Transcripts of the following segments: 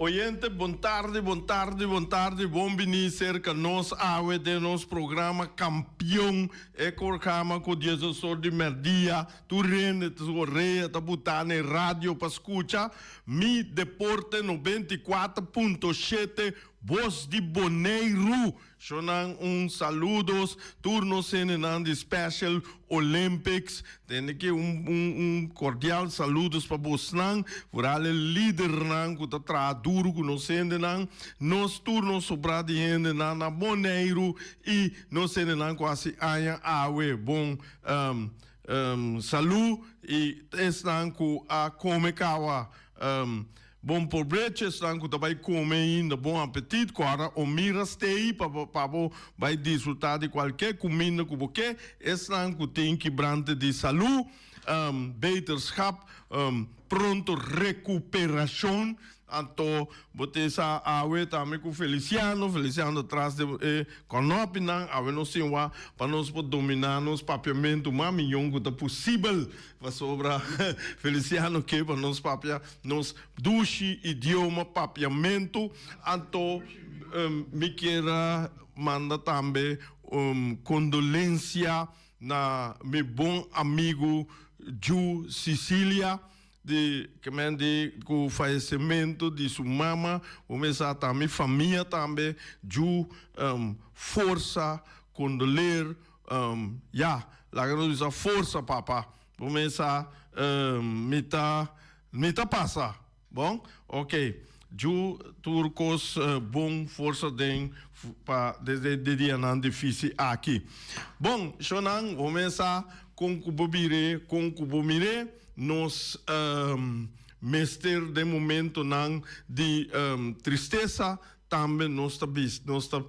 Oyente, bon tardi, bon tardi, bon tardi, bon bini cerca nos awe den nos programa Campeon, e programa cu diesdos or di merdia tur hende ta su orea ta buta na e radio pa scucha Mi Deporte 94.7 Bos di Boneiru. Shonan un saludos tur nos hendenan di Special Olympics. Tende ki un un un cordial saludos pa bosnan, vooral e lidernan cu ta traha duro cu nos hendenan. Nos tur nos sobra di hendenan na Boneiru y nos hendenan cu haci aña awe bon salu y esnan cu a come cawa. Bon pobrecho esnan ku ta bai kome ainda, bon apetit ku ora o mira stei pa bo pa bo bai disfruta di kualke kuminda ku bo ke. Esnan ku tin kibrante di salu, beterschap, pronto rekuperashon. Anto bo tin sa awe tambe ku Feliciano, Feliciano tras di e kònòpinan, awe nos tin wak pa nos por dominá nos papiamentu mas miyon ku ta posibel. Pasobra Feliciano ke pa nos papia nos dushi idioma papiamentu, anto mi kier a manda tambe un kondolensia na mi bon amigu Ju Cicilia di kemen di ku fayesementu di su mama, bo mester sa ta mi famia tambe Ju forsa kondoler. Ya, laga nos bisa forsa papa. Bo mesa mi ta mi ta pasa. Bon? Ok. Ju tur kos bon forsa den pa desde de dianan difícil aki. Bon, shownan, bo mesa kon ku bo bire, kon ku bo mire, nos mester den momentonan di tristesa tambe nos ta bis nos ta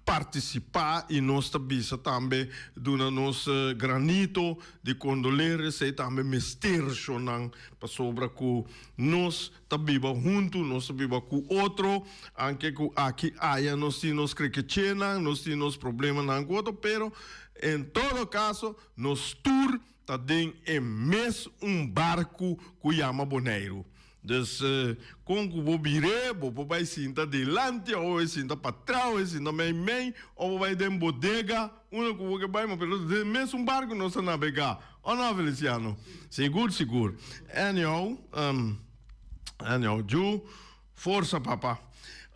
participá y nos ta bisa tambe duna nos granito di condoler esey tambe mester shonnan pasobra cu nos ta biba hunto nos ta biba cu otro anke cu aki aya nos tin nos krekechenan nos tin nos problemanan cu otro pero en todo caso nos tur ta den e mes un barco cu yama Boneiru. Dus kon ku bo bir'é, bo por bai sinta dilanti òf bo bai sinta patras, òf bai sinta mei mei, òf bo bai den bodega, unda ku bo ke bai, ma pero den mesun barku nos ta nabegá, òf no Feliciano? Sigur sigur. Anyhow, anyhow, Ju, forsa papa.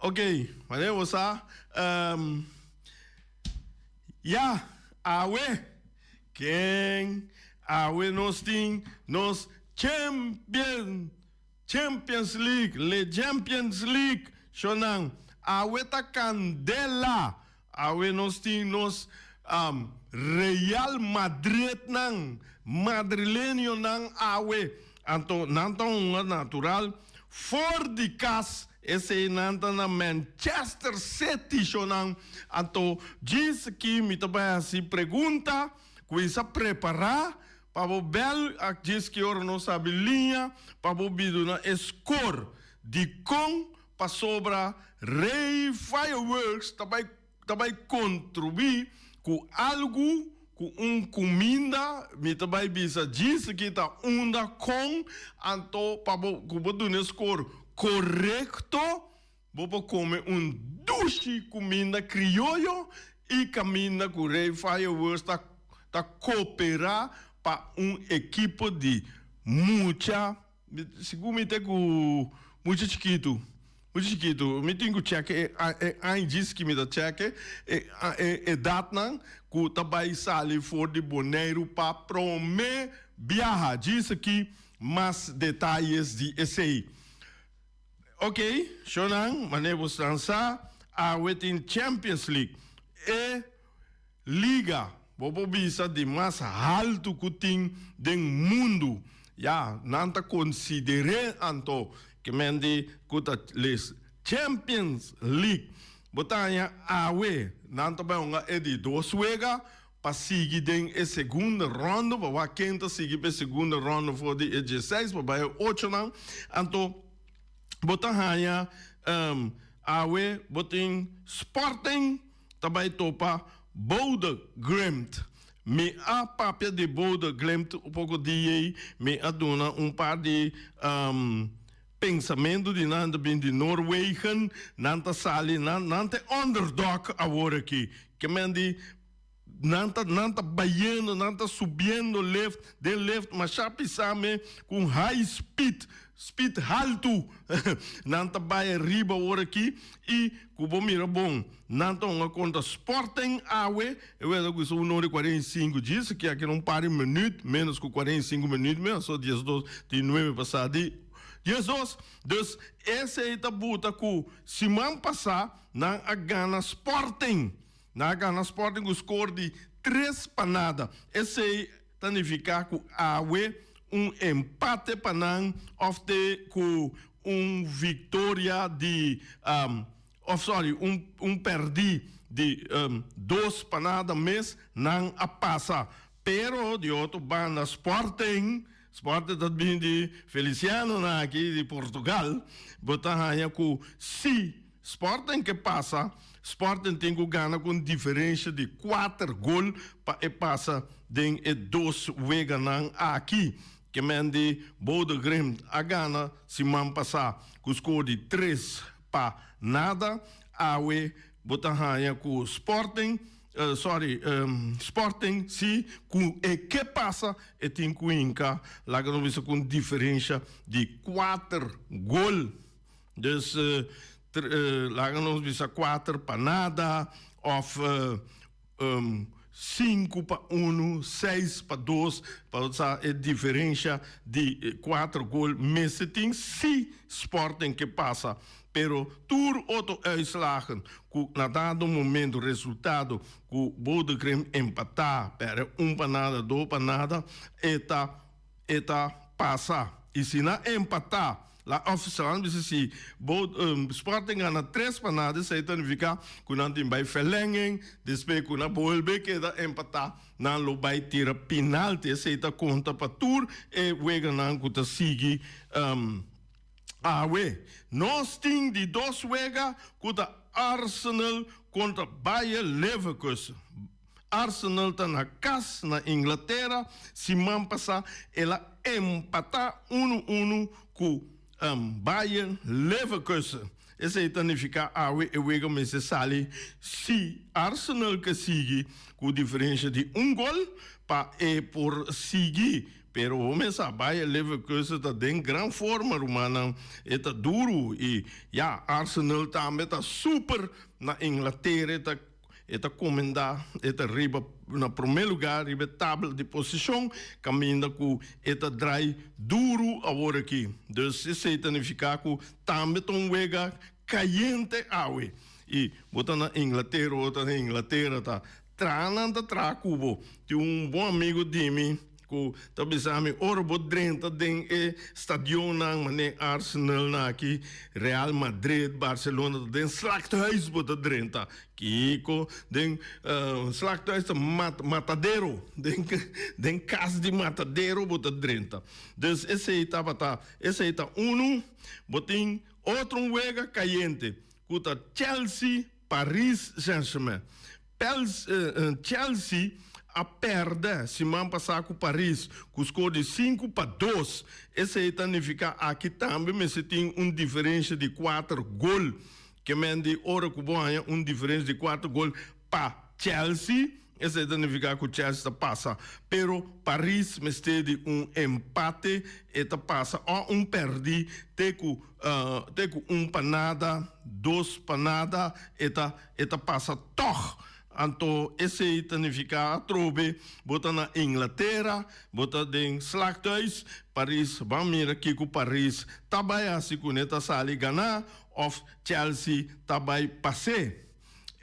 Ok, manera bo sa, ya, awe. Ken awe nos tin nos Champion Champions League Le Champions League shonan awe ta kandela awe nos tin nos Real Madrid nan madrilenionan awe anto nan ta hunga natural for di kas esei nan ta na Manchester City shonan anto djis aki mi ta bai hasi pregunta kuinsa prepara Pa bo bel ak djis ki ora nos sabi liña pa bo biduna e skor. Dikon? Pasobra Rey Fireworks ta bai ta bai kontribuí ku algu ku un kuminda, mi ta bai bisa djis ki ta unda kon, anto pa bo ku bo duna e skor korekto bo por kome un dushi kuminda krioyo i kaminda ku Rey Fireworks ta ta koperá pa un ekipo di mucha, sigur mi ta ku mucha chikitu, mucha chikitu, mi tin ku chèk e e aña ki mi ta chèk e e edatnan ku ta bai sali for di Boneiru pa promé biaha. Djis aki mas detayes di esei. Ok, shownan, manera boso sa, awe tin Champions League. E liga, bo por bisa, di mas haltu ku tin den mundu. Ya, nan ta konsider'é anto ke men di ku ta les Champions League. Bo ta haña awe, nan ta bai hunga e di dos wega pa sigui den e segundo ronde, pa wak ken ta sigui pa e segundo ronde for di e dieseis pa bai e ochonan. Anto bo ta haña awe bo tin Sporting ta bai topa Bodø Glimt. Mi a papia di Bodø Glimt un poko di ei, mi a duna un par di. Pensamentu di nan ta bin di Noorwegen, nan ta sali, nan nan ta e underdog awor aki. Ke men di nan ta nan ta bayendo, nan ta subiendo lift den lift masha pisa me ku un high speed, speed haltu. Nan ta bai ariba awor aki i ku bo mira bon nan ta hunga kontra Sporting awe, e wega ku sa un ora i 45 djis aki aki na un par di minuut, menos ku 45 minuut mes, so 12 tin nuebe pasa di 12. Dus esei ta buta ku siman pasa nan a gana Sporting. Nan a gana Sporting ku skor di tres pa nada. Esei ta nifiká ku awe un empate pa nan òf te ku un viktoria di òf sòri un un pèrdí di dos pa nada mes nan a pasa. Pero di otro banda Sporting, Sporting ta bin di Felicianonan aki di Portugal, bo ta haña ku si Sporting ke pasa, Sporting tin ku gana ku un diferensha di kuater gol pa e pasa den e dos weganan aki. Ke men di Bodø Glimt a gana siman pasá ku skor di 3-0. Awe bo ta haña ku Sporting, sorry, Sporting si ku e ke pasa e tin ku hinka, laga nos bisa ku un diferensha di kuater gol. Dus laga nos bisa 4-0 of 5-1, 6-2, pa bo sa e diferensha di kuater gol mester tin si Sporting ke pasa. Pero tur otro uitslagen ku na dado momento resultado ku Bodø Glimt empatá, pèrdè 1-0, 2-0, e ta e ta pasa. I si nan empatá, la òf si nan bisa si bo Sporting gana 3-0 esei ta nifiká ku nan tin bai verlenging, despues ku nan bolbe keda empatá nan lo bai tira pinalti. Esei ta konta pa tur e weganan ku ta sigui awe. Nos tin di dos wega ku ta Arsenal kontra Bayer Leverkusen. Arsenal ta na kas na Inglatera, siman pasá el a empatá 1-1 ku Bayer Leverkusen. Esei ta nifiká awe e wega mester sali si Arsenal ke sigui ku diferensha di un gol pa e por sigui. Pero bo mes sa Bayer Leverkusen ta den gran forma rumannan, e ta duru i ya Arsenal tambe ta super na Inglatera e ta. E ta komendá, e ta riba na promé lugá riba e tabla di posishon, kaminda ku e ta drai duru awor aki. Dus esei ta nifiká ku tambe ta un wega kayente awe. I bo ta na Inglatera, bo ta na Inglatera ta traha nan ta traha ku bo. Tin un bon amigu di mi Ku ta bisa mi ora bo drenta den e stadionnan manera Arsenal nan aki, Real Madrid, Barcelona ta den slachthuis bo ta drenta. Kiko den slachthuis ta matadero, den den kas di matadero bo ta drenta. Dus esei tabata esei ta unu. Bo tin otro un wega kayente ku ta Chelsea Paris Saint-Germain. Chelsea a pèrdè siman pasá ku Paris ku skor di 5-2. Esei ta nifiká aki tambe mester tin un diferensha di kuater gol. Ke men di ora ku bo haña un diferensha di kuater gol pa Chelsea, esei ta nifiká ku Chelsea ta pasa. Pero Paris mester di un empate e ta pasa o un pèrdí te ku te ku 1-0, 2-0 e ta E ta pasa tòg. Anto esei ta nifiká atrobe bo ta na Inglatera, bo ta den slachthuis, Paris, ban mira kiko Paris ta bai hasi kuné, ta sali ganá òf Chelsea ta bai pas'é.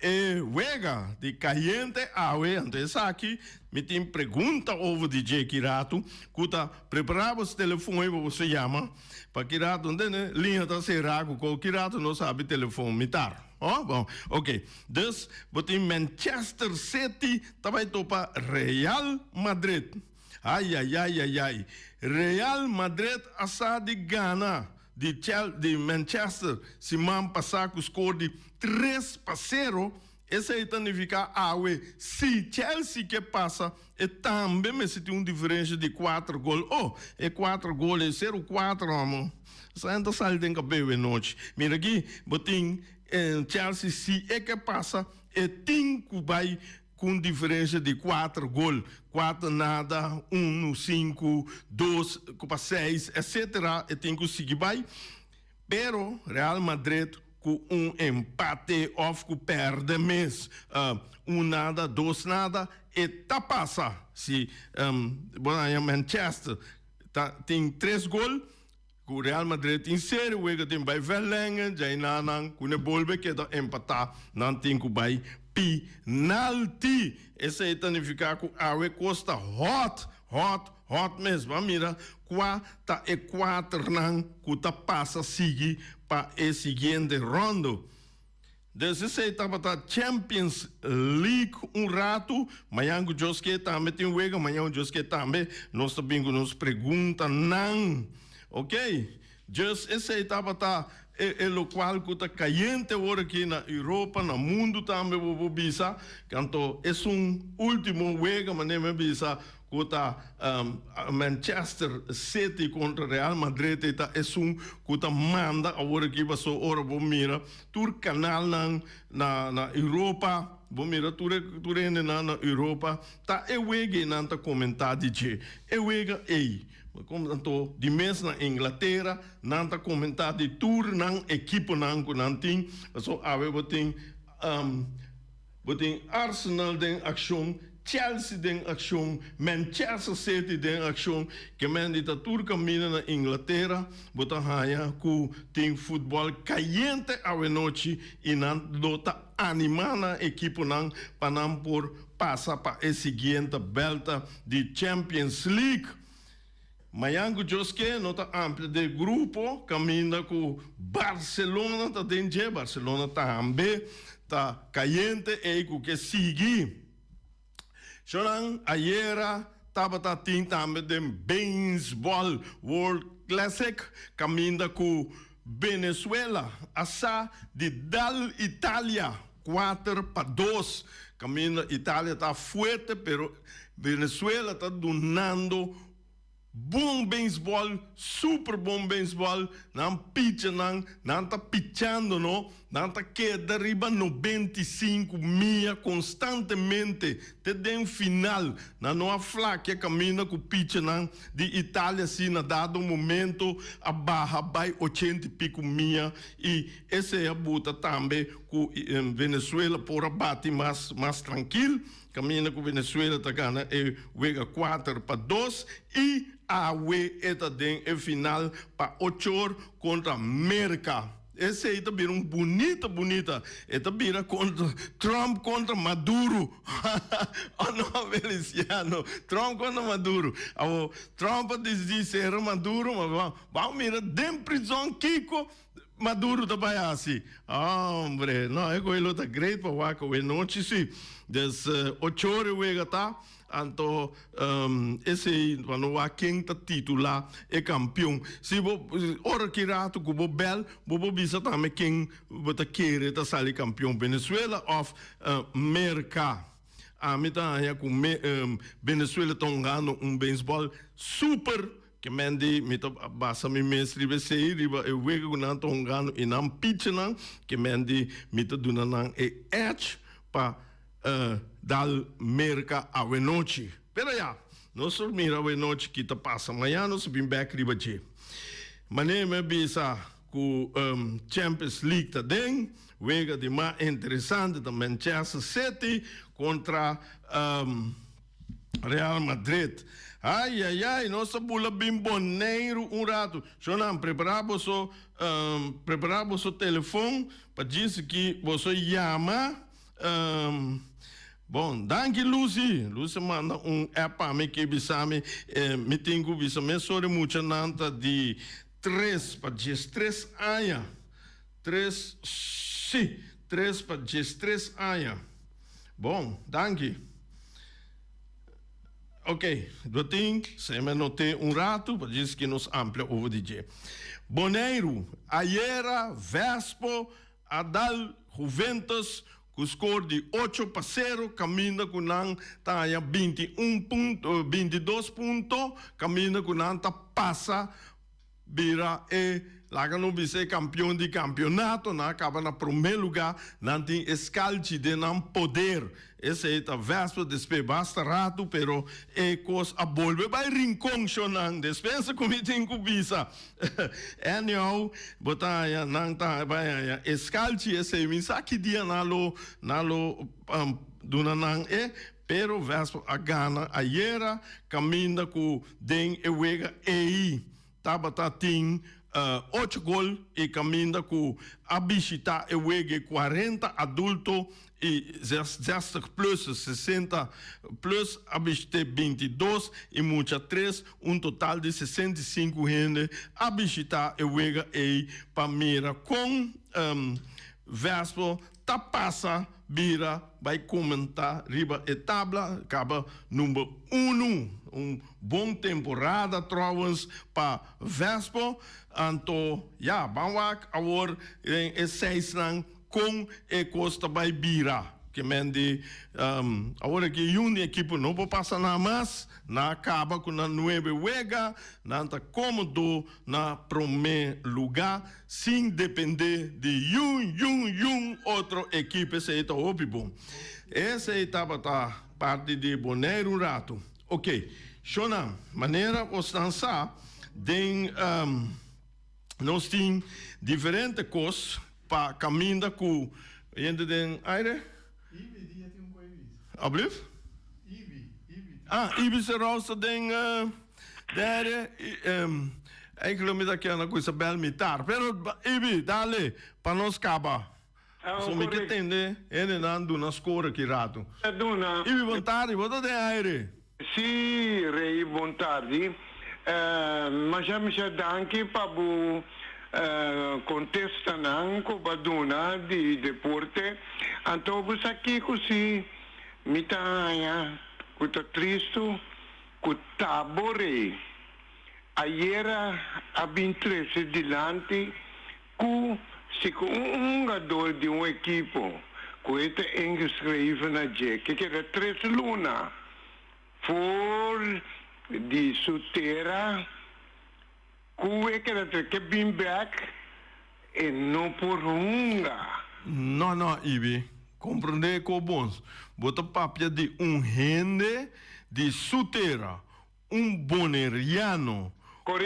E wega di kayente awe, anto esaki mi tin pregunta over di dje ki ratu, ku ta prepará bo telefon ei pa bo yama, pa ki ratu, ntende, liña ta será ku kou, ki ratu nos habi telefon mitar. Oh, bon, ok. Dus, bo tin Manchester City ta bai topa Real Madrid. Ai, ai, ai, ai, ai. Real Madrid a sa di gana di Chel di Manchester siman pasá ku skor di 3-0. Esei ta nifiká awe si Chelsea ke pasa e tambe mester tin un diferensha di kuater gol. Oh, e kuater gol ei sero kuater amo. Esei ta sali den kabeu e nochi. Mira aki, bo tin Chelsea si e ke pasa e tin ku bai ku un diferensha di kuater gol, kuater nada, unu, sinku, dos pa seis, etcetera, e tin ku sigui bai. Pero Real Madrid ku un empate of ku perde mes un nada, dos nada e ta pasa. Si bo haña Manchester ta tin tres gol ku Real Madrid tin seri wega tin bai verlengen djaina nan ku ne bolbe keda empata nan tin ku bai pinalti. Esei ta nifiká ku awe kos ta hot hot Hot mes bo a mira kua ta e kuaternan ku ta pasa sigui pa e siguiente rondo. Des esei tabata Champions League un ratu, mañan ku Dios ke tambe tin wega, mañan ku Dios ke tambe nos ta bin ku nos preguntanan. Ok, djes esei tabata e lokual ku ta kayente awor aki na Europa, na mundu tambe bo por bisa, kanto esun ultimo wega manera mi a bisa ku ta Manchester City kontra Real Madrid ei ta esun ku ta manda awor aki paso ora bo mira tur kanalnan na na Europa bo mira tur e tur hendenan na Europa ta e wega ei nan ta komentá di dje e wega ei anto di mes na Inglatera nan ta komentá di tur nan ekiponan ku nan tin paso awe bo tin Bo tin Arsenal den akshon, Chelsea den akshon, Manchester City den akshon, ke men di ta tur kaminda na Inglatera bo ta haña ku tin futbòl kayente awenochi i nan lo ta animá nan ekiponan pa nan por pasa pa e siguiente bèlta di Champions League. Mañan ku Dios ke no ta amplia de grupo kaminda ku Barcelona ta den dje. Barcelona tambe ta kayente ei ku ke sigui. Shownan ayera tabata tin tambe den Baseball World Classic kaminda ku Venezuela a sa di dal Italia 4-2. Kaminda Italia ta fuerte pero Venezuela ta dunando bon beisbòl, super bon beisbòl. Nan pichanan, nan ta pichando no, nan ta keda riba 95 mia konstantemente te den final. Nan no a flakia kaminda ku pichanan di Italia si na dado momento a baha bai ochenta i piku mia i esei a buta tambe ku Venezuela por a bati mas mas trankil. Kaminda ku Venezuela ta gana e wega 4-2 i awe e ta den e final pa ochor kontra Merka. Esei ta bira un bunita bunita. E ta bira kontra Trump kontra Maduro. Oh no Feliciano, Trump kontra Maduro. Awo Trump a disidí sera Maduro, ma ban mira den prizòn kiko Maduro ta bai hasi. Hombre, no, e koe lo ta great pa wak awe nochi si. Des ochor e wega ta, anto esei pa no wak ken ta titula e kampion. Si bo, ora ki rato ku bo bel, bo por bisa tambe ken bo ta kere ta sali kampion, Venezuela of Merka. Ami ta haña ku Venezuela ta hungando un beisbòl super. Ke men di, mi ta basa mi mes riba esei, riba e wega ku nan ta hungando i nan pichanan. Ke men di, mi ta duna nan e edge pa dal Merka awenochi. Pero ya, nos por mira awenochi ki ta pasa. Mañana nos ta bin bek riba dje. Manera mi a bisa ku Champions League ta den, wega di mas interesante ta Manchester City kontra Real Madrid. Ay ay ay, nos ta bula bin Boneiru un ratu. Shonnan, prepará boso, prepará boso telefon pa djis ki boso yama. Bon, danki Lucy. Lucy manda un app pa mi ke bisa mi, mi tin ku bisa mesora e muchanan ta di 3 pa 13 aña. Tres, sí, 3 pa 13 aña. Bon, danki. Ok, do tin, se me noté un ratu, pa djis ki nos amplia over di dje. Boneiru, ayera Vespo a dal Juventus. ku skor di 8-0 kaminda ku nan ta haña 21 punto, 22 punto kaminda ku nan ta pasa bira e laga no bisa e kampion di kampionato. Nan a kaba na promé lugá, nan tin e skalchi den nan poder. Esei ta Vespa despe basta ratu, pero e kos a bolbe bai Rincon shonnan. Despensa ku mi tin ku bisa. Anyhow, bo ta haña nan ta bai haña e skalchi esei. Mi sa ki dia nan lo nan lo duna nan e, pero Vespa a gana ayera kaminda ku den e wega ei tabata tin ocho gol i kaminda ku a bishita e wega 40 adulto i 60 plus, 60 plus a bishit'é 22 i mucha tres, un total di 65 hende a bishitá e wega ei pa mira kon Vespo ta pasa bira bai komentá riba e tabla, kaba number unu. Un bon temporada trouwens pa Vespo. Anto ya, ban wak awor den e seisnan kon e kos ta bai bira. Ke men di awor aki yun di ekipo no por pasa nan mas, nan a kaba ku nan nuebe wega, nan ta komodo na promé lugá sin dependé di yun yun yun otro ekipo. Esei ta hopi bon. Esei tabata parti di Boneiru un ratu. Oke, shonnan, manera bosnan sa den nos tin diferente kos pa kaminda ku hende den aire. Ibi, dia tin un ku Ibis. Ablief? Ibi, Ibi. Ah, Ibi Serous ta den den aire. Eigenlijk mi ta keda ku Isabel mitar. Pero Ibi, dale, pa nos kaba. So mi ke tende hendenan duna score ki ratu. Ibi, bon tardi, bo ta den aire. Sí, Rey, bon tardi. Masha masha danki pa bo contestanan cu bo a duna di deporte. Anto bo sa kico si mi ta haña cu ta tristo cu ta bo, Rey. Ayera a bin trece dilanti Ku si ku un hungador di un ekipo ku e ta ingeschreven na dje ke keda tres luna for di su tera ku e keda tres ke bin bek e no por hunga. No no Ibi, komprende ko bons. Bo ta papia di un hende di su tera, un boneriano ku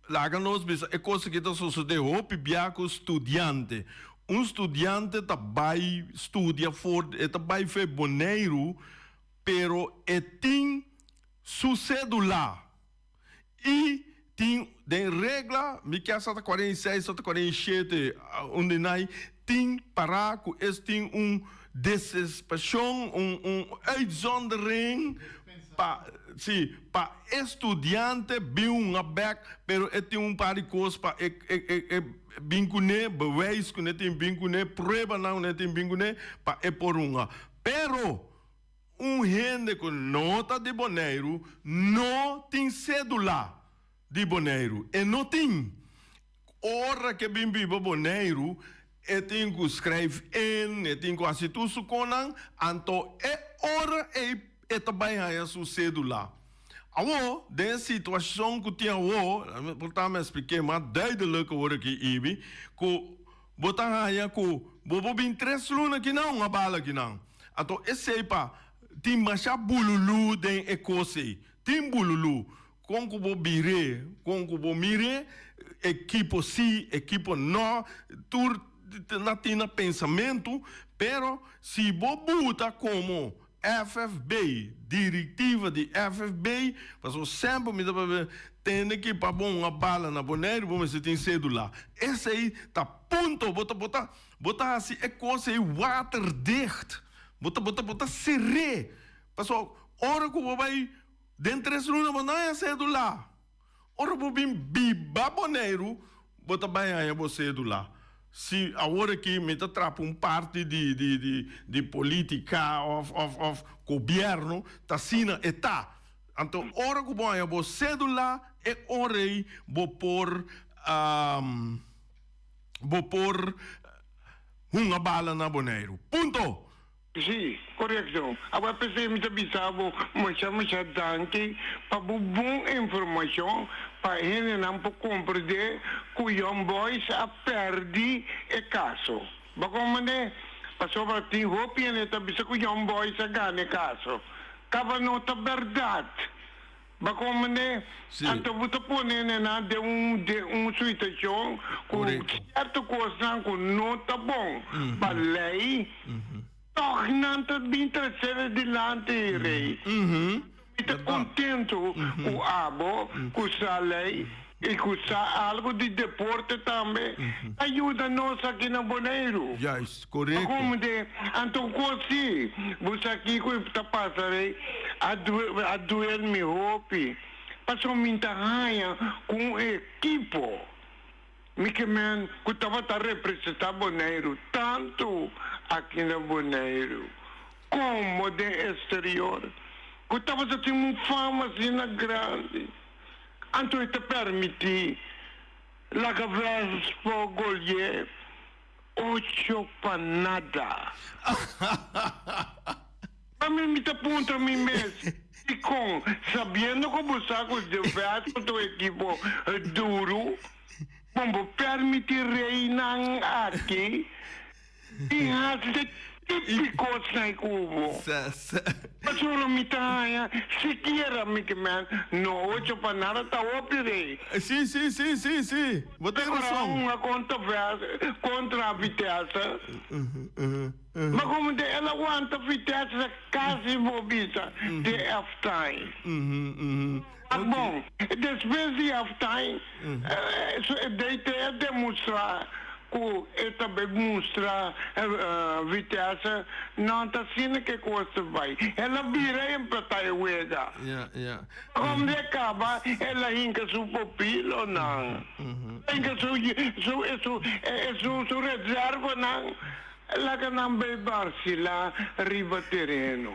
Laga nos bisa e kos aki ta sosodé hopi bia ku studiante. Un studiante ta bai studia for, e ta bai fe Boneiru, pero e tin su sedula i tin den regla, mi kier sa ta 46 o ta 47, un di nai, tin pará ku es tin un desespashon, un un uitzondering pa si pa e studiante bin hunga bek, pero e tin un par di kos pa e e e bin kuné, bewijs ku ne tin bin kuné, pruebanan ku ne tin bin kuné pa e por hunga. Pero un hende ku no ta di Boneiru no tin sedula di Boneiru, e no tin. Ora ke bin biba Boneiru, e tin ku skrijf in, e tin ku hasi tur su konan, anto e ora ei e ta bai haña su sedula. Awor, den e situashon ku tin awor, por ta mi a splik'é mas duidelijk awor aki, Ibi, ku bo ta haña ku bo por bin tres luna kinan, un a bala kinan. Anto esei pa tin masha bululu den e kos ei. Tin bululu. Kon ku bo bir'é, kon ku bo mir'é, ekipo sí, ekipo no, tur na tin na pensamentu, pero si bo buta komo FFB, direktiva di FFB, pasobra semper mi ta papia, tende ki pa bo un a bala na Boneiru bo mester tin sedula. Esei ta punto, bo ta bo ta bo ta hasi e kos ei waterdicht, bo ta bo ta bo ta ser'é, pasobra ora ku bo bai Den tres luna bo no haña sédula. Ora bo bin biba Boneiru, bo ta bai haña bo sédula. Si awor aki mi ta trapa un parti di di di di politica of of of gobierno, ta asina e ta. Anto ora ku bo haña bo sédula, e ora ei bo por bo por. hunga bala na Boneiru. Punto! Sí, korekto. Awor p'esei mi ta bisa bo masha masha danki pa bo bon informashon pa hendenan por komprendé ku Young Boys a pèrdí e kaso. Bo komprendé? Pasobra tin hopi hende ta bisa ku Young Boys a gana e kaso. Kaba no ta bèrdat. Bo komprendé? Sí. Anto bo ta pone hendenan den un den un situashon ku Korekto. sierto kosnan ku no ta bon pa lei, tòg nan ta bin tresé dilanti rei. Mi ta kontentu ku abo ku sa lei i ku sa algu di deporte tambe ta yuda nos aki na Boneiru. Juist, korekto. Komde, anto kos si bo sa kiko ta pasa rei a a duel mi hopi pasobra mi ta haña ku un ekipo mi ke men ku tabata representá Boneiru tantu aki na Boneiru komo den eksterior ku tabata tin un fama asina grandi anto e ta permití laga Vespo golié ocho pa nada. Pa mi mi ta puntra mi mes, dikon, sabiendo ku bo sa ku de Vespo ta un ekipo duru, bon bo permití reinan aki I hasi de tipi kosnan ku bo. Pasobra mi ta haña sikiera mi ke men no ocho pa nada ta hopi rei. Sí, sí, sí, sí, sí. Bo tin rason. Hunga kontra kontra Vitesse. Ma komo de el a wanta Vitesse kasi bo bisa te halftime. Wak bon, despues di halftime DT a demostra ku e ta bay mustra Vitesse no ta asina ke kos ta bay. El a bira empatá e wega. Kom di a kaba el a hinka su pupilonan, hinka su su su su reservanan laga nan bay barsilá riba tereno.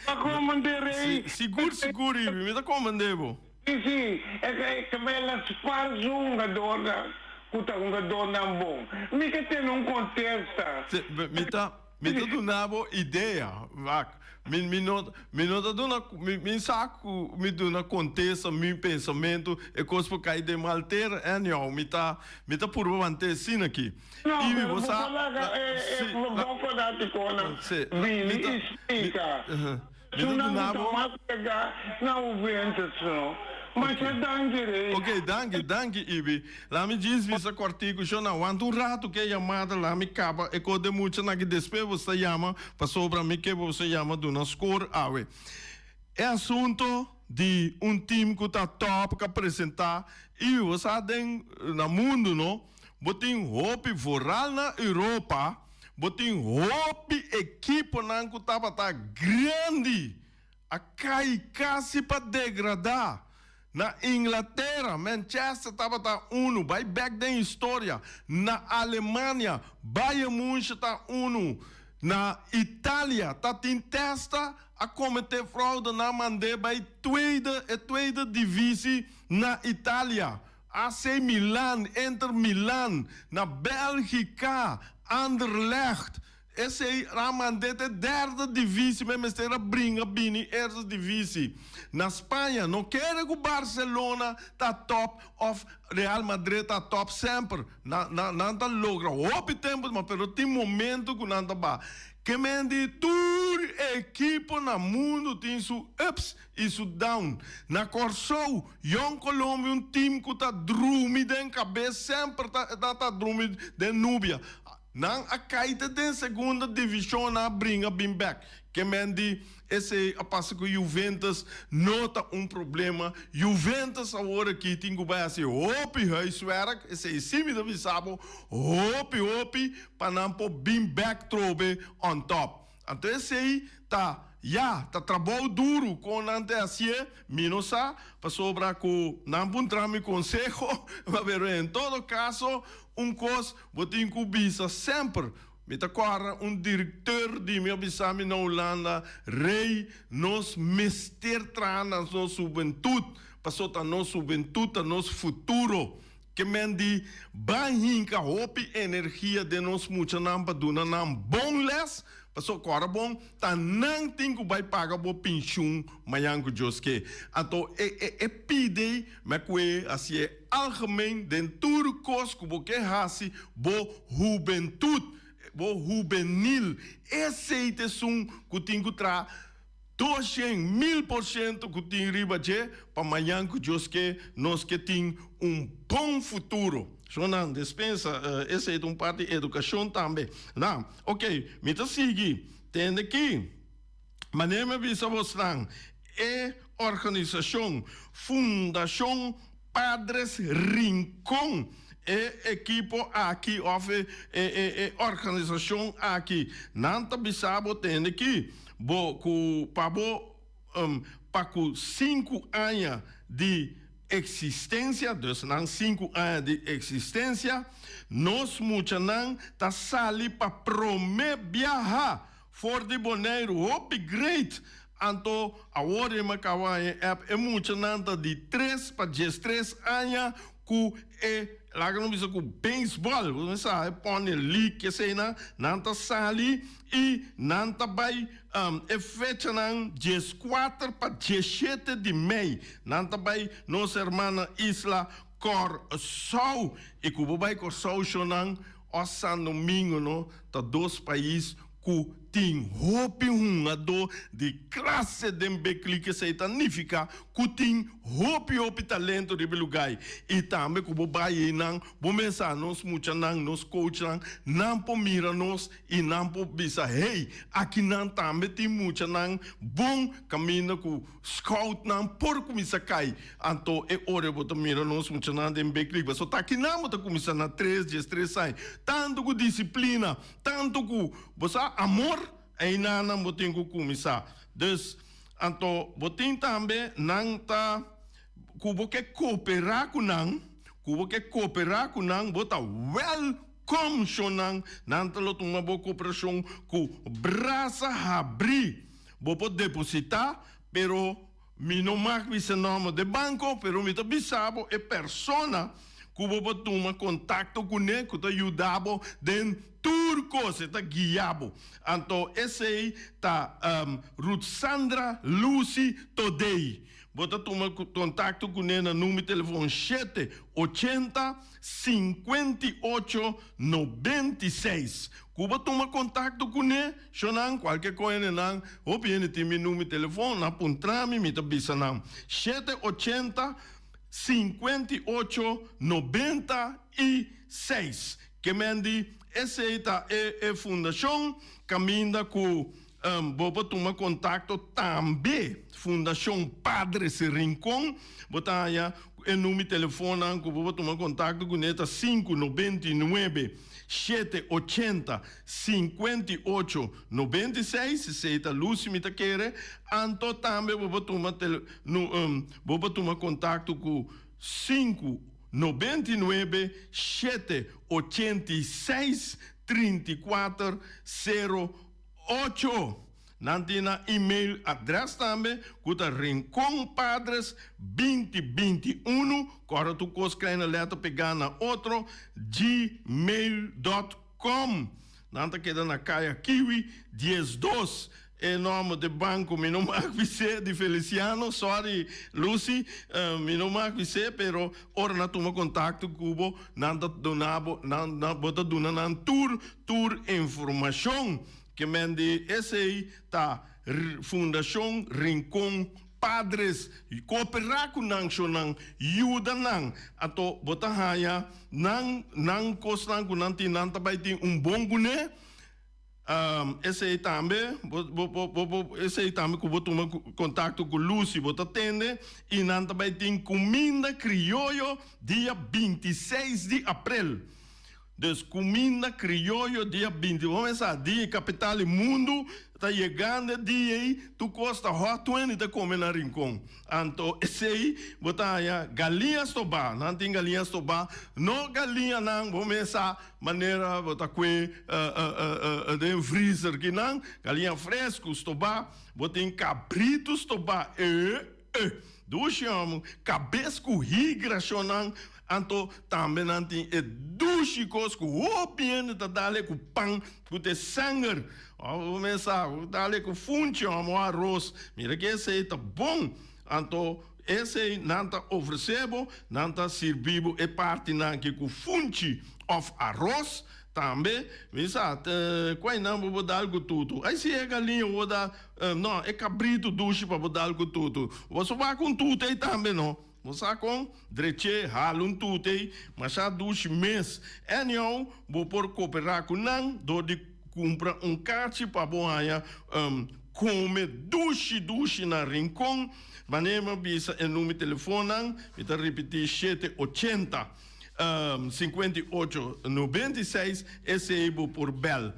Pa komandé rei. Sigur sigur Ibi, mi ta komandé bo. Sí sí, e ta bay la spar su hungadornan ku ta hungadornan bon. Mi ke tene un kontesta. Sí, mi ta mi ta duna bo idea, wak. Mi mi no mi no ta duna mi mi sa ku mi duna kontesta mi pensamentu e kos por kai den mal tera anyhow mi ta mi ta purba want'é asina aki. No, Ibi pero bo bo sa por laga e sí e bon fanátikonan sí bini mi ta i mi splika. mi ta Su nan duna ku ta bo. mas pegá na Juventus no. Masha danki Rey. Ok, danki, danki Ibi. Lami djis bisa kòrtiku sho na wanta un ratu ke yamada lami kaba e kos den mucha nan ki despues bo sa yama pasobra mi ke bo sa yama duna skor awe. E asunto di un team ku ta top ka presenta Ibi bo sa den na mundu no bo tin hopi vooral na Europa bo tin hopi ekiponan ku tabata grandi a kai kasi pa degradá. Na Inglatera, Manchester tabata unu, bai bèk den historia. Na Alemania, Bayern München ta unu. Na Italia, ta tin testa a kometé fraude nan mand'é bai tweede, e tweede divisi na Italia. AC Milan, Inter Milan, na Bèlgika, Anderlecht, Esei a mand'é te derde divisi, men mester a bringa bini eerste divisi. Na Spaña no kere ku Barcelona ta top of Real Madrid ta top semper. Nan nan ta logra hopi tempu ma pero tin momento ku nan ta baha. Ke men di tur ekipo na mundu tin su ups i su down. Na Kòrsou, Jong Colombia un team ku ta drumi den kabes semper ta ta drumi den nubia. Nan a kai te den segunda divishon nan a bringa bin bek. Ke men di esei a pasa ku Juventus no ta un problema. Juventus awor aki tin ku bai hasi hopi huiswerk, esei si mi ta bisa bo, hopi hopi pa nan por bin bek trobe on top. Anto esei ta ya, ta trabou duru kon nan ta hasié, mi no sa, pasobra ku nan puntra mi konseho, pero en todo kaso un kos bo tin ku bisa semper, mi ta kòrda un direkteur di mi a bisa mi na Hulanda, Rey, nos mester traha na nos hubentut, pasobra ta nos hubentut ta nos futuro. Ke men di ban hinka hopi energia den nos muchanan pa duna nan bon les, paso ku ora bon ta nan tin ku bai paga bo penshun mañan ku Dios ke. Anto e e e pidi me ku e hasié algemeen den tur kos ku bo ke hasi bo hubentut, bo hubenil, esei ta esun ku tin ku traha. Doshen 1000% ku tin riba dje pa mañan ku Dios ke nos ke tin un bon futuro. Shonnan, despensa, esei ta un parti edukashon tambe. Na, ok, mi ta sigui. Tende ki, manera mi a bisa bosnan, e organisashon Fundashon Padres Rincon, e ekipo aki òf e e organisashon aki, nan ta bisa bo, tende ki, Bo ku pa bo pa ku sinku aña di eksistensia, dus nan sinku aña di eksistensia, nos muchanan ta sali pa promé biaha for di Boneiru. Hopi great! Anto awor e mi kaba haña e app, e muchanan ta di tres pa diestres aña ku e laga nos bisa ku beisbòl, bo sa e pone league eseinan, nan ta sali i nan ta bai e fechanan 14 pa 17 di mei, nan ta bai nos hermana isla Kòrsou i ku bo bai Kòrsou shownan òf San Domingo no ta dos pais ku tin hopi hungadó di klase den Big League esei ta nifiká ku tin hopi hopi talento riba e lugá ei i tambe ku bo bai einan bo mesa nos muchanan nos coachnan nan por mira nos i nan por bisa hey akinan tambe tin muchanan bon kaminda ku scoutnan por kuminsá kai anto e ora bo ta mira nos muchanan den Big League pasobra ta akinan bo ta kuminsá na tres 13 aña tantu ku disiplina. Tantu ku bo sa amor, einanan bo tin ku kuminsá. Dus, anto bo tin tambe nan ta ku bo ke kooperá ku nan, ku bo ke kooperá ku nan, bo ta wèlkòm shonnan. Nan ta lo tuma bo kooperashon ku brasa habrí. Bo por depositá, pero Mi no mag bisa nòmber de banko, pero mi ta bisa bo e persona ku bo por tuma kontakto kuné ku ta yuda bo den tur kos, e ta guia bo. Anto esei ta Ruthsandra Lucy Todey. Bo ta tuma kontakto kuné na number di telefon shete 80 58 96. Ku bo tuma kontakto kuné, Shonan, kualke ko hende nan, hopi hende tin mi number di telefon, nan puntra mi, mi ta bisa nan, shete 80 58 96. Ke men di, esei ta e e fundashon kaminda ku bo por tuma kontakto tambe, Fundashon Padres Rincon, bo ta haña e number di telefonnan ku bo por tuma kontakto kuné ta sinku 99 shete 80 58 96, esei ta Lucy mi ta kere, anto tambe bo por tuma tele nu bo por tuma kontakto ku sinku 99 shete 86 34 08. Nan tin nan email adres tambe ku ta rinconpadres binti 21, kòrda tur kos kleine lèter pegá na otro, gmail dòt com. Nan ta keda na Kaya Kiwi 12. E nòmber di banko mi no mag bis'é, di Feliciano, sorry Lucy, mi no mag bis'é, pero ora nan tuma kontakto ku bo, nan ta duna bo, nan bo ta duna nan tur tur informashon. Ke men di esei ta Fundashon Rincon Padres. Kooperá ku nan shonnan, yuda nan. Anto bo ta haña nan nan kosnan ku nan tin, nan ta bai tin un bon kuné. Esei tambe bo bo bo bo esei tambe ku bo tuma kontakto ku Lucy bo ta tende i nan ta bai tin kuminda krioyo dia 26 di aprel. Dus kuminda krioyo dia 20 bo mesa dia kapital di mundu ta yegando e dia ei tur kos ta hot 20 ta kome na Rincon anto esei bo ta haña galiña stobá nan tin galiña stobá no galiñanan bo mesa manera bo ta kue den freezer kinan galiña fresku stobá bo tin kabritu stobá e e dushi homo kabes ku higra shonnan. Anto tambe nan tin e dushi kos ku hopi hende ta dal e ku pan ku ta e sanger. Òf bo mes sa, bo dal e ku funchi òf aros. Mira ke esei ta bon. Anto esei nan ta ofresé bo, nan ta sirbi bo e partinan aki ku funchi òf aros. Tambe mi sa kua nan bo por dal ku tutu. Ai si e galiña bo por dal, no, e kabritu dushi pa bo dal ku tutu. Bo so wak un tutu ei tambe no. Bo sa kon? Drech'é, hala un tutu ei, masha dushi mes. Anyhow, bo por koperá ku nan dor di kumpra un kachi pa bo haña kome dushi dushi na Rincon. Manera mi a bisa e number di telefonnan, mi ta ripití shete ochenta, 58 96, esei bo por bèl.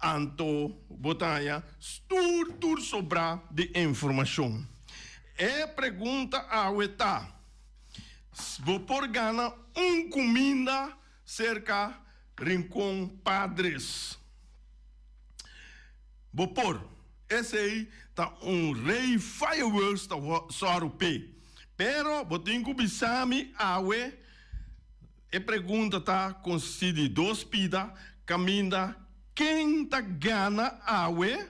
Anto bo ta haña tur tur sobrá di informashon. E pregunta awe ta, Bo por gana un kuminda serka Rincon Padres? Bo por. Esei ta un Rey Fireworks ta sòru p'e. Pero bo tin ku bisa mi awe, e pregunta ta konsistí di dos pida, kaminda ken ta gana awe?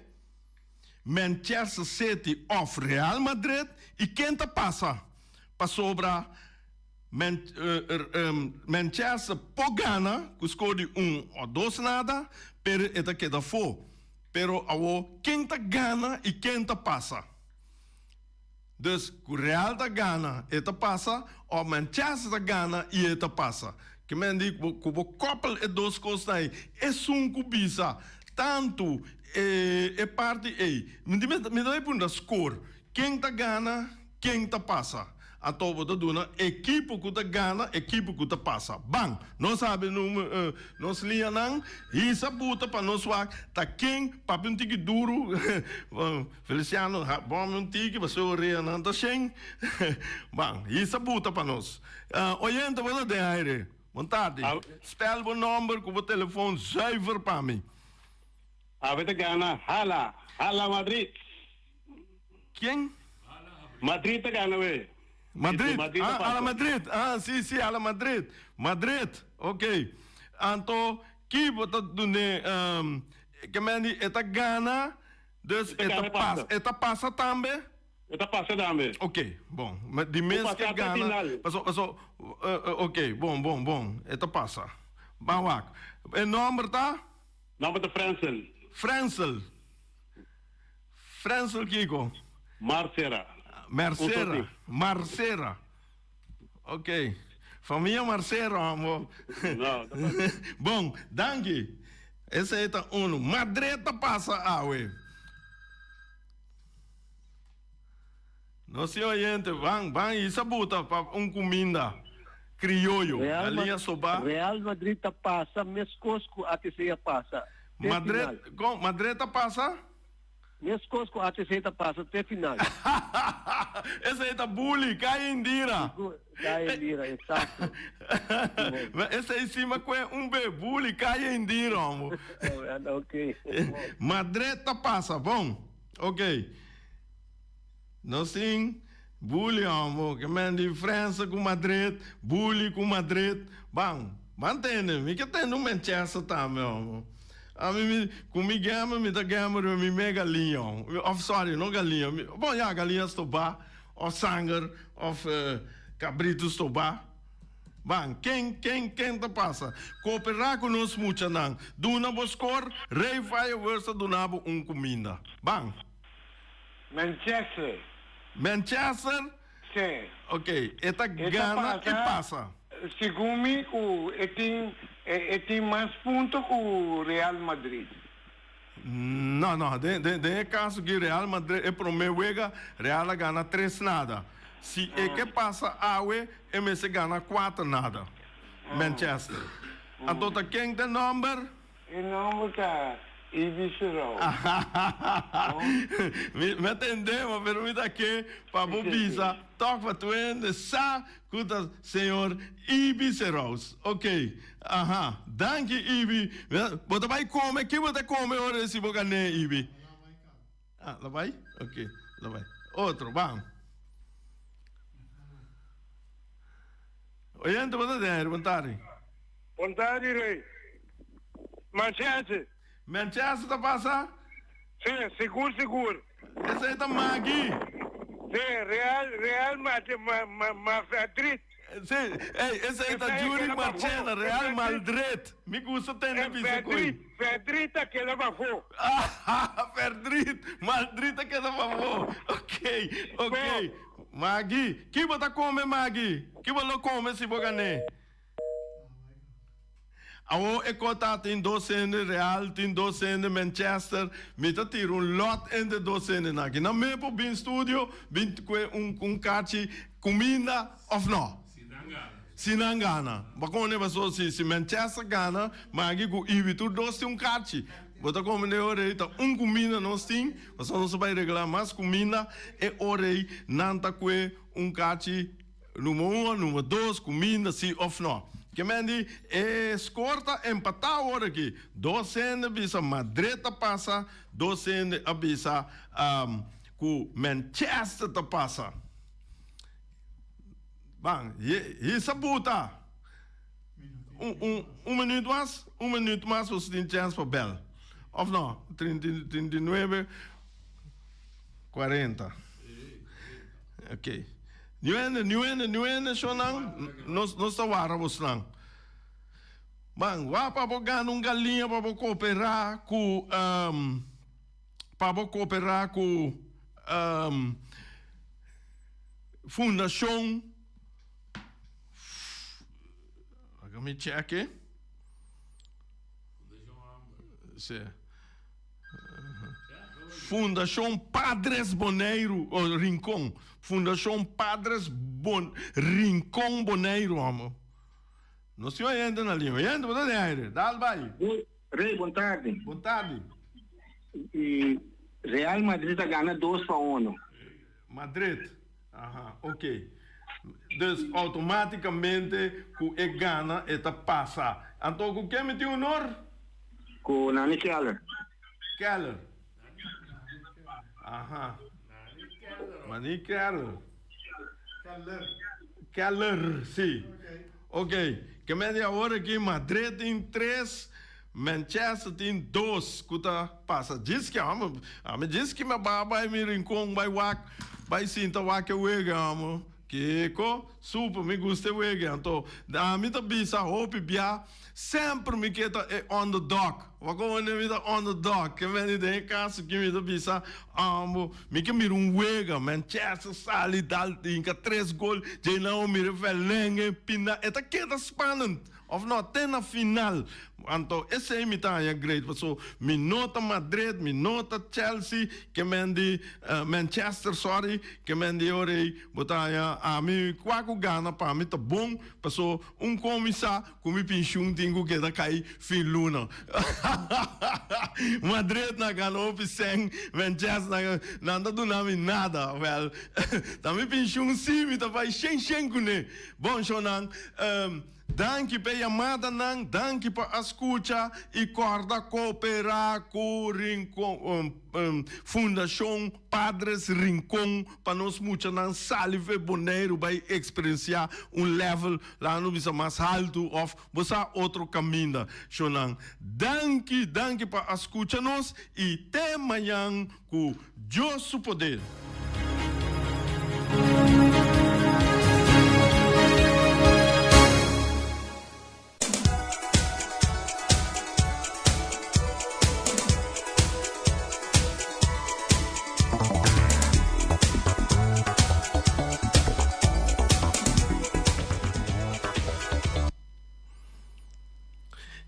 Manchester City of Real Madrid y ken ta pasa pasobra Manchester por gana cu score di un o dos nada pero e ta keda afo pero awo ken ta gana y ken ta pasa dus cu Real ta gana e ta pasa of Manchester ta gana y e ta pasa ke men di cu bo koppel e dos cosnan ey esun cu bisa tanto e parti ey mi ta bay puntra score ken ta gana ken ta pasa anto bo ta duna ekipo cu ta gana ekipo cu ta pasa ban nos sabi nos lianan hisa buta pa nos wak ta ken papia un tiki duru Feliciano bom mi un tiki pasobra oreanan ta shen ban hisa buta pa nos oyente bo ta den aire bon tardi spel bo nomber cu bo telefon zuiver pa mi. Awe ta gana hala hala Madrid. Ken? Madrid ta gana we. Madrid, ah hala Madrid ah si si hala Madrid Madrid ok anto ki bo ta dune ke men di e ta gana dus e ta pasa e ta pasa tambe? E ta pasa tambe. Ok bon di mes ke gana paso paso ok bon bon bon e ta pasa ban wak e nomber ta? Nomber ta Frensel. Frensel. Frensel kiko? Marcera. Mercera. Marcera. Ok. Famia Marcera amo. No. Bon, danki. Esei ta uno. Madrid ta pasa awe. Nos tin oyente, ban, ban hisa buta pa un kuminda krioyo. Galiña soba. Real Madrid ta pasa meskos ku ATC a pasa te final. Kon? Madrid ta pasa? Meskos ku ATC ta pasa te final. Esei ta bully, Kaya Indira. Kaya Indira, exacto. Esei sima kue un be, bully, Kaya Indira, homo. Ok. Madrid ta pasa, bon. Ok. Nos tin bully, homo. Ke men di Fransa ku Madrid, bully ku Madrid. Ban, ban tende. Mi ke tende un Manchester tambe, homo. Ami mi ku mi gamber mi ta gamber riba mi me galiña of sorry no galiña bon ya galiña stobá of sanger of kabritu stobá ban ken ken ken ta pasa koperá ku nos muchanan duna bo skor Rey Fireworks ta duna bo un kuminda ban. Manchester. Manchester. Sí. Ok, e ta gana y pasa. Segun mi cu e tin e tin mas punto cu Real Madrid. No, no, den den den e caso aki Real Madrid e prome wega Real a gana tres nada. Si e ke pasa awe e mester gana cuater nada. Manchester. Anto ta ken ta e nomber? E nomber ta Ibi Serou. Mi a tende bo, pero mi ta ke pa bo bisa tok pa tur hende sa ku ta señor Ibi Serous. Ok, aha. Danki Ibi. Bo ta bai kome? Ki bo ta kome ora si bo gané Ibi? Ah, lo bai? Ok, lo bai. Otro, ban. Oyente, bo ta den aire, bon tardi. Bon tardi, Rey. Manchester. Manchester ta pasa? Si, sigur sigur. Esei ta Maggie. Si, Real, Real Madrid. Si, ey, esei ta Yuri Marchena, Real Maldrid. Mi gusta tende bisa cu ey. Verdriet a keda pafó. Verdriet, Maldrid a keda pafó. Ok, ok. Maggie, ki bo ta come Maggie? Ki bo lo come si bo gané? Awor e kota tin dos hende Real, tin dos hende Manchester. Mi ta tira un lot entre dos hendenan aki. Nan me por bin studio, bin kue un un kachi kuminda of no? Si nan gana. Bakon e paso si si Manchester gana, Maggie ku Ibi tur dos tin un kachi. Bo ta komprende e ora ei ta un kuminda nos tin, pasobra nos ta bai regla mas kuminda, e ora ei nan ta kue un kachi. Numero un, numero dos, kuminda si of no. Ke men di e skor ta empatá awor aki. Dos hende bisa Madrid ta pasa, dos hende a bisa ku Manchester ta pasa. Ban, hisa buta. Un, un, un minuut mas, un minuut mas boso tin chèns pa bèl. Of no? 39, 40. Ok. New hende, new hende, new hende, shownan. Nos, nos ta wara bosnan. Man, wa pa bo gana un galiña pa bo cooperá cu, um, pa bo cooperá cu, um, Fundacion, laga mi check. Sí. Fundashon Padres Boneiru, oh, Rincon. Fundashon Padres Bon, Rincon Boneiru, amo. Nos tin oyente na linha. Oyente, bo ta den aire. Dal bai. Rey, bon tardi. Bon tardi. Y Real Madrid a gana dos pa uno. Madrid. Aha, ok. Dus automaticamente cu e gana e ta pasa. Anto cu ken mi tin honor? Cu Nani Keller. Keller. Aha. Nani Keller. Keller. Keller, si. Ok. Ke men di awor aki Madrid tin tres, Manchester tin dos ku ta pasa. Djis ki amo, ami djis ki mi a baha bai mi rincon bai wak, bai sinta wak e wega amo. Kiko? Super, mi gusta e wega. Anto ami ta bisa hopi bia, semper mi ke ta e underdog. Wak unda mi ta underdog? Ke meni den e kaso ki mi ta bisa amo, mi ke mira un wega, Manchester sali dal hinka tres gol, djei nan a mira e verlenge, pinda, e ta keda spannend. Of no, te na final. Anto esei mi ta haña great paso mi no ta Madrid, mi no ta Chelsea, ke men di Manchester sorry, ke men di ora ei bo ta haña ami kua ku gana pa mi ta bon paso un komi sa ku mi penshun tin ku keda kai fin luna. Madrid na gana hopi sèn, Manchester na gana, nan ta duna mi nada, wèl ta mi penshun si mi ta bai shen shen kuné. Bon shownan. Danki p'e yamadanan, danki pa a skucha i kòrda kooperá ku Rincon, Fundashon Padres Rincon pa nos muchanan sali fe Boneiru bai eksperensiá un level laga nos bisa mas haltu òf bo sa otro kaminda. Shownan, danki, danki pa a skucha nos i te mañan ku Dios su poder.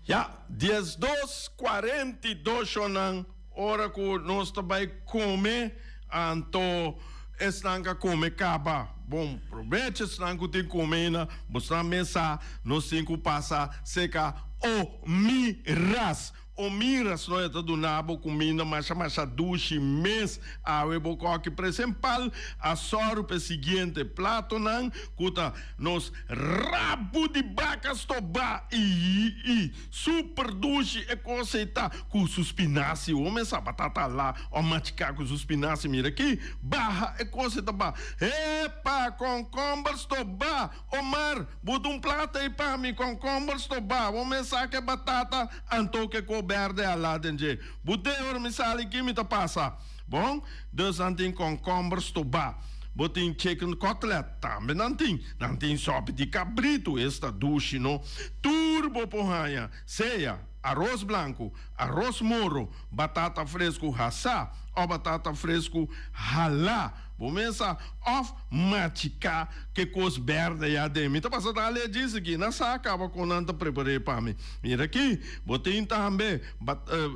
Ya, 12 42 shownan. Ora ku nos ta bai kome, anto esnan ka kome kaba. Bon probecho esnan ku tin kome ainda, bosnan mes sa nos tin ku pasa seka Omiras. Omiras no e ta duna bo kuminda masha masha dushi mes. Awe bo koki presempal a sòru pa e siguiente platonan ku ta nos rabu di baka stobá i i super dushi e kos ei ta ku su spinasi. Bo mes sa batata alá o machiká ku su spinasi mira aki baha e kos ei ta baha. Epa kònkòmber stobá! Omar, buta un plato ei pa mi, kònkòmber stobá, bo mes sa ke batata anto ke ko bèrdè alá den dje. But'é ora mi sali ki mi ta pasa. Bon, dus nan tin kònkòmber stobá. Bo tin chicken cutlet, tambe nan tin. Nan tin sòpi di kabritu, esta dushi no. Tur bo por haña, sea aros blanku, aros moro, batata fresku hasá òf batata fresku halá. Bo mesa of machiká ke kos bèrdè ya den. Mi ta pasa ta lei djis aki. Nan sa kaba kon nan ta prepar'é pa mi. Mira aki, bo tin tambe,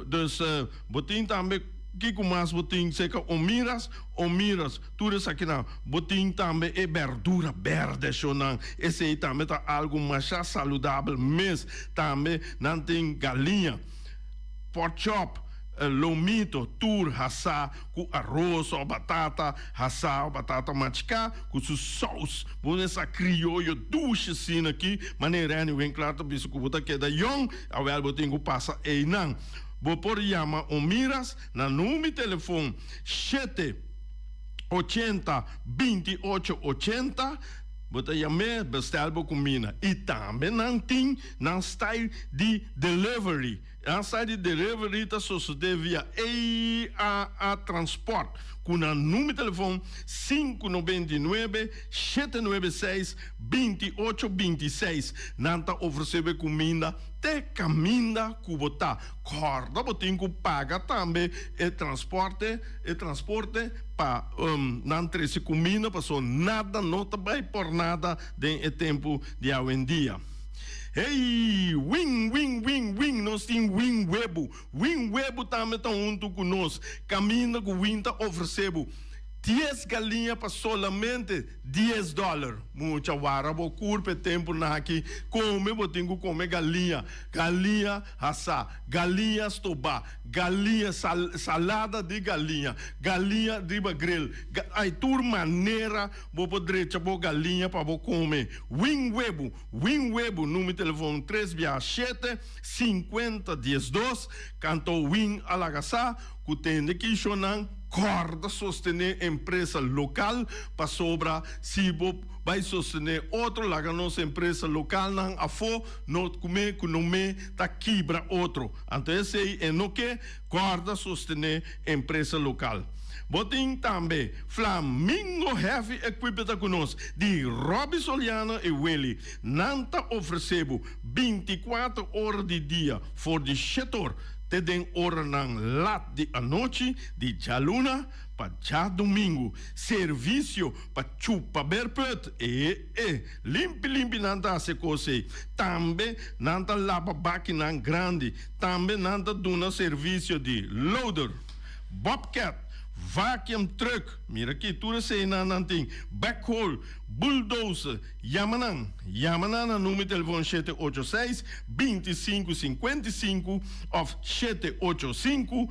dus bo tin tambe, kiko mas bo tin serka Omiras? Omiras, tur esakinan. Bo tin tambe e bèrdura bèrdè shonnan. Esei tambe ta algu masha saludabel mes. Tambe nan tin galiña, pork chop, lomito, tur hasá ku aros o batata hasá o batata machiká ku su sous. Bo mester sa krioyo dushi asina aki, manera Renny Winklaar ta bisa ku bo ta keda yòn, awèl bo tin ku pasa einan. Bo por yama Omiras na number telefon shete ochenta binti ocho ochenta, bo ta yam'é bestèl bo kumina. I tambe nan tin nan style di delivery. E site di delivery ta sosodé via EAA Transport ku nan number telefon sinku nobenta i nuebe, shete nuebe seis, binti ocho binti seis. Nan ta ofresé bo e kuminda te kaminda ku bo ta. Kòrda bo tin ku paga tambe e transporte e transporte pa nan trese kuminda pasobra nada no ta bai por nada den e tempu di awendia. Hey! Win, win, win, win, nos tin win webu. Win webu tambe ta huntu ku nos. Kaminda ku win ta ofresé bo dies galiña pa solamente dies dòler. Mucha wara bo kurpa e tempunan aki. Kome bo tin ku kome galiña. Galiña hasá, galiña stobá, galiña sal, salada di galiña, galiña riba grill. Ay, tur manera Bo por drecha bo galiña pa bo come. Win webu, win webu, numero telefon tres bia shete, sinkuenta diesdos, kanto win a laga sa ku tende kishonan kòrda sostené empresa lokal pasobra si bo bai sostené otro laga nos empresa lokalnan afó no kume ku no me ta kibra otro anto esei e no ke kòrda sostené empresa lokal. Bo tin tambe Flamingo Heavy Equipment ta ku nos di Robby Soliano i Willy. Nan ta ofresé bo bintikuater ora di dia for di shetor te den oranan lat di anochi di djaluna pa djadumingu. Servisio pa chupa berput, e e limpi limpi nan ta hasi e kos ei. Tambe nan ta laba bakinan grandi. Tambe nan ta duna servisio di loader. Bobcat, vacuum truck, mira aki tur eseinan nan tin, backhoe, bulldozer, yama nan, yama nan na numero di telefon shete ocho seis, binti sinku sinkuenta i sinku of shete ocho sinku,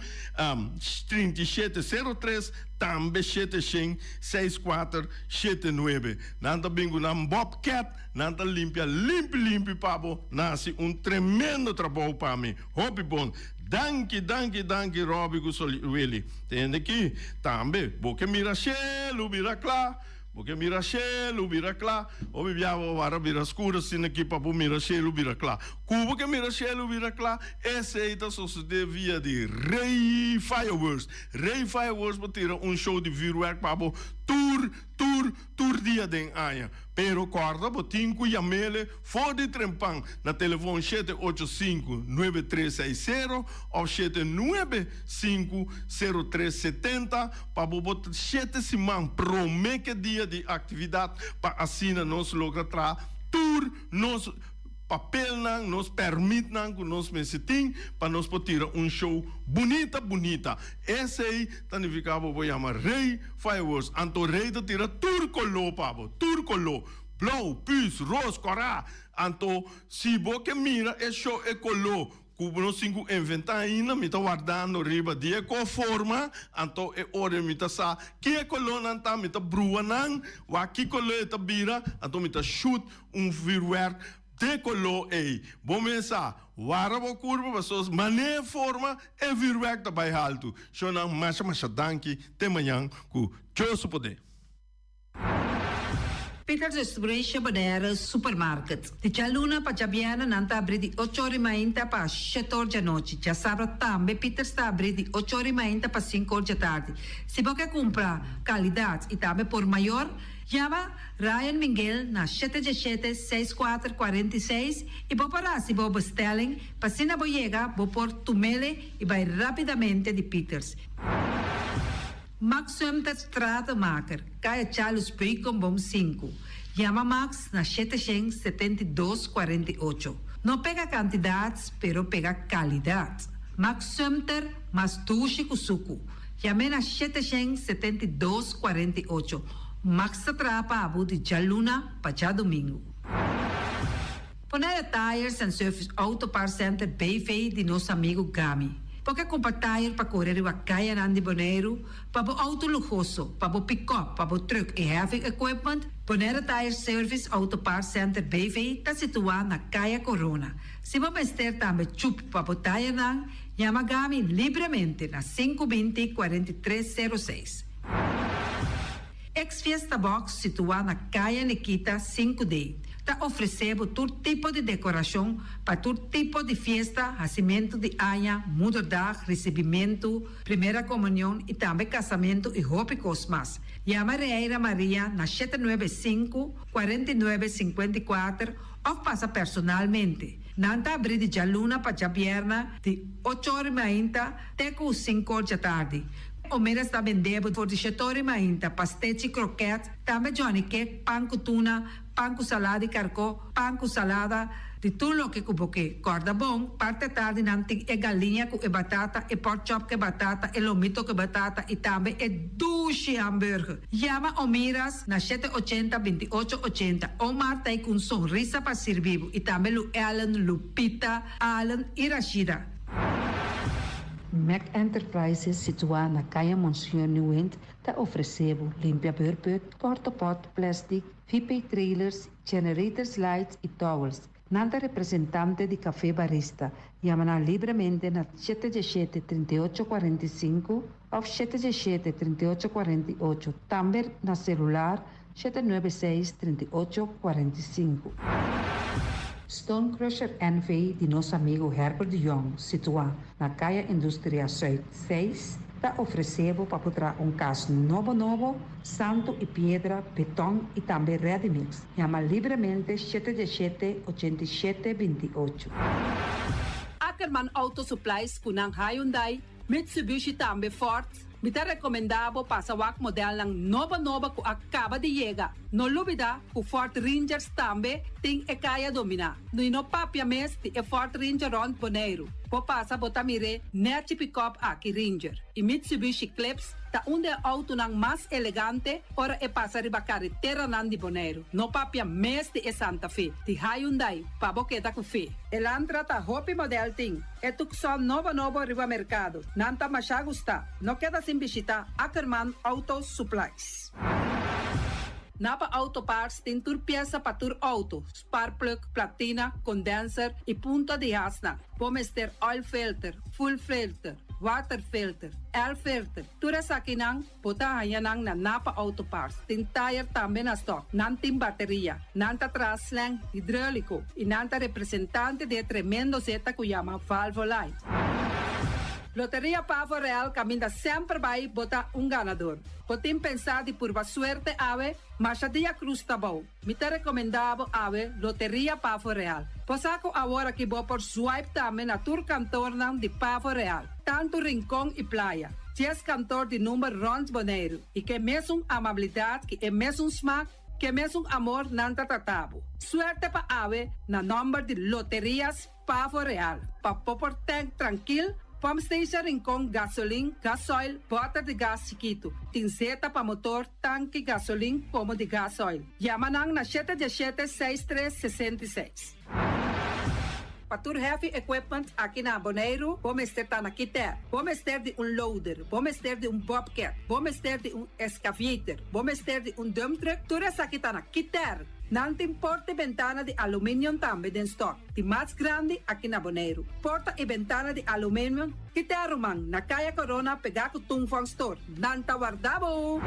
trinta i shete sero tres, tambe shete shen seis kuater shete nuebe. Nan ta bin ku nan bobcat, nan ta limpia limpi limpi pa bo, nan hasi un tremendo trabou pa mi, hopi bon. Danki danki danki Robbie ku Soli Willy. Tende ki tambe bo ke mira shelu bira kla bo ke mira shelu bira kla hopi bia bo wara bira skur asina ki pa bo mira shelu bira kla ku bo ke mira shelu bira kla esei ta sosode via di Rey Fireworks Rey Fireworks por tira un show di vuurwerk pa bo tur tur tur dia den aña. Pero kòrda bo tin ku yam'ele for di trempan na telefon shete ocho sinku nuebe tres seis sero òf shete nuebe sinku sero tres setenta pa bo bo shete siman promé ke dia di aktividat pa asina nos logra traha tur nos papelnan, nos pèrmitnan ku nos mester tin pa nos por tira un show bunita bunita. Esei ta nifiká bo por yama Rey Fireworks. Anto Rey ta tira tur koló pa bo, tur koló, blou, püs, ros, kòrá. Anto si bo ke mira e show e koló. ku nos tin ku inventá ainda, mi ta wardando riba di e ko forma, anto e ora mi ta sa ki e kolónan ta, mi ta brua nan, wak ki koló e ta bira, anto mi ta shoot un vuurwerk de koló ei. Bo mes sa, wara bo kurpa pasobra manera e forma e vuurwerk ta bai haltu. Shownan masha masha danki, te mañan ku Dios su poder. Peter Distribution Bonaire Supermarket. Di djaluna pa djabièrnè nan ta abrí di ocho or i mainta pa shete or djanochi. Djasabra tambe Peters ta abrí di ocho or i mainta pa sinku or djatardi. Si bo ke kumpra kalidat i tambe por mayor, yama Ryan Minguel na shete djeshete seis kuater 46 i bo por hasi bo bestelling pa asina bo yega bo por tumele i bai rápidamente di Peters. Max Sumter Stratenmaker, Kaya Charles Beukenboom sinku. Yama Max na 772 48. No pega kantidat, pero pega kalidat. Max Sumter, mas dushi ku suku. Yam'é na 772 48. Max ta traha pa bo di djaluna pa djadumingu. Bonaire Tires and Service Auto Parts Center BV di nos amigu Gami. Bo ke kumpra tire pa kore riba kayanan di Boneiru, pa bo outo luhoso, pa bo pikòp, pa bo trùk i heavy equipment? Bonaire Tire Service Auto Parts Center BV ta situá na Kaya Corona. Si bo mester tambe chup pa bo tayernan, yama Gami libremente na 520 43 06. Ex Fiesta Box situá na Kaya Nikita 5D ta ofresé bo tur tipo di dekorashon pa tur tipo di fiesta, hasimentu di aña, moederdag, risibimentu, primera komunion i tambe kasamentu i hopi kos mas. Yama Reira Maria na 795, 49, 54 òf pasa personalmente. Nan ta abrí di djaluna pa djabièrnè di ocho or i mainta te ku sinku or djatardi. Omeras ta bende bo for di shetori mainta, pastechi, kroket, tambe johnny cake, pan ku tuna, pan ku salada di karkó, pan ku salada, di tur loke ku bo ke. Kòrda bon, parti atardi nan tin e galiña ku e batata, e pork chop ku e batata, e lomito ku e batata i tambe e dushi hamburger. Yama Omiras na shete ochenta, 28 ochenta. Omar ta ei ku un sonrisa pa sirbi bo i tambe Lu Ellen, Lupita, Allen i Rashida. Mac Enterprises situá na Kaya Monseñor Nieuwind ta ofresé bo limpia beurput, portapot, plastic, VP trailers, generators lights i towels. Nan ta representante di Café Barista. Yama nan libremente na shete diesshete, 38 45 òf shete diesshete, 38 48, tambe na selular 796, 38 45. Stone Crusher NV di nos amigu Herbert de Jong, situá na Kaya Industria Zuid 6, ta ofresé bo pa por traha un kas nobo nobo, santu i piedra, beton i tambe ready mix. Yama libremente shete diesshete, 87 28. Ackerman Auto Supplies ku nan Hyundai, Mitsubishi tambe Ford. Mi ta rekomendá bo pasa wak modelnan nobo nobo ku a kaba di yega. No lubidá ku Ford Rangers tambe tin e kaya dominá. No i no papia mes di e Ford Ranger rònt Boneiru. Bo pasa bo ta mir'é nèchi pikòp aki Ranger. I Mitsubishi Eclipse ta un di e outonan mas elegante ora e pasa riba kareteranan di Boneiru. No papia mes di e Santa Fe di Hyundai pa bo keda ku fe. Elantra ta hopi modèl tin. E Tucson nobo nobo riba merkado. Nan ta masha gustá. No keda sin bishitá Ackerman Auto Supplies. Napa Auto Parts tin tur piesa pa tur auto, spark plug, platina, condenser y punta di hasnan. Bo mester oil filter, fuel filter, water filter, air filter, tur esakinan bo ta haña nan na Napa Auto Parts. Tin tire tambe na stock. Nan tin bateria. Nan ta traha slang hidrolico y nan ta representante di e tremendo zeta cu yama Valvoline. Loteria Pavo Real caminda semper bay bo ta un ganador. Bo tin pensá di purba suerte awe? Masha dia cruz ta bou. Mi ta recomendá bo awe Loteria Pavo Real. Bo sa cu awor aki bo por swipe tambe na tur kantornan di Pavo Real, tantu Rincon y Playa. Dies kantor di number rond Boneiru y ke mesun amabilidad ki e mesun smaak, ke mesun amor nan ta trata bo. Suerte pa awe na nomber di Loterias Pavo Real, pa bo por tank trankil, pump station Rincon, gasolin, gasoil, bòter di gas chikitu, tin zeta pa motor, tanki gasolin komo di gasoil. Yama nan na 717 63 66. Pa tur heavy equipment aki na Boneiru, bo mester ta na Kiter. Bo mester di un loader, bo mester di un bobcat, bo mester di un excavator, bo mester di un dump truck, tur esaki ta na Kiter. Nan tin porta i bentana di aluminium tambe den stock, di mas grandi aki na Boneiru. Porta i bentana di aluminium, Kiter ruman, na Kaya Corona pegá ku Tung Fong Store. Nan ta warda bo!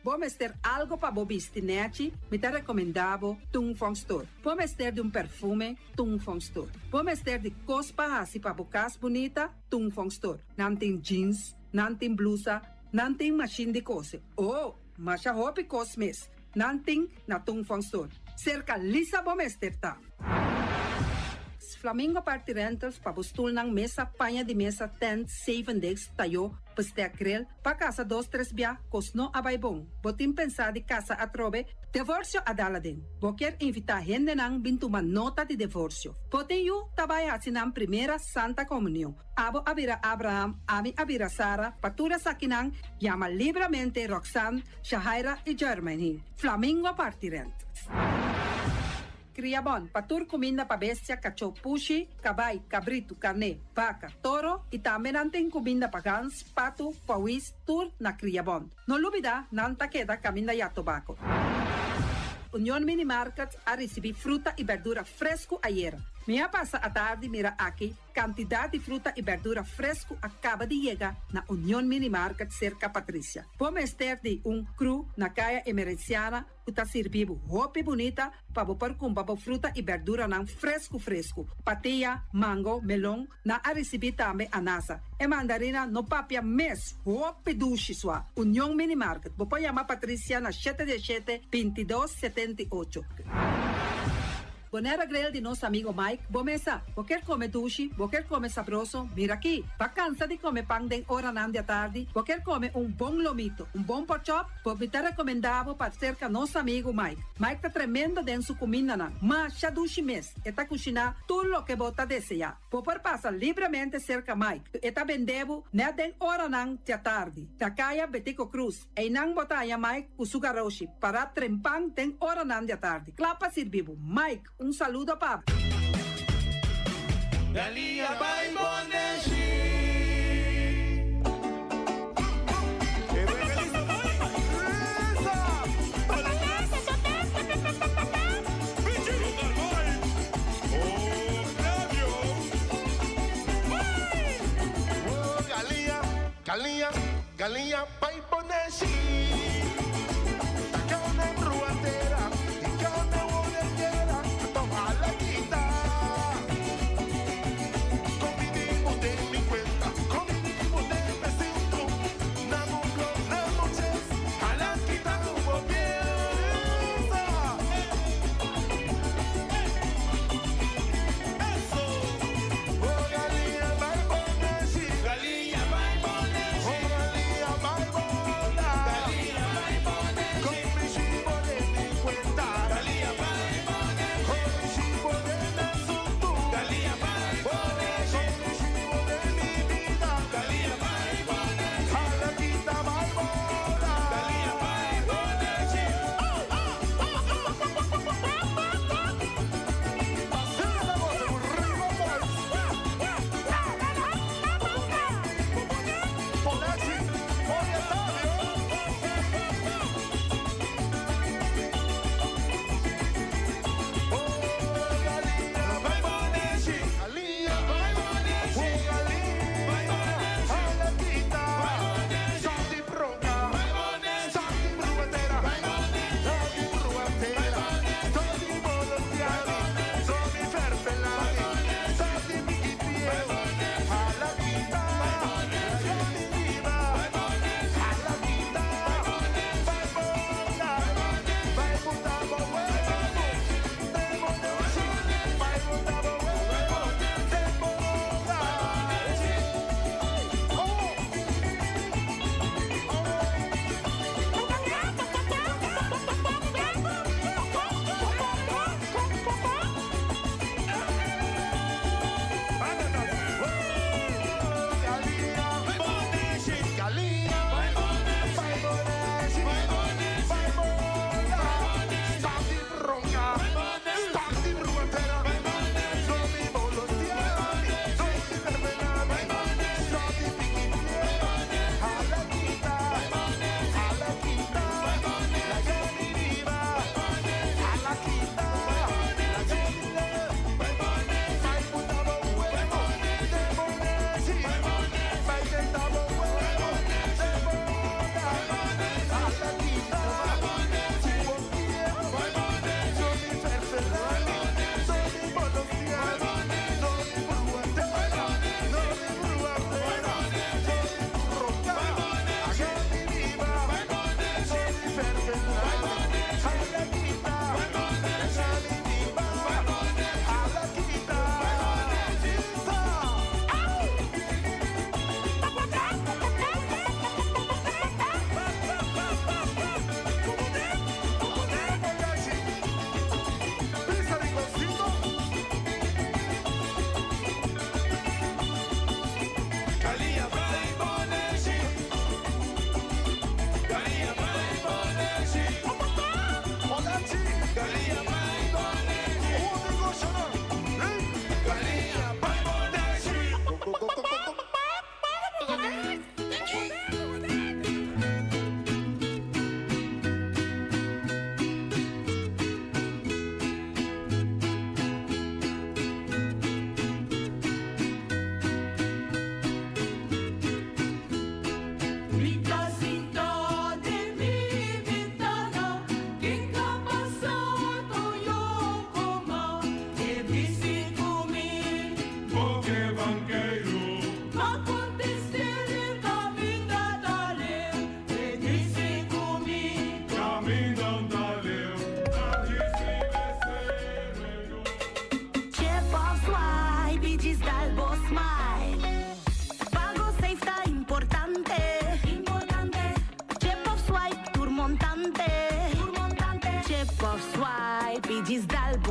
Bo mester algo pa bo bisti nèchi? Mi ta rekomendá bo Tung Fong Store. Bo mester di un perfume? Tung Fong Store. Bo mester di kos pa hasi pa bo kas bunita? Tung Fong Store. Nan tin jeans, nan tin blusa, nan tin mashin di kose. Oh, masha hopi kos mes nan tin na Tung Fong Store. Serka Lisa bo mester ta. Flamingo Party Rentals pa bo stulnan, mesa, paña di mesa, tent, zevendegs, tayó, bestek grill, pa kasa dos tres bia, kos no a bai bon. Bo tin pensá di kasa atrobe? Devorsio a dal aden. Bo kier invitá hendenan bin tuma nota di devorsio. Bo tin yu ta bai hasi nan primera Santa Komunion. Abo a bira Abraham, ami a bira Sara, pa tur esakinan yama libramente Roxanne, Shahaira i Jermaine. Flamingo Party Rent. Kriabon, pa tur kuminda pa bestia, kachó, pushi, kabai, kabritu, karné, baka, toro i tambe nan tin kuminda pa gans, patu, pawis, tur na Kriabon. No lubida, nan ta keda kaminda ya tobako. Union Mini Market a risibí fruta i berdura fresku ayera. Mi a pasa atardi mira aki Kantidat di fruta i bèrdura fresku a kaba di yega na Union Mini Market serka Patricia. Bo mester di un kru na Kaya Emerenciana ku ta sirbi bo hopi bunita pa bo por kumpra bo fruta i bèrduranan fresku fresku. Patia, mango, melon, nan a risibí tambe anasa. E mandarina no papia mes, hopi dushi sua. Union Mini Market, bo por yama Patricia na shete diesshete, bintidos, setenti'ocho. Bonera Grill di nos amigo Mike, bo mesa. Bo kier come dushi, bo kier come sabroso, mira aki. Ba cansa di come pan den oranan di atardi, bo kier come un bon lomito, un bon porkchop, bo mi ta recomenda bo pa cerca nos amigo Mike. Mike ta tremendo den su cumindanan, masha dushi mes, e ta cushina tur loke bo ta desea. Bo por pasa libremente cerca Mike, e ta bende bo net den oranan di atardi, na caya Betico Cruz. Einan bo ta haña Mike ku su garoshi pará trempan den oranan di atardi, kla pa sirbi bo. Mike, un saludo pa bo. Galia bai Boneshi. Galia, Galia bai Boneshi Ta kane bruatera Di kane wodetera To hala kita Komi di bo den mi kuenta Komi di bo den me sintu Na bo blo na bo ches Hala kita ku bo piensa Oh Galia bai Boneshi Galia bai Boneshi.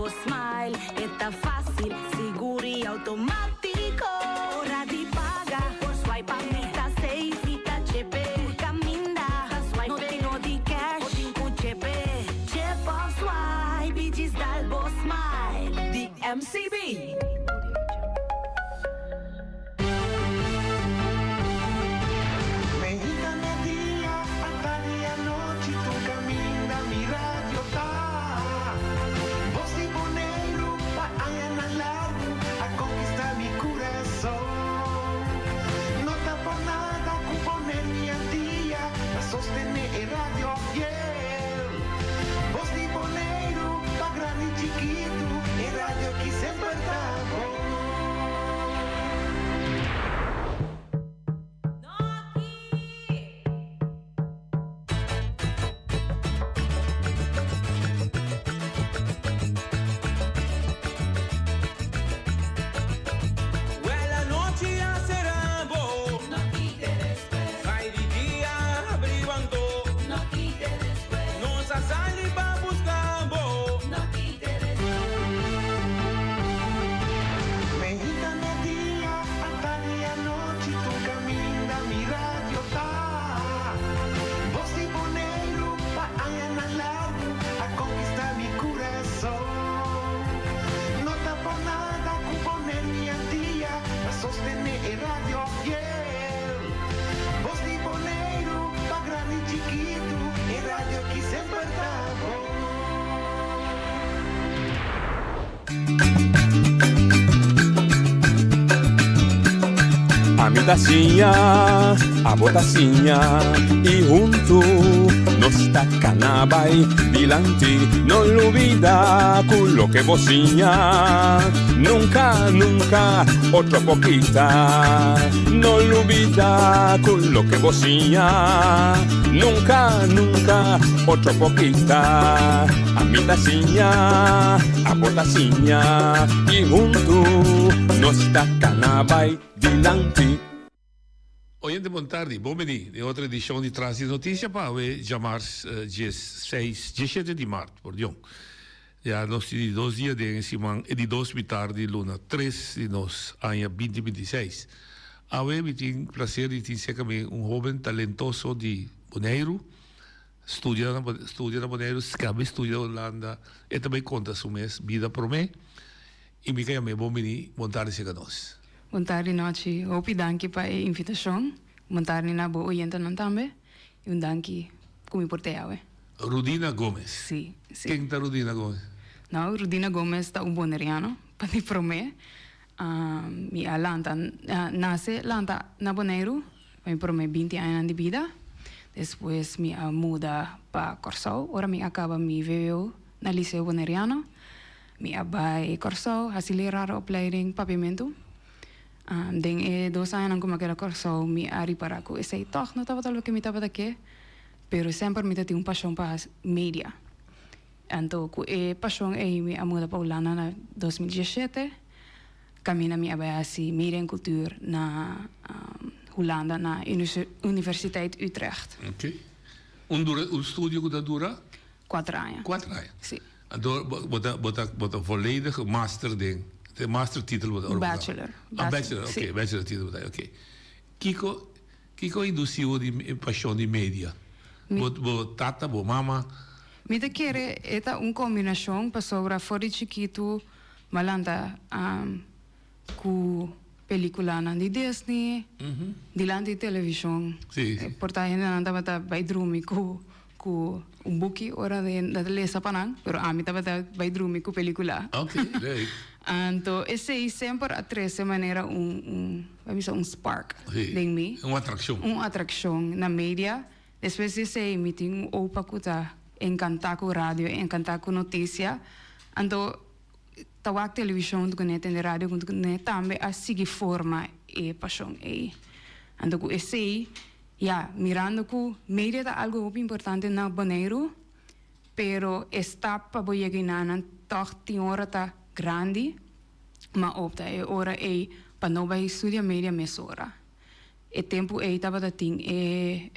bo smile. E ta fásil, sigur i outomátiko. Ora di paga, por swipe pa mi ta safe. Mi ta chepe, tur kaminda ta swipe. No tin no di cash, bo tin ku chepe. Chep òf swipe i djis dal bo smile. Di MCB. Meinta media, atardi anochi tur caminda mi radio ta. Bos di Boneiru pa añanan largu a conquista mi curason. No ta por nada cu Boneiru y Antia ta sostene e radio fiel. Bos di Boneiru pa grandi y chikitu e radio ki semper ta bon. Wel anochi a sera bo. Bai di dia abri wanto. Nos a sali pa busca bo. Meinta media, atardi anochi tur caminda mi radio ta. Bos di Boneiru pa añanan largu a conquista mi curason. No ta por nada cu Boneiru y Antia ta sostene e radio fiel. Bos di Boneiru pa grandi y chikitu e radio ki semper ta bon. Ami ta siña, abo ta siña y huntu nos ta cana bay dilanti. No lubida cu loke bo siña nunca, nunca otro por kita. No lubida cu loke bo siña nunca, nunca otro por kita. Ami ta siña, abo ta siña y huntu nos ta cana bay dilanti. Oyente bon tardi, bon bini den otro edicion di Tras di Noticia pa awe djamars djes seis, djeshete di mart, pordion. Ya nos tin di dos dia den e siman, e di dos mitar di luna tres di nos aña binti binti seis. Awe mi tin placer di tin cerca mi un hoben talentoso di Boneiru, Studia na studia na Boneiru, skaba e studia na Hulanda, e ta bai konta su mes bida promé i mi ka yam'é bon bini, bon tardi serka nos. Bon tardi Nochi, hopi danki pa e invitashon, bon tardi na bo oyentenan tambe i un danki ku mi por te awe. Rudina Gomez. Si, si. Ken ta Rudina Gomez? No, Rudina Gomez ta un boneriano pa di promé. Mi a lanta, nase lanta na Boneiru. Pa mi prome binti añanan di bida. Despues mi a muda pa Kòrsou. Ora mi a kaba mi vwo na Liceo Boneriano, mi a bai Kòrsou hasi lerarenopleiding Papiamentu. Den e dos añanan ku mi a keda Kòrsou mi a ripará ku esei tòg no tabata loke mi tabata ke, pero semper mi ta tin un pashon pa hasi media. Anto ku e pashon ei mi a muda pa Hulanda na 2017. Caminda mi a bai haci Media en Cultuur na Hulanda na Universiteit Utrecht. Ok. Un dura, un studio cu ta dura? Cuater aña. Cuater aña. Si. Anto bo ta, bo ta, bo ta volledig master den, den master titel bo ta ora bo ta? Bachelor. Ah, bachelor, ok, Si. bachelor titel bo ta, ok. Kico, kico a induci bo di e pasion di media? Bo, bo tata, bo mama? Mi ta kere e ta un combinacion pasobra for di chikitu M'a lanta ku pelikulanan di Disney dilanti di televishon. Por ta hendenan tabata bai drumi ku ku un buki ora nan ta lesa pa nan, pero ami tabata bai drumi ku pelikula. Anto esei semper a trese manera un un bai bisa un spark den mi. Un atrakshon. Un atrakshon na media. Despues di esei mi tin un opa ku ta enkantá ku radio, enkantá ku notisia. Anto ta wak televishon huntu kuné, tende radio huntu kuné tambe a sigui forma e pashon ei. Anto ku esei, ya, mirando ku media ta algu hopi importante na Boneiru, pero e stap pa bo yega enanan tòg tin ora ta grandi, m'a opta e ora ei pa no bai studia media mesora. E tempu ei tabata tin e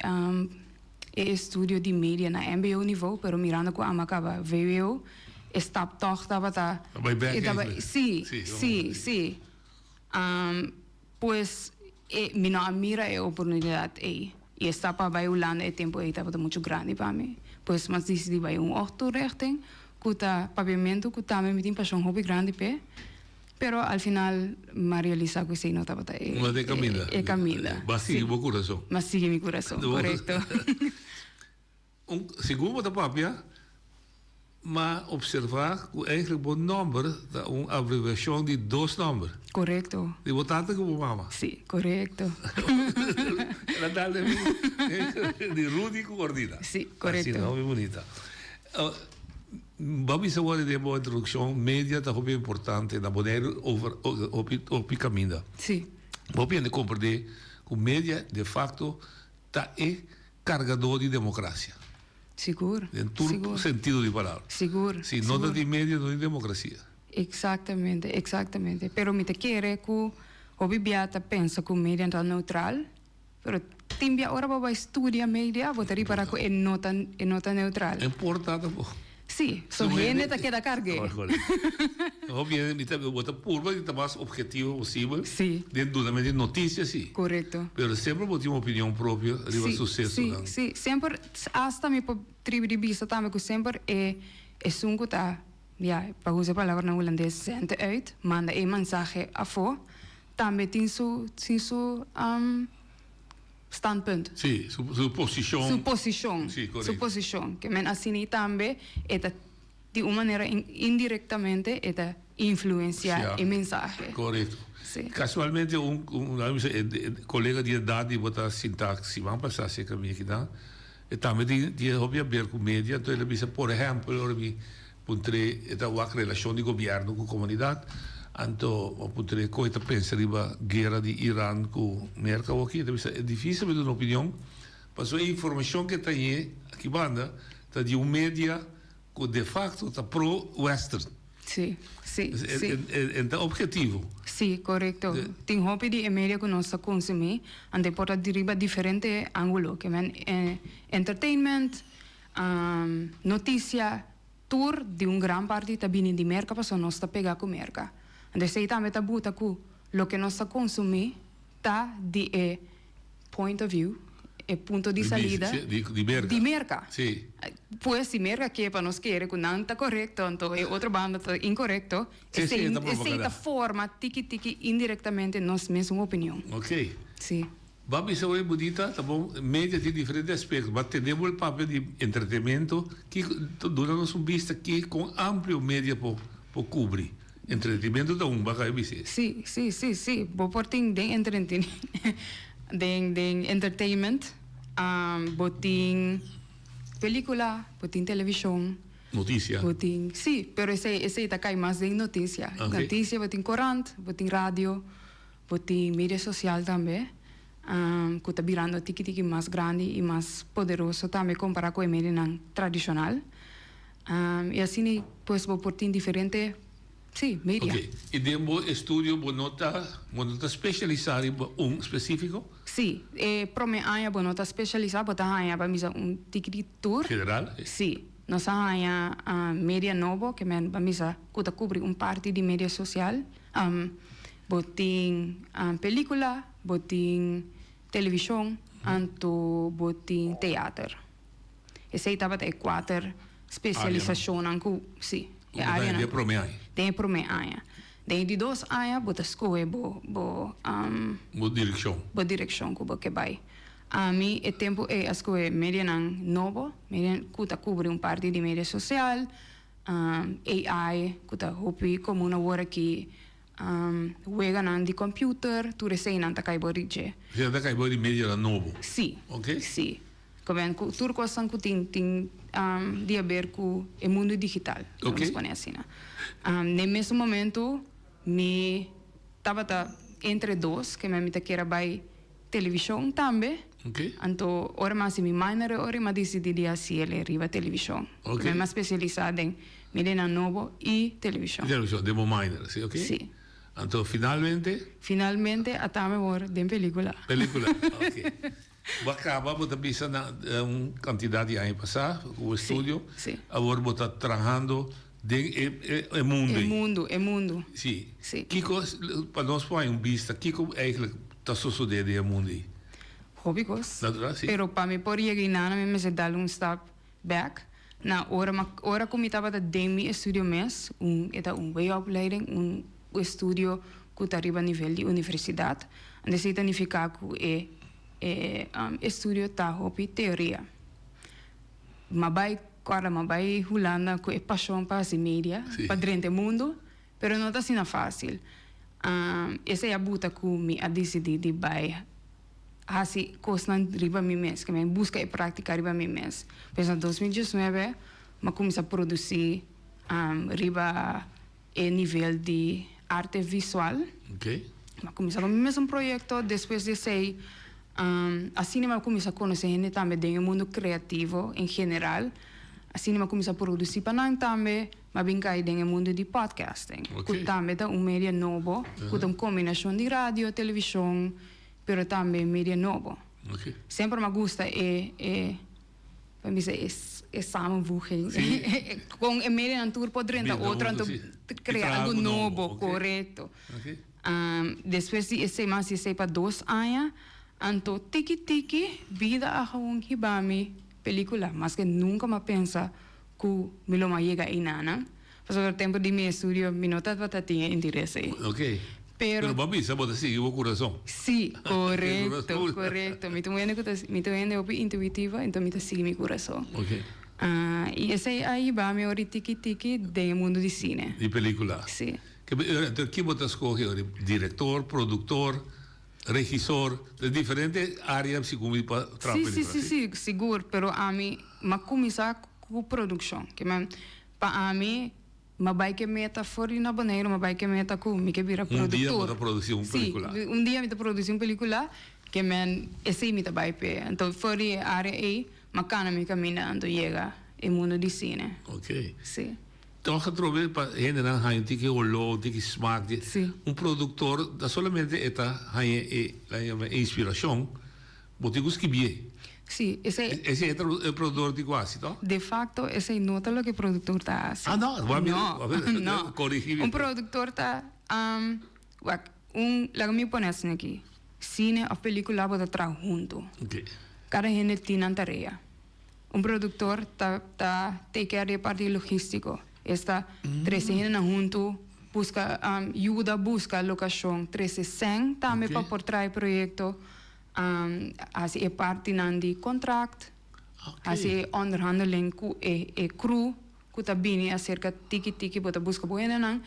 e estudio di media na mbo nivo, pero mirando ku amo a kaba vwo, E stap tòg tabata. A bai bèk e taba, eigenlijk. sí, Sí, sí, sí. Pues e mi no a mira e oportunidat ei. I e stap pa bai Hulanda e tempu ei tabata muchu grandi pa mi. Pues mi a disidí bai un oogtoerichting ku ta papiamentu ku tambe mi tin pashon hopi grandi p'e. Pero al final mi a realisá ku esei no tabata e No ta e kaminda. e kaminda. Bo a sigui bo kurason. Mi a sigui mi kurason, korekto. Un, segun bo ta papia, m'a observá ku eigenlijk bo nòmber ta un abreviashon di dos nòmber. Korekto. Di bo tata ku bo mama. Sí, korekto. El a dal den mi di Rudy ku Ordina. Sí, korekto. Asina, hopi bunita. Bo a bisa wòrdu den bo introdukshon, media ta hopi importante na Boneiru over hopi hopi kaminda. Sí. Hopi hende komprendé ku media de fakto ta e Cargador di democracia. Sigur. Den tur sigur. sentido di palabra. Sigur. Si no ta sigur. tin media no tin democracia. Exactamente, exactamente. Pero mi ta kere cu hopi bia ta pensa cu media ta neutral, pero tin bia ora bo bai studia media bo ta ripara cu e no ta e no ta neutral. E por ta tampoco. Sí, so hende ta keda cargu'e. Hopi hende mi ta bo ta purba di ta mas objetivo posibel. Sí. Den dunamento di noticia sí. Correcto. Pero semper bo tin un opinion propio riba sucesonan. Sí, sí, semper hasta mi por tribi di bisa tambe cu semper e esun cu ta, ya, pa usa e palabra na hulandes, zend uit, manda e mensahe afo, tambe tin su, tin su. Standpunt. Sí, su, su posishon. Su posishon. Sí, korekto. Su posishon. Ke men asina tambe e ta di un manera indirektamente e ta influensiá e mensahe. Korekto. Sí. Kasualmente un, un, laat mi bisa, e kolega di edat di bo ta sintá siman pasá serka mi akinan, e tambe tin, tin hopi haber ku media, anto el a bisa, por ehèmpel, ora mi Puntr'é, e ta wak relashon di gobièrnu ku komunidat, anto bo puntr'é kon e ta pensa riba guera di Iran ku Merka awoki, e ta bisa e difisil pa duna opinion, pasobra e informashon ku e ta hañ'é aki banda ta di un media ku de fakto ta pro-western. Sí, sí, sí. E ta objetivo. Sí, korekto. Tin hopi di e media ku nos ta konsumí, anto e por ta riba diferente ángulo, ke men entertainment, Noticia tur di un gran parti ta bini di Merca pasobra nos ta pega cu Merca. Anto esey tambe ta buta cu loke nos ta consumi ta di e point of view, e punto di salida di Merca. Di Merca. Si. Pues si Merca ke pa nos kere cu nan ta corecto anto e otro banda ta incorecto, esey esey ta forma tiki tiki indirectamente nos mesun opinion. Ok. Si. Bo a bisa hoy bunita, ta bon, media tin diferente aspecto, bo a tene bo el papia di entretenimento, kico, duna nos un bista ki con amplio media por por cubri. Entretenimento ta un, bo a caba di bisa. Sí, sí, sí, sí, bo por tin den entreteni den den entertainment, bo tin pelicula, bo tin television. Noticia. Bo tin, sí, pero esey esey ta cay mas den noticia. Ok. Noticia, bo tin corant, bo tin radio. Bo tin media sosial tambe ku ta birando tiki tiki mas grandi i mas poderoso tambe kompará ku e medianan tradishonal. I asina pues bo por tin diferente, sí, media. Oke, i den bo estudio bo no ta bo no ta spesialisá riba un spesífiko? Sí, e promé aña bo no ta spesialisá, bo ta haña pa misa un tiki di tur. General? Sí, nos a haña media nobo ke men pa misa ku ta kubri un parti di media sosial. Bo tin pelicula, bo tin television, anto bo tin teater. Esey tabata e cuater specialisacionnan cu, si, e areanan. Den e prome aña. Den e prome aña. Den e di dos aña bo ta scoge bo, bo. Bo direccion. Bo direccion cu bo ke bay. Ami e tempo ey a scoge medianan nobo, media cu ta cubri un parti di media social, AI ku ta hopi komun awor aki, weganan di kòmpiuter, tur eseinan ta kai bo di dje. Eseinan ta kai bo di medionan nobo? Sí. Oke. Sí. Komen ku tur kosnan ku tin tin di haber ku e mundu digital, Oke. lamis pone asina. Den mesun momentu mi tabata entre dos, ke mi ta kier a bai Televishon tambe. Ok. Anto ora mi a hasi mi minor e ora mi a disidí di hasi el e riba televishon. Ok. Mi a spesialisá den medianan nobo i televishon. I televishon, den bo minor, si, ok. Si. Anto finalmente? Finalmente a ta mehor den pelikula. Pelikula, ok. Bo a kaba, bo ta bisa na un kantidat di aña pasá ku bo estudio. Si, si. Awor bo ta trahando. Den e e e mundu E ei. mundu, e mundu. Sí. Sí. Kiko, pa nos por haña un bista, kiko eigenlijk ta sosodé den e mundu ei? Hopi kos. Natural, sí. Pero pa mi por yega einan mi mester dal un stap bek. Na ora ma ora ku mi tabata den mi estudio mes, un e ta un W-opleiding, un estudio ku ta riba nivel di universidat. Anto esei ta nifiká ku e e estudio ta hopi teoria. M'a bai kòrda m'a bai Hulanda ku e pashon pa hasi media, pa drenta e mundu, pero no ta asina fásil. Esei a buta ku mi a disidí di bai hasi kosnan riba mi mes, ke mi a buska e práktika riba mi mes. Pues na 2019 m'a kuminsá produsí riba e nivel di arte visual. M'a kuminsá ku mi mesun proyekto, despues di esei asina mi a kuminsá konosé hende tambe den e mundu kreativo en general. Asina mi a kuminsá produsí pa nan tambe. Mi a bin kai den e mundu di podcasting, ku tambe ta un media nobo, ku ta un kombinashon di radio, televishon, pero tambe media nobo. Semper mi a gusta e e pa mi bisa e e samenvoeging. Kon e medianan tur por drenta otro anto krea algu nobo, korekto. Despues di esei mi a hasi esei pa dos aña, anto tiki tiki bida a gewoon hiba mi pelikula, maske nunka mi a pensa ku mi lo a yega einanan, pasobra tempu di mi estudio mi no tabata tin e interes ei. Ok. Pero. Pero bo a bisa bo ta sigui bo kurason. Sí, korekto, korekto. Mi ta un hende ku ta, mi ta un hende hopi intuitivo, enton mi ta sigui mi kurason. Ok. I esei a hiba mi ora tiki tiki den e mundu di sine. Di pelikula. Sí. Enton ki bo ta skohe ora? Direktor, produktor? Regisor, den diferente area segun mi pa traha Sí, pelicula, sí, sí, sí, sigur, pero ami m'a cuminsa cu produccion. Ke men, pa ami, m'a bay ke meta for di na Boneiru, m'a bay ke meta cu mi ke bira Un dia productor. bo ta produci un pelicula. Sí, un dia mi ta produci un pelicula, ke men, esey mi ta bay p'e. Anto for di e area ey, m'a cana mi caminda anto yega e mundo di cine. Ok. Sí. Tòg atrobe pa hendenan haña un tiki oló, un tiki smak di un produktor ta solamente e ta haña e la yama e inspirashon, bo tin ku skibié. Sí, esei. Esei e e produktor tin ku hasi, tò? De fakto esei no ta loke e produktor ta hasi. Ah no, bo a mira, No, bo a mira, no. korigí mi. Un produktor ta, wak, un, laga mi pone asina aki, sine òf pelikula bo ta traha huntu. Oké. Kada hende tin nan tarea. Un productor ta ta take care di e parti logistico, esta trece hendenan hunto, busca yuda busca locacion, trece cen tambe pa por traha e proyecto, haci e partinan di contract, haci e onderhandeling cu e e crew cu ta bini acerca tiki tiki bo ta busca bo hendenan,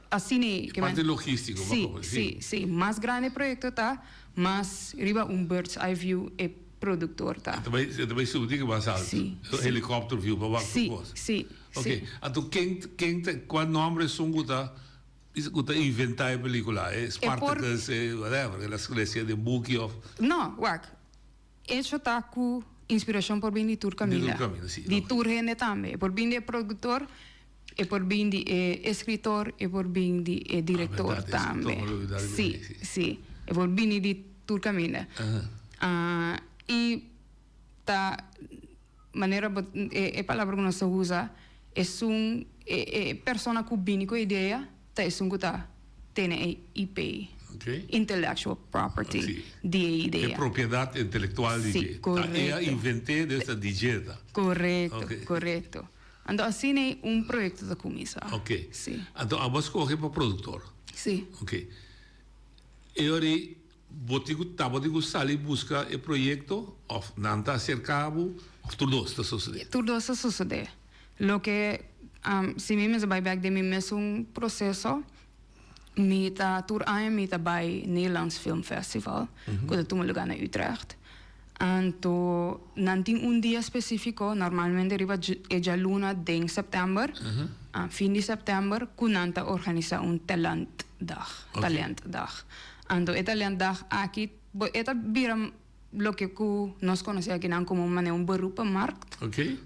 asina E parti logistico, Si, si, si. Mas grandi e proyecto ta, mas riba un bird's eye view e productor ta. E ta bai, e ta bai subi tin ke mas alto. Sí, sí. Helicopter view pa wak Sí, tur kos. sí, Ok, sí. anto ken, ken ta, kua nomber esun ku ta, ku ta inventá e pelikula? E E por. Spartacus, e whatever, el a skresia den buki of. No, wak, echo ta ku inspirashon por bin di tur Di kaminda. tur kaminda, sí. Di tur hende tambe. E por bin di e productor, e por bin di e escritor, e por bin di e director Ah, berdad, tambe. escritor, mi olbida riba Sí, esei, sí. sí. E por bini di tur caminda. Aha. Y ta manera bo e e palabra cu nos ta usa, esun e e persona cu bini cu e idea ta esun cu ta tene e IP, Ok. intellectual property, Sí. di e E idea. propiedad intelectual di Sí, dje. Ta ea correcto. invent'é, dus ta di dje ta. Correcto, Ok. correcto. Anto asina ei un proyecto ta cuminsa. Ok. Sí. Anto abo a scoge pa productor. Sí. Ok. E ora ei bo tin cu ta bo tin cu sali busca e proyecto of nan ta acerca bo of tur dos ta sucede? Tur dos ta sucede. Loke si mi mester bai bek den mi mesun proceso mi ta tur aña mi ta bai Nederlands Film Festival cu ta tuma lugar na Utrecht. Anto nan tin un dia specifico, normalmente riba e djaluna den september, fin di september, cu nan ta organisa un talentdag, talentdag. Anto e talentdag aki bo e ta bira loke cu nos conoce akinan como manera un beroepenmarkt,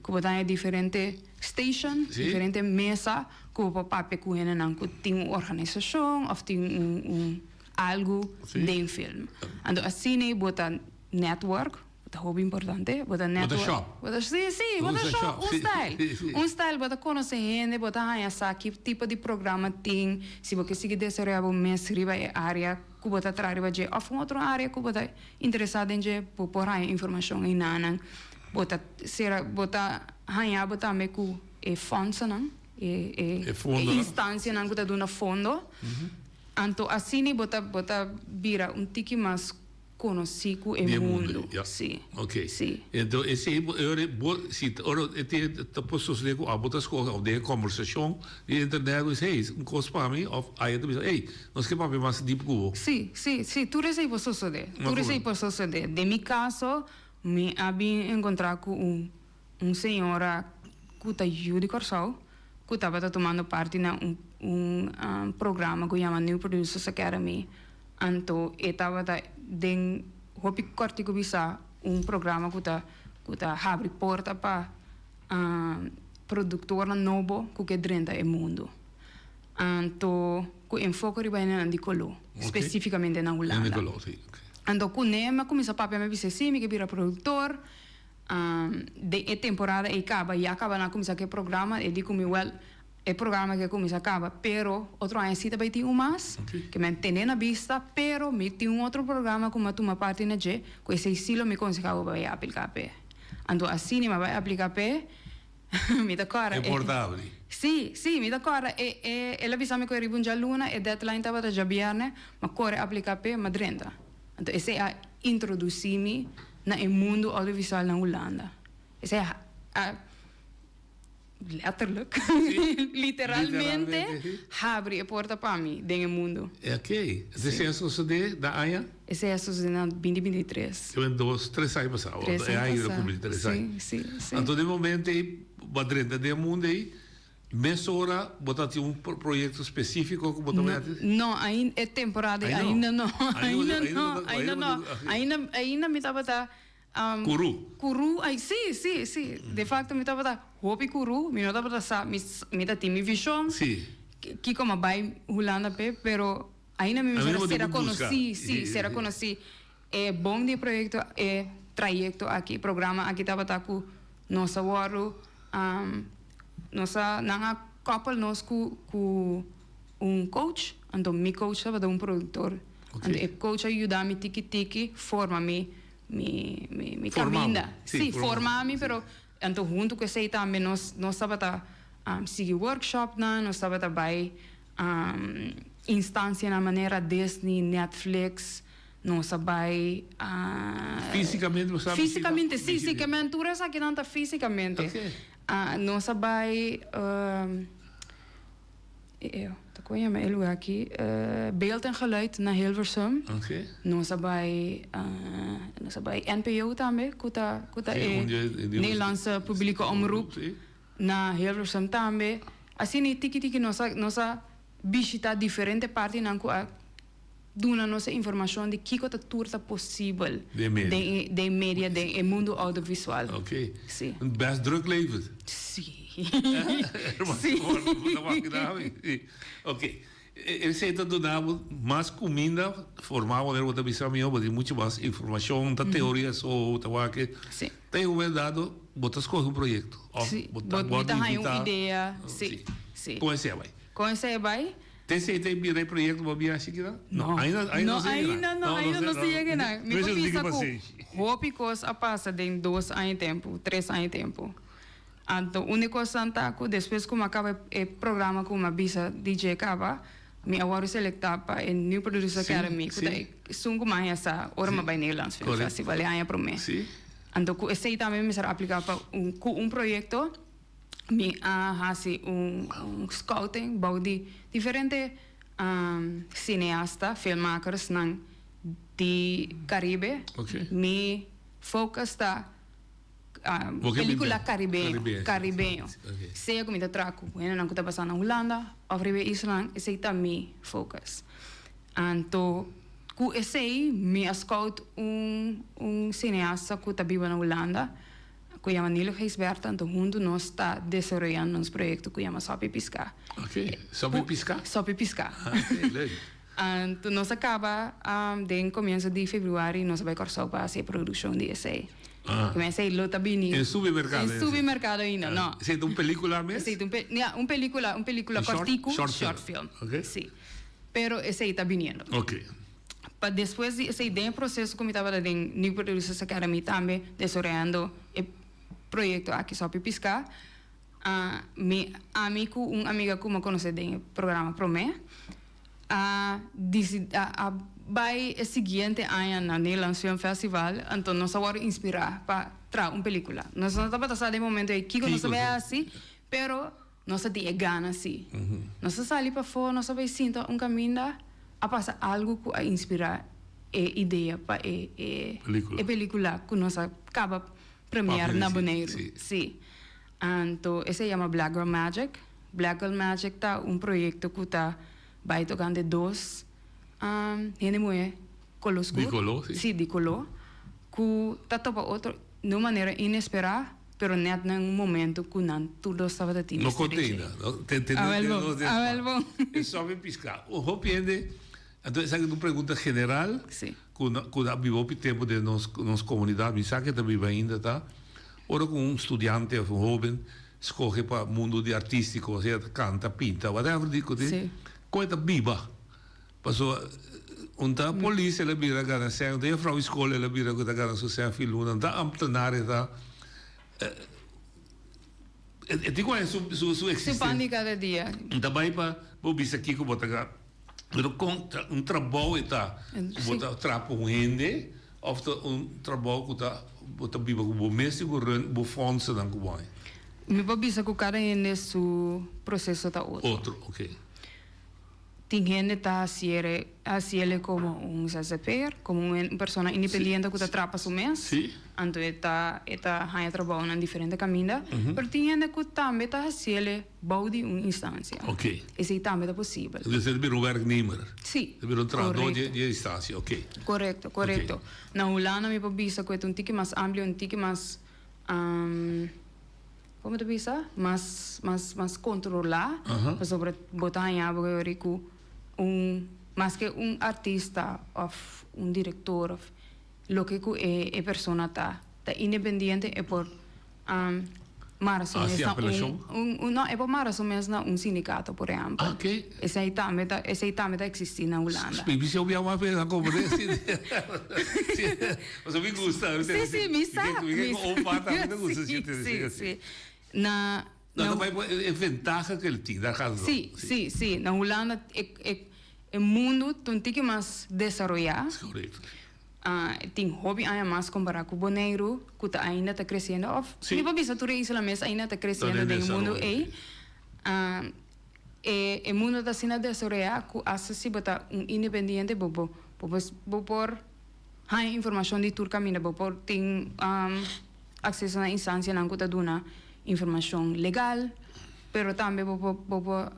cu bo ta haña diferente station, diferente mesa cu bo por papia cu hendenan cu tin un organisacion of tin un algu den film. Anto asina bo ta network. Ta hopi importante. Bo ta Bo ta network. shop. Bo ta, sí, sí, bo ta Bo ta shop. shop, Un sí, style. sí, sí. Un style, bo ta conoce hende, bo ta haña sa ki tipo di programa tin, si bo ke sigui desaroya bo mes riba e area ku bo ta traha riba dje of un otro area ku bo ta interesa den dje, bo por haña informacion einanan. Bo ta sera, bo ta haña bo tambe ku e fondsonan, e, e, E e fondonan. instancianan ku ta duna fondo. Anto asina bo ta, bo ta bira un tiki mas Conoci cu e Di e mundu, mundu, ja. si. Ok. Si. Enton esey bo e ora bo si ora e te ta por sosode cu abo ta scoge of den e combersacion di internet bo bisa hey un cos pa mi of aya ta bisa hey nos ke papia mas diep cu bo. Si, si, si, tur esey por sosode. Ma Tur esey como? por sosode. Den mi caso mi a bin encontra cu un un señora cu ta yu di Corsou cu tabata tumando parti na un un programa cu yama New Producers Academy. Anto e tabata den hopi kòrtiku bisa un programa ku ta ku ta habri porta pa produktornan nobo ku ke drenta e mundu. Anto ku enfoko riba hendenan di koló, spesifikamente na Hulanda. Anto kuné mi a kuminsá papia mi a bisa si mi ke bira produktor. Den e temporada ei kaba ya kaba nan a kuminsá ku e programa e di ku mi wèl E programa ke kuminsá kaba, pero otro aña si ta bai tin un mas, ke mi a tene na bista, pero mi tin un otro programa ku mi a tuma parti na dje, ku esei si lo mi konsehá bo bai apliká p'e. Anto asina mi a bai apliká p'e, mi ta kòrda E porta abri. Si, si, mi ta kòrda e, e, el a bisa mi ku e riba un djaluna, e deadline tabata djabièrnè, mi a kore apliká p'e, mi a drenta. Anto esei a introdusí mi na e mundu audiovisual na Hulanda. Esei a, a. Letterlijk, literalmente, habri e porta pa mi den e mundu. Ok. Esei a sosodé na aña? Esei a sosodé na binti binti i tres. Te ben dos, tres aña pasá. Tres aña pasá. E aña lo kumpli tres aña. Sí, sí, sí. Anto den momento ei bo a drenta den e mundu ei, mesora bo ta tin un proyekto spesífiko ku bo ta bai hasi? No, ainda e temporada ei ainda no. Ainda no, ainda no. Ainda, ainda mi tabata Kuru. Kuru, ay sí, sí, sí. De facto mi tabata hopi kuru, mi no tabata sa, mi, mi ta tin mi vision. Sí. Kiko mi a bai Hulanda p'e, pero ainda mi mester a sera conocí, sí, sera conocí. E bon di e proyecto, e trayecto aki, e programa aki tabata cu nos a wordo, nos a, nan a koppel nos cu, cu un coach, anto mi coach tabata un productor. Anto e coach a yuda mi tiki tiki forma mi mi mi mi caminda. Sí, forma mi, pero anto hunto cu esey tambe nos nos tabata sigui workshopnan, nos tabata bay instancianan manera Disney, Netflix, nos a bay. Fisicamente bo sa? Fisicamente, sí, sí, ke men tur esakinan ta fisicamente. Nos a bay. Ta kon yama e lugar aki? Beeld en Geluid na Hilversum. Nos a bai nos a bai NPO tambe ku ta ku ta e Nederlandse Publieke Omroep na Hilversum tambe. Asina tiki tiki nos a nos a bishita diferente partinan ku a duna nos e informashon di kiko ta tur ta posibel den e den media den e mundu audiovisual. Oké. Sí. Een best druk leven. Sí. Sí. Oké. Esei ta duna bo mas kuminda forma wanneer bo ta bisa mihó bo tin muchu mas informashon ta teoria so ta wak. Sí. Ta e momento dado bo ta skohe un proyekto òf bo ta Bo wòrdu ta haña un invitá. idea. Sí. Sí. Kon esei a bai? Kon esei a bai? Te esei ta bira e proyecto pa bira así kina? No. Ainda, ainda No, no se yega ainda no, ainda no se yega na. Mi por bisa ku hopi kos a pasa den dos aña tempu, tres aña tempu. Anto úniko kosnan ta ku despues ku mi a kaba e programa ku mi a bisa DJ kaba, mi a wòrdu selektá pa e New Producers Academy, ku ta esun ku mi a haña sa ora mi a bai Nederlands Film Festival e aña promé. Anto ku esei tambe mi mester a apliká pa un ku un proyekto. Mi a hasi un scouting bou di diferente cineasta, filmmakersnan di Caribe. Mi focus ta pelicula caribeño, caribeño. Sea cu mi ta traha cu hendenan cu ta basa na Hulanda of riba e islanan, esey ta mi focus. Anto cu esey mi a scout un cineasta cu ta biba na Hulanda. Ku yama Nilo Gijsbertha, anto huntu nos ta desaroyando nos proyekto ku yama Sopi Piská. Oké, Sopi Piská? Sopi Piská. Ah, oké, leuk. Anto nos a kaba den komienso di februari nos a bai Kòrsou pa hasi e produkshon di esei. Ah. Ku esei lo ta bini. En subi merkado. En subi merkado ainda, no. Esei ta un pelikula mes? Esei ta un pe, ya, un pelikula, un pelikula kòrtiku. Short, short film. Oké. Si. Pero esei ta biniendo. Oké. Pa despues di esei den e proseso ku mi tabata den New Producers Academy tambe desaroyando e proyekto aki Sòpi Piská, mi ami ku un amiga ku mi a konosé den e programa promé a disi a bai e siguiente aña na Nederlands Film Festival, anto nos a wòrdu inspirá pa traha un pelíkula. Nos no tabata sa den e momento ei kiko nos a bai hasi, pero nos a tin e gana sí. Nos a sali pafó, nos a bai sinta un kaminda, a pasa algu ku a inspirá e idea pa e e pelíkula ku nos a kaba première na Boneiru. Sí. Anto esei yama Black Girl Magic. Black Girl Magic ta un proyekto ku ta bai tokante dos hende muhé koló skur. Di koló, sí. Sí, di koló. Ku ta topa otro di un manera inesperá, pero nèt na un momento ku nan tur dos tabata tin No mester konta di dje. ainda. No, te, te, Awel te bon, nos awel despues. bon. E sòmi piská. Un hopi hende, anto esaki ta un pregunta general. Sí. Ku na ku a biba hopi tempu den nos nos komunidat, mi sa ke ta biba ainda ta ora ku un studiante òf un hóben skohe pa mundu di artístiko, sea ta kanta, pinta, whatever di ku tin, kon e ta biba. Pasobra un ta polis el a bira gana sèn, un ta jefrou di skol el a bira ku ta gana su sèn fin luna, un ta ambtenaar e ta e tin ku haña su su Su eksistensia. pan di kada dia. Un ta bai pa bo bisa kiko bo ta gana. Pero kon ta un trabou e ta ku bo ta traha pa un hende òf ta un trabou ku ta bo ta biba ku bo mes i ku run bo fondsennan ku bo haña? Mi por bisa ku kada hende su proseso ta otro. Otro, oke. Tin hende ta hasiere hasiele komo un zzp'er, komo un persona independiente ku ta traha pa su mes. Sí. Anto e ta e ta haña trabou na diferente kaminda. Pero tin hende ku tambe ta hasiele bou di un instansia. Ok. Esei tambe ta posibel. Dus e ta bira un werknemer. Sí. E ta bira un trahadó Korekto. di e instansia, ok. Korekto, korekto. Na Hulanda mi por bisa ku e ta un tiki mas amplio, un tiki mas, komo ta bisa? Mas, mas, mas kontrolá. Pasobra bo ta haña bo yori ku un, maske un artista òf un direktor òf loke ku e e persona ta, ta independiente e por mara su mes na un, un, no, e por mara su mes na un sindikato, por ehèmpel. Ah, ok. Esei tambe ta, esei tambe ta eksistí na Hulanda. Mi bisa obi awa p'e nan komprendé. Sí, sí. Pasobra mi gusta. Sí, sí, mi sa. Mi ke ku opa tambe ta gusta. Sí, sí, sí. Na, No, ta bai por e ventaha ku el tin, daar gaat het om. Sí, sí, sí. Na Hulanda e, e, e mundu ta un tiki mas desaroyá. Korekto. Tin hopi aña mas kompará ku Boneiru, ku ta ainda ta kresiendo, òf Sí. mi por bisa tur e isla mes ainda ta kresiendo den e mundu ei. E e mundu ta asina desaroyá ku asta si bo ta un independiente bo bo bo por bo por haña informashon di tur kaminda, bo por tin akseso na instansianan ku ta duna informashon legal, pero tambe bo por bo por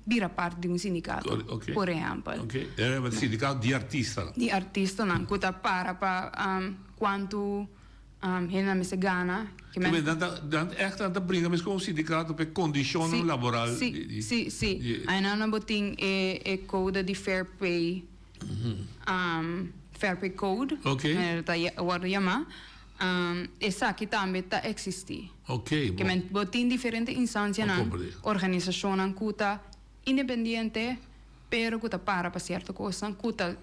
bira parti di un sindikato, Ok. por ehèmpel. Ok, e sindikato di artistanan. Di artistanan ku ta para pa kuantu hendenan mester gana. Ke men nan ta nan ègt nan ta bringa mes ku un sindikato pa e kondishonnan laboral Sí, di sí, sí. di Ainan nan bo tin e e kode di fair pay, fair pay code, Ok. manera ta wòrdu yamá. Esaki tambe ta eksistí. Ok, Ke bo. men bo tin diferente instansianan, Bo komprendé. organisashonnan ku ta independiente pero ku ta para pa sierto kosnan ku ta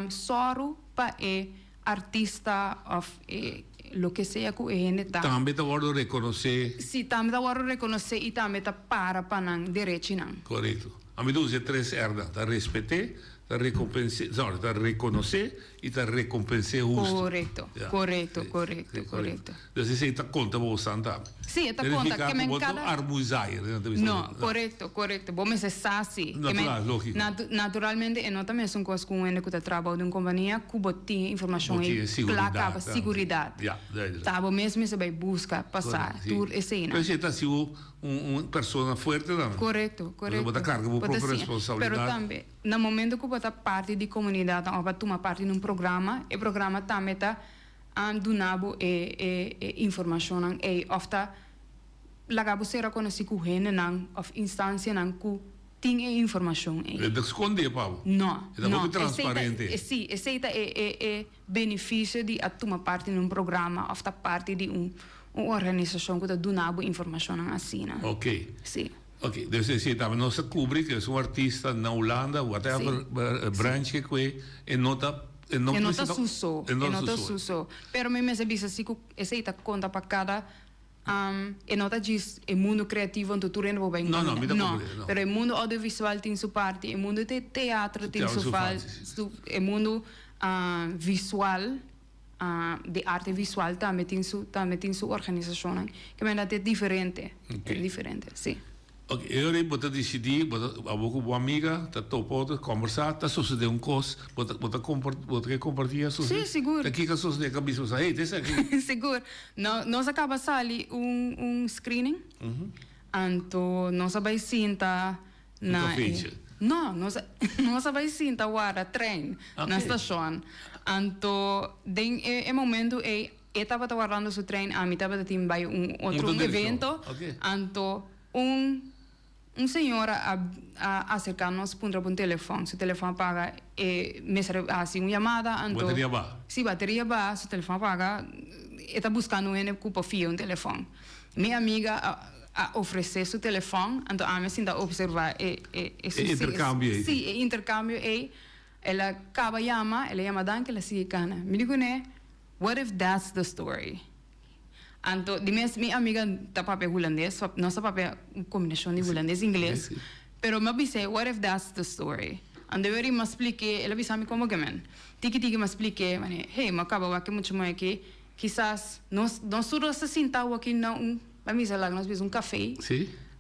sòru pa e artista òf e loke sea ku e hende ta. Tambe ta wòrdu rekonosé. Sí, tambe ta wòrdu rekonosé i tambe ta para pa nan derechinan. Korekto. Ami ta usa e tres R'nan, ta respeté, ta rekompensé, sorry, ta rekonosé i ta rekompensé hustu. Korekto, Ja, korekto, sí, korekto, sí, korekto. Dus esei ta konta pa bosan tambe. Sí, e ta Te konta. nifiká Ke ku men bo ta kada. armuizair, nan ta bisa. No, korekto, korekto. Bo mester sa si. Ke men Natural, lógiko. natu- naturalmente e no ta mesun kos ku un hende ku ta traha bou di un kompania ku bo tin e informashon Bo tin ei e kla siguridat, kaba, sí. siguridat. Ja, duidelijk. Ta bo mes mester bai buska pa sa Korekto, sí. tur eseinan. Pero esei ta hasi bo un un persona fuerte tambe. Korekto, korekto. Bo ta karga bo Bo ta propio siña. responsabilidat. Pero tambe, na momento ku bo ta parti di komunidatnan òf bo a tuma parti na un programa, e programa tambe ta duna bo e e e informashonnan ei òf ta laga bo sera konosí ku hendenan òf instansianan ku. tin e informashon ei. E ta skondé pa bo. No, E ta no. hopi transparente. Esei ta, sí, esei ta e, e, e benefisio di a tuma parti den un programa òf ta parti di un, un organisashon ku ta duna bo informashonnan asina. Ok. Sí. Ok, dus esei tambe nos ta kubri ku es un artista na Hulanda, whatever branch ke kue, e no ta, e no E no ta su so, e no ta su so. Pero mi mester bisa si ku esei ta konta pa kada E no ta djis e mundu kreativo anto tur hende por bai No, no, mi ta No, comprende, no. pero e mundu audiovisual tin su parti, e mundu te teatro tin Teatro su su fal, parti, sí. su e mundu visual di arte visual tambe tin su tambe tin su organisashonnan. Ke menda ta diferente, Ok. diferente, sí. Ok, e ora ei bo ta disidí, bo ta, abo ku bo amiga ta topa otro, kòmbersá, ta sosodé un kos, bo ta, bo ta kompar, bo ta ke kompartí a sosodé? Sí, sigur. Ta kiko a sosodé ku a bisa bo sa, hey, ta esaki. Sigur. No, nos a kaba sali un, un screening, anto nos a bai sinta Un na e, kafeitje. no, nos a, nos a bai sinta warda trein na Ok. stashon. Anto den e, e momento ei, e tabata wardando su trein, ami tabata tin bai un otro, Otro un direkshon. evento, Ok. anto Un un señora a a acerca nos puntra pa un telefon, su telefon a paga, e mester a haci un yamada, anto. Bateria baha. Si, bateria baha, su telefon a paga, e ta buscando un hende cu por fia un telefon. Mi amiga a a ofrece su telefon, anto ami a sinta observa e e e E intercambio ey. Si, e intercambio ey, el a caba yama, el a yama danki, el a sigui cana. Mi di cune, what if that's the story? Anto di mes mi amiga ta papia hulandes, nos ta papia un combinacion di hulandes ingles, pero mi a bis'é what if that's the story? Anto e weri mi a splik'é, el a bisa mi como ke men? Tiki tiki mi a splik'é, mane, hey, mi a caba wak e mucha muhé aki, kisas nos nos tur dos ta sinta awaki na un, mi a bisa laga nos bisa un café,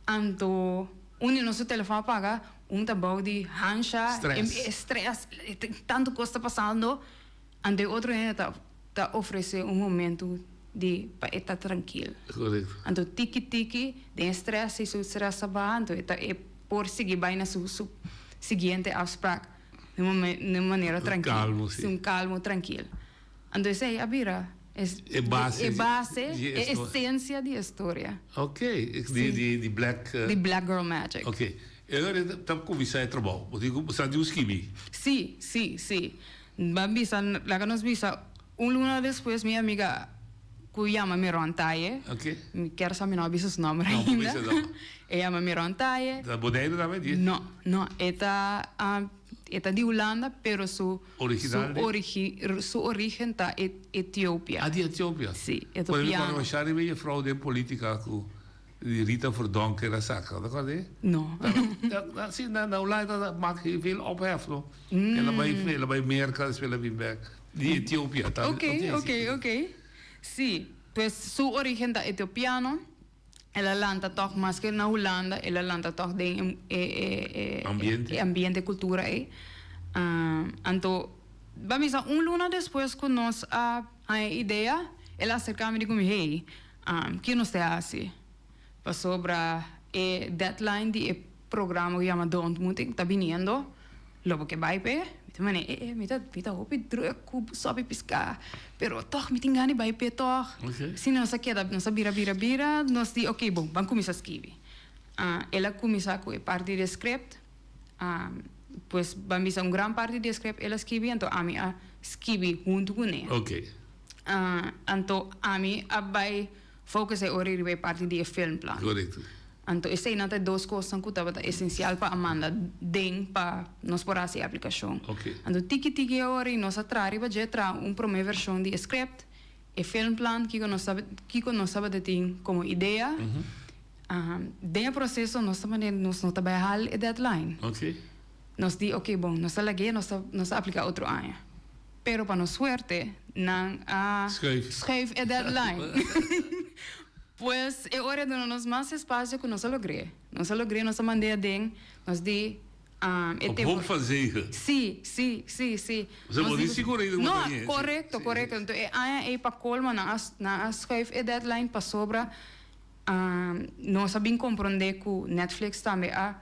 anto un di nos su telefon a paga, un ta bou di hansha, stress, tanto cos ta pasando. Anto e otro hende ta ta ofresé un momentu di pa e ta trankil. Korekto. Anto tiki tiki den e strès si su strès ta baha anto e ta e por sigui bai na su su siguiente afsprak den un den un manera trankil. Kalmo, si. Si un kalmo trankil. Anto esei a bira e E base e base di e e storia. esensia di e storia. Ok, di di di black. Di black girl magic. Ok. E ora e ta kuminsá e trabou. Bo tin ku sa di un skibi. Si, si, si. Ban bisa, laga nos bisa, un luna despues mi amiga ku yama Miron Taye, Ok. mi kier sa mi no a bisa su nomber No, bo ainda. bisa no. E yama Miron Taye. Ta Boneiru tambe di? No, no, e ta, e ta di Hulanda, pero su, Original su di? origi, su origen ta Etiopia. Ah, di Etiopia. Si, Por mi etiopiano. kòrda masha riba e juffrouw den politica ku Di Rita Verdonk era saka, ta kòrda e? No. Si, na na Hulanda ta mak heel veel ophef no. El a bai el a bai Merka despues el a bin bèk. Di Etiopia ta. Ok, ok, ok. Si, pues su origen ta etiopiano. El a lanta tòg maske na Hulanda, el a lanta tòg den e e e Ambiente. e ambiente, kultura ei. Anto, ba misa un luna despues ku nos a haña e idea, el a aserká mi di ku mi, hey, Ke nos ta hasi? Pasobra e deadline di e programa ku yama De Ontmoeting ta biniendo, lo bo ke bai p'e? Mi ta manera, e e, mi ta mi ta hopi druk ku sòpi piská, pero tòg mi tin gana di bai p'e tòg. Si nos a keda, nos a bira bira bira, nos di oke bon, ban kuminsá skibi. El a kuminsá ku e parti di e script, pues ban bisa un gran parti di e script el a skibi, anto ami a skibi huntu kuné. Anto ami a bai focus e ora riba e parti di e filmplan. Correcto. Anto eseinan ta e dos cosnan cu tabata esencial pa a manda den pa nos por haci e aplicacion. Ok. Anto tiki tiki e ora y nos a traha riba dje, traha un prome version di e script, e filmplan, kico nos kico nos tabata tin como idea. Den e proceso nos ta manera nos no ta bai haal e deadline. Ok. Nos di ok bon, nos ta lag'e, nos ta nos ta aplica otro aña. Pero pa nos suerte nan a schuif e deadline. Pues e ora a duna nos mas espacio cu nos a logr'é. Nos a logr'é, nos a mand'é aden, nos di e Op tempo. hoop van zegen. Sí, sí, sí, sí. Bo Nos di di sigur ei No, bo ta ñe. corecto, corecto. Enton e aña ei pa colmo nan a nan a schuif e deadline pasobra nos a bin comprende cu Netflix tambe a.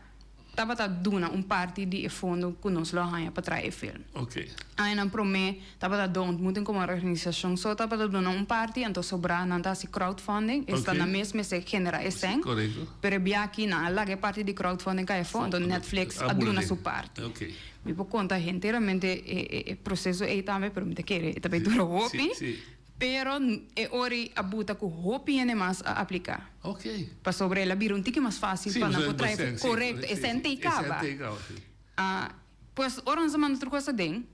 tabata duna un parti di e fondo ku nos lo a haña pa traha e film. Añanan promé tabata De Ontmoeting komo organisashon so tabata duna un parti, anto sobrá nan ta hasi crowdfunding, esta nan mes mester generá e sèn, pero e bia aki nan a laga e parti di crowdfunding kai afó, anto Netflix a duna su parti. Mi por konta henteramente e proseso ei tambe, pero mi ta kere e ta bai dura hopi. Pero e ora ei a buta ku hopi hende mas a apliká. Pasobra el a bira un tiki mas fásil pa nan por trae. Korekto, e sèn t'ei kaba. Pues ora nos a manda tur kos aden,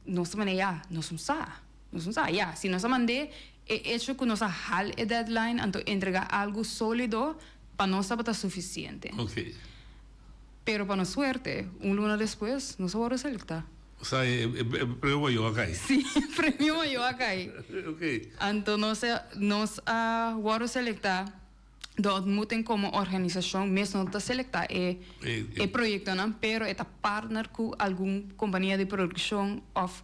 nos ta manda ya, nos no sa. Nos no sa. Ya, si nos a mand'é, e echo ku nos a hal e deadline anto entregá algu sólido pa nos tabata sufisiente. Pero pa nos suerte, un luna despues nos a wòrdu selektá. Osea, e premio mayor a kai. Sí, e premio mayor a kai. Ok. Anto nos a nos a wòrdu selektá De Ontmoeting komo organisashon mes no ta selektá e e proyektonan, pero e ta partner ku algun kompania di produkshon òf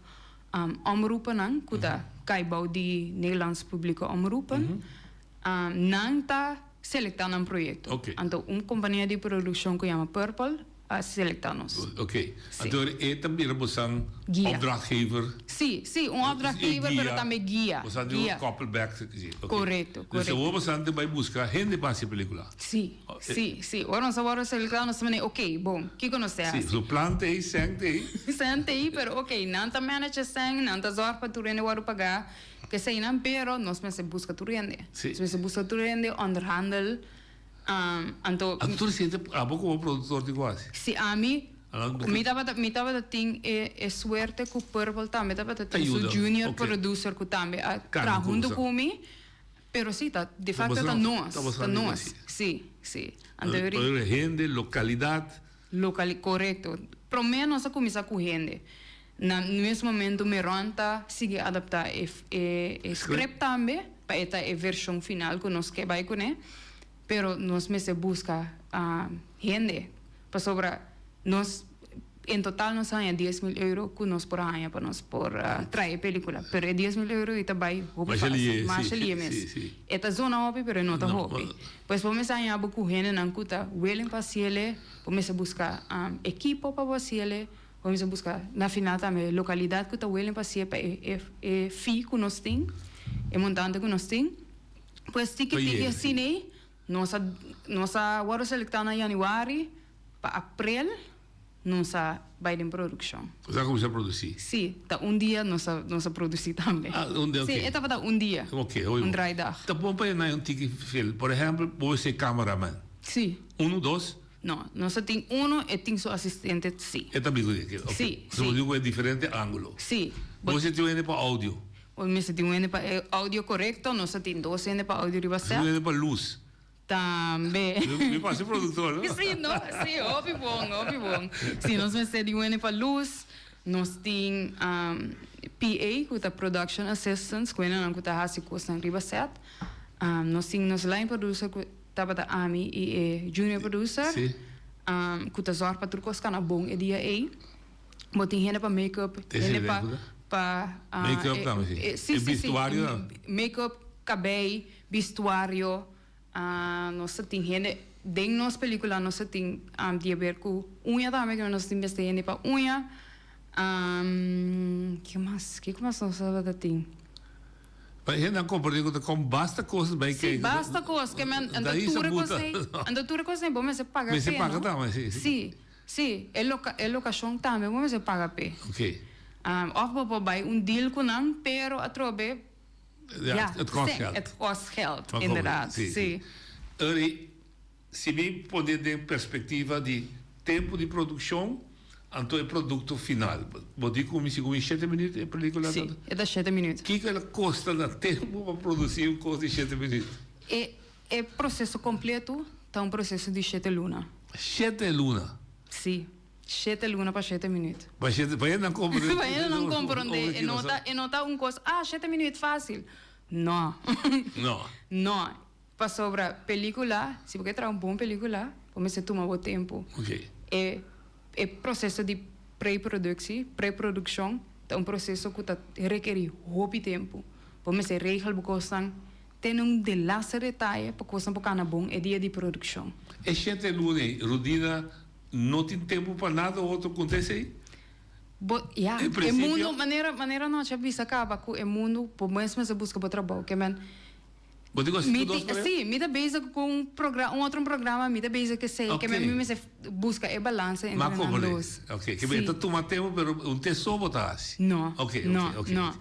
omroepennan ku ta kai bou di Nederlands Publieke Omroepen. Nan ta selektá nan proyekto. Ok. Anto un kompania di produkshon ku yama Purple a selektá nos. Ok. Sí. Anto e ta bira bosan Guia. opdrachtgever. Sí, sí, un opdrachtgever, pero tambe guia. Bosan di un Guia. koppelback. Sí, ok. Korekto, Dus korekto. awor bosan ta bai buska hende pa hasi e pelikula. Sí, sí, sí. Ora nos a wòrdu selektá nos ta manera, ok, bon, kiko nos ta Sí, hasi? so plan t'ei, sèn t'ei. Sèn t'ei, pero ok, nan ta manage e sèn, nan ta zòrg pa tur hende wòrdu pagá. P'eseinan, pero nos mester buska tur hende. Sí. Nos mester buska tur hende, onderhandel, anto. Anto tur hende, abo komo produktor tin ku hasi? Si, ami, mi tabata, mi tabata tin e e suerte ku Purple tambe tabata tin su junior producer ku tambe a traha huntu ku mi, pero si, ta, de facto ta nos, ta nos, si, si. Anto Pero hende, lokalidat. Lokali, korekto. Promé nos a kuminsá ku hende. Na mes momento Meron ta sigui adaptá e e script tambe pa e ta e vershon final ku nos ke bai kuné. Pero nos mester buska hende pasobra nos en total nos haña dies mil euro ku nos por haña pa nos por trae e pelikula. Pero e dies mil euro ei ta bai hopi fásil, masha lihe mes. E ta zona hopi pero e no ta hopi. Pues bo mester haña bo ku hendenan ku ta willing pa hasiele, bo mester buska ekipo pa bo hasiele. Bo mester buska na final tambe lokalidat ku ta willing pa si'e pa e e fee ku nos tin, e montante ku nos tin. Pues tiki tiki asina ei nos a nos a wòrdu selektá na yanüari, pa aprel nos a bai den produkshon. Nos a kuminsá produsí? Sí, ta un dia nos a nos a produsí tambe. Ah, un dia, Sí, oké. e tabata un dia, Oké, hopi un bon. draaidag. Ta bon pa e na un tiki fil. Por ehèmpel, bo mester cameraman. Sí. Unu, dos? No, nos a tin uno, e tin su asistente sí. E ta bico di aki, ok. Sí, So bo sí. tin cu e diferente angulo. Sí. Bo mester tin un hende pa audio. Bo mester tin un hende pa e audio corecto, nos a tin dos hende pa audio riba Nos set. tin un hende pa luz. Tambe. Mi parse productor, no? Sí, no, sí, hopi bon, hopi bon. Sí, nos mester tin un hende pa luz, nos tin PA cu ta production assistants, cu hendenan cu ta haci cosnan riba set. Nos tin nos line producer cu. Tabata ami i e junior producer ku ta zòrg pa tur kos kana bon e dia ei. Bo tin hende pa make-up, hende pa pa Make-up tambe si. Si, E si, si. bistuario tambe. Make-up, kabei, bistuario. Nos ta tin hende den nos pelikula nos ta tin di haber ku uña tambe ku nos tin mester hende pa uña. Ke mas? Kiko mas nos tabata tin? Pa e hendenan komprendé ku ta kon basta kos bai Sí, kei. basta kos. Ke men, anto Dai tur e kos sabuta. ei, anto tur e kos ei bo mester paga p'e, Mester paga no? tambe, sí, sí. Sí, sí. E loka, e lokashon tambe bo mester paga p'e. Ok. Òf bo por bai un deal ku nan, pero atrobe, Ja, ja, het kost sí, geld. het kost geld, Maar kom, inderdaad, sí, sí. sí. Uri, Si mi pone den perspectiva di tempo di produccion, anto e producto final. Bo di cu mi si cu mi shete minuut e pelicula Si, ta? e ta shete minuut. Kico el a costa na tempo pa produci un cos di shete minuut? E e proceso completo ta un proceso di shete luna. Shete luna? Si, shete luna pa shete minuut. Pa shete, pa hende nan comprende. Pa hende nan comprende, e no ta e no ta un cos, ah shete minuut facil. No. No. No. Pasobra pelicula, si bo ke traha un bon pelicula, bo mester tuma bo tempu. E e proceso di pre-productie, pre-produccion, ta un proceso cu ta rekeri hopi tempu. Bo mester regel bo cosnan, tene un de laatste detaye pa cosnan por cana bon e dia di produccion. E shete luna ei, Rudina. No tin tempu pa nada otro ku ta esei? Bo, ya, En e principio. mundu, manera, manera nochi a bisa kaba ku e mundu, bo mes mester buska bo trabou, ke men, Bo tin ku hasi mi tur dos tin, pareu? si, mi ta bezig ku un progra, un otro programa, mi ta bezig ku esei, ke men Oké. mi mester buska e balansa Ma entre nan komprendé. dos. Oké, ke men Si. ta tuma tempu pero un te so bo ta hasi. No, Oké, oké, no, oké. no.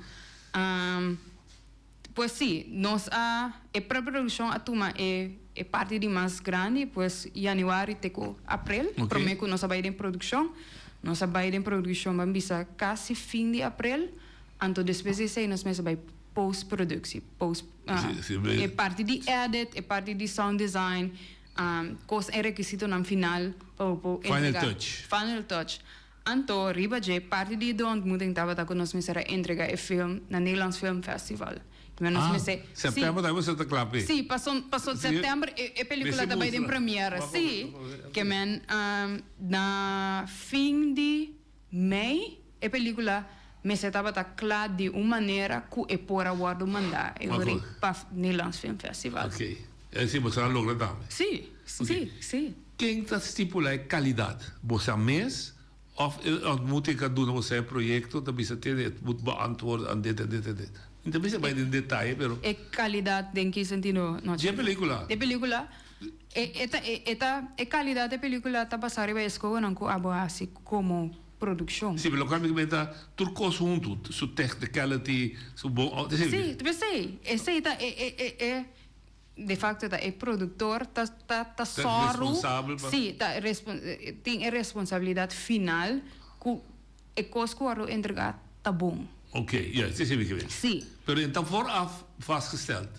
Pues sí, nos a, e preprodukshon a tuma e e parti di mas grandi, pues januari te ku aprel, Ok. promé ku nos a bai den produkshon. Nos a bai den produkshon ban bisa kasi fin di aprel, anto despues di esei nos mester bai postproduktie, post, Sí, sí, be- e parti di edit, e parti di sound design, kos e rekisitonan final pa bo por Final entrega. touch. Final touch. Anto, riba dje, parti di De Ontmoeting tabata ku nos mester a entrega e film na Nederlands Film Festival. Kimen nos Ah, mester, si. september tambe boso ta kla p'e. Si, paso, paso Si, september e, e pelikula mester ta bai den mustra. premiere. Wak, Si, wak, wak, wak. kimen na fin di mei e pelikula mester tabata kla di un manera ku e por a wòrdu mandá e Wak, ori wak. pa Nederlands Film Festival. Ok. Esei boso a logra tambe. Si, Ok. si, si. Ken ta stipulá e kalidat? Bosa mes òf e ontmoeting ka duna bosa e proyekto ta bisa tene het moet beantwoorden aan dit en dit en dit? Mi ta bisa bai den detaye pero. E kalidat den ki sentido? No Dje pelikula. De pelikula e e ta e ta e kalidat de pelikula ta basá riba e eskohonan ku abo hasi komo produkshon. Si, pero lokual mi ta menta tur kos huntu, su technicality, su bon, Si, ta p'esei, esei ta e e e e. De facto ta e productor ta ta ta sòru, responsabel pa. sí, ta respon tin e responsabilidad final cu e cos cu wòrdu entregá ta bon. Ok, ja, esei mi ke wens. Sí. Pero e ta vooraf vastgesteld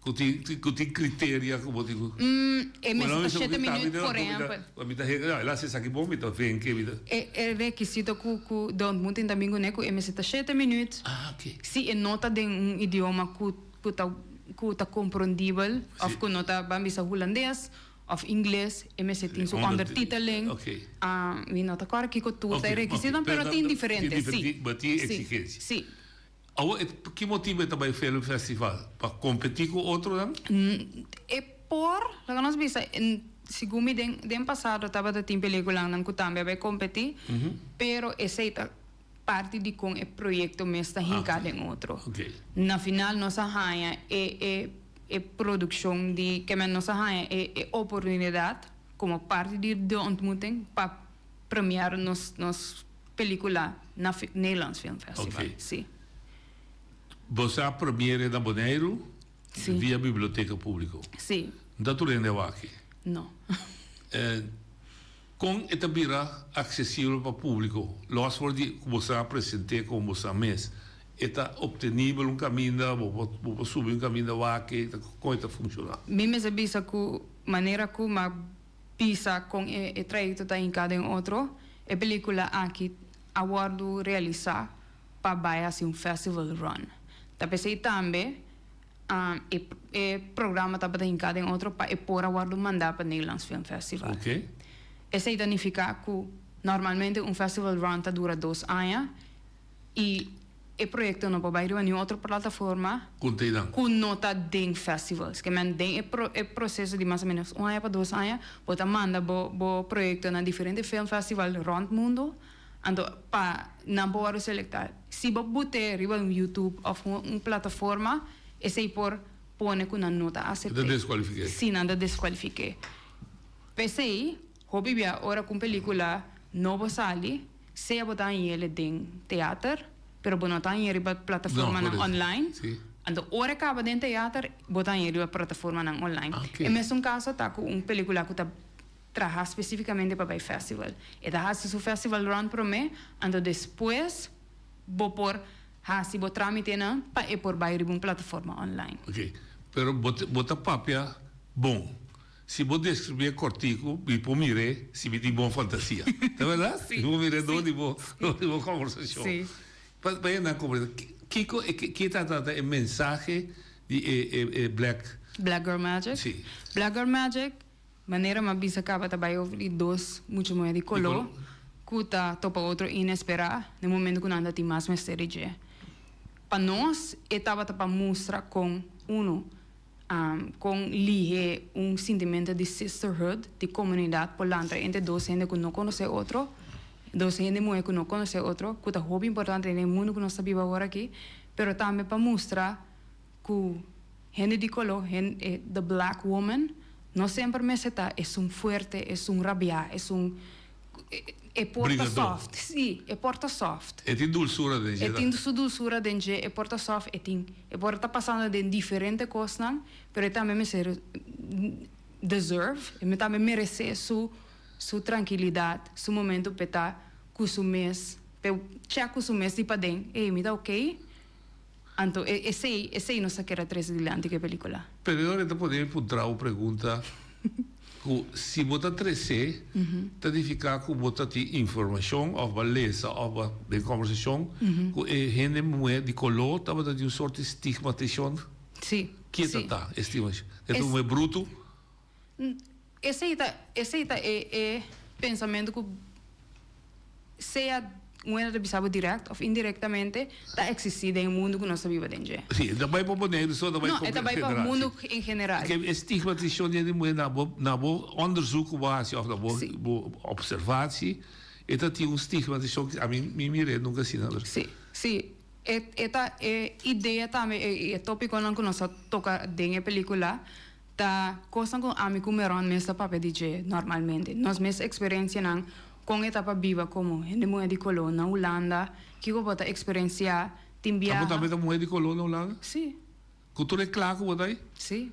cu tin cu tin criteria cu bo tin cu. Mm, e mester ta shete minuut, por ehempel. Mi ta hega, el a haci esaki bon, mi ta venke, mi ta. E e requisito cu cu de ontmoeting ta bin cune cu e mester ta shete minuut. Ah, ok. Si e no ta den un idioma cu ku ta ku ta komprondibel òf ku no ta ban bisa hulandes òf ingles e mester tin su ondertiteling. Mi no ta kòrda kiko tur ta e rekisitonan pero tin diferente si. But tin eksigensia. Si. Awor e ki motibu e ta bai film festival? Pa kompetí ku otronan? E por laga nos bisa segun mi den den pasado tabata tin pelíkulanan ku tambe a bai kompetí pero esei ta parti di kon e proyekto mes ta hinká den otro. Na final nos a haña e e e produkshon di ke men nos a haña e e oportunidat komo parti di De Ontmoeting pa premiar nos nos pelikula na Nederlands Film Festival. Si. Boso a premiere na Boneiru Si. via Biblioteka Públiko. Si. No ta tur hende a wak aki. No. Kon e ta bira aksesibel pa públiko? Lòs for di ku bo sa present'é komo bo sa mes, e ta optenibel un kaminda, bo por bo por subi un kaminda wak e, kon e ta funshoná? Mi mester bisa ku manera ku m'a bisa kon e e trayekto ta hinká den otro, e pelíkula aki a wòrdu realisá pa bai hasi un festival run. Ta p'esei tambe E e programa tabata hinká den otro pa e por a wòrdu mandá pa Nederlands Film Festival. Oké. Esei ta nifiká ku normalmente un festival run ta dura dos aña i e proyekto no por bai riba niun otro plataforma Ku ta einan. ku no ta den festivals. Ke men den e pro e proseso di mas o ménos un aña pa dos aña bo ta manda bo bo proyekto na diferente film festival rònt mundu Anto pa nan por wòrdu selektá. Si bo but'é riba un YouTube òf un plataforma, esei por pone ku nan no ta asept'é. Nan ta deskualifik'é. Sí, nan ta deskualifik'é. P'esei, hopi bia ora ku un pelíkula nobo sali, sea bo ta hañ'el den teater, pero bo no ta hañ'é riba plataformanan online. Anto ora e kaba den teater, bo ta hañ'é riba plataformanan online. E mesun kaso ta ku un pelíkula ku ta. Traha specificamente pa bay festival. E ta haci su festival run prome, anto despues bo por haci bo tramitenan pa e por bay riba un plataforma online. Ok, pero bo bo ta papia bon. Si bo describie cortico, mi por mir'é si mi tin bon fantasia. Ta berdad? Sí. Mi por mir'é door di bo door di bo conversacion. Sí. Pa pa hende nan comprende, kico e ki ta trata e mensahe di e e e Black. Black Girl Magic? Sí. Black Girl Magic Manera m'a bisa caba ta bay over di dos mucha muher di color cu ta topa otro inespera den momento cu nan ta tin mas mester di dje. Pa nos e tabata pa mustra con uno. Kon lihe un sintimentu di sisterhood, di komunidat por lanta entre dos hende ku no konosé otro, dos hende muhé ku no konosé otro, ku ta hopi importante den e mundu ku nos ta biba awor aki, pero tambe pa mustra ku hende di koló, the black woman, no semper mester ta esun fuerte, esun rabiá, esun E por ta soft. Sí, e por ta soft. E tin dulsura den dje. E tin su dulsura den dje, e por ta soft, e tin, e por ta pasando den diferente kosnan, pero e tambe mester deserve, e tambe meresé su su trankilidat, su momento p'e ta ku su mes, p'e chèk ku su mes di paden, ey, mi ta okey? Anto e esei, esei nos ta kere trese dilanti ku e pelikula. Pero e ora e ta pone mi puntra un pregunta ku si bo ta trese ta nifiká ku bo ta tin informashon òf bo a lesa òf bo a den kòmbersashon ku e hende muhé di koló tabata tin un sort di stigmatishon? Sí. Ke ta ta e stigmatishon? E ta un muhé brutu? Esei ta esei ta e e pensamentu ku sea un hende ta bisa bo dirèkt òf indirektamente ta eksistí den e mundu ku nos ta biba den dje. Sí, e ta bai pa Boneiru so, e ta bai No, e ta bai pa mundu en general. Ke e stigmatisashon di hende muhé na bo na bo onderzoek ku bo a hasi òf na bo bo opservatie e ta tin un stigmatisashon ku ami mi mir'é nunka asina. Sí, sí. E e ta e idea tambe e e tópikonan ku nos a toka den e pelíkula Ta kosnan ku ami ku Meron mes ta papia di dje normalmente. Nos mes eksperensianan kon e ta pa biba komo hende muhé di koló na Hulanda, kiko bo ta eksperensiá tin biaha. Abo tambe ta muhé di koló na Hulanda? Sí. Ku tur e kla ku bo ta ei? Sí.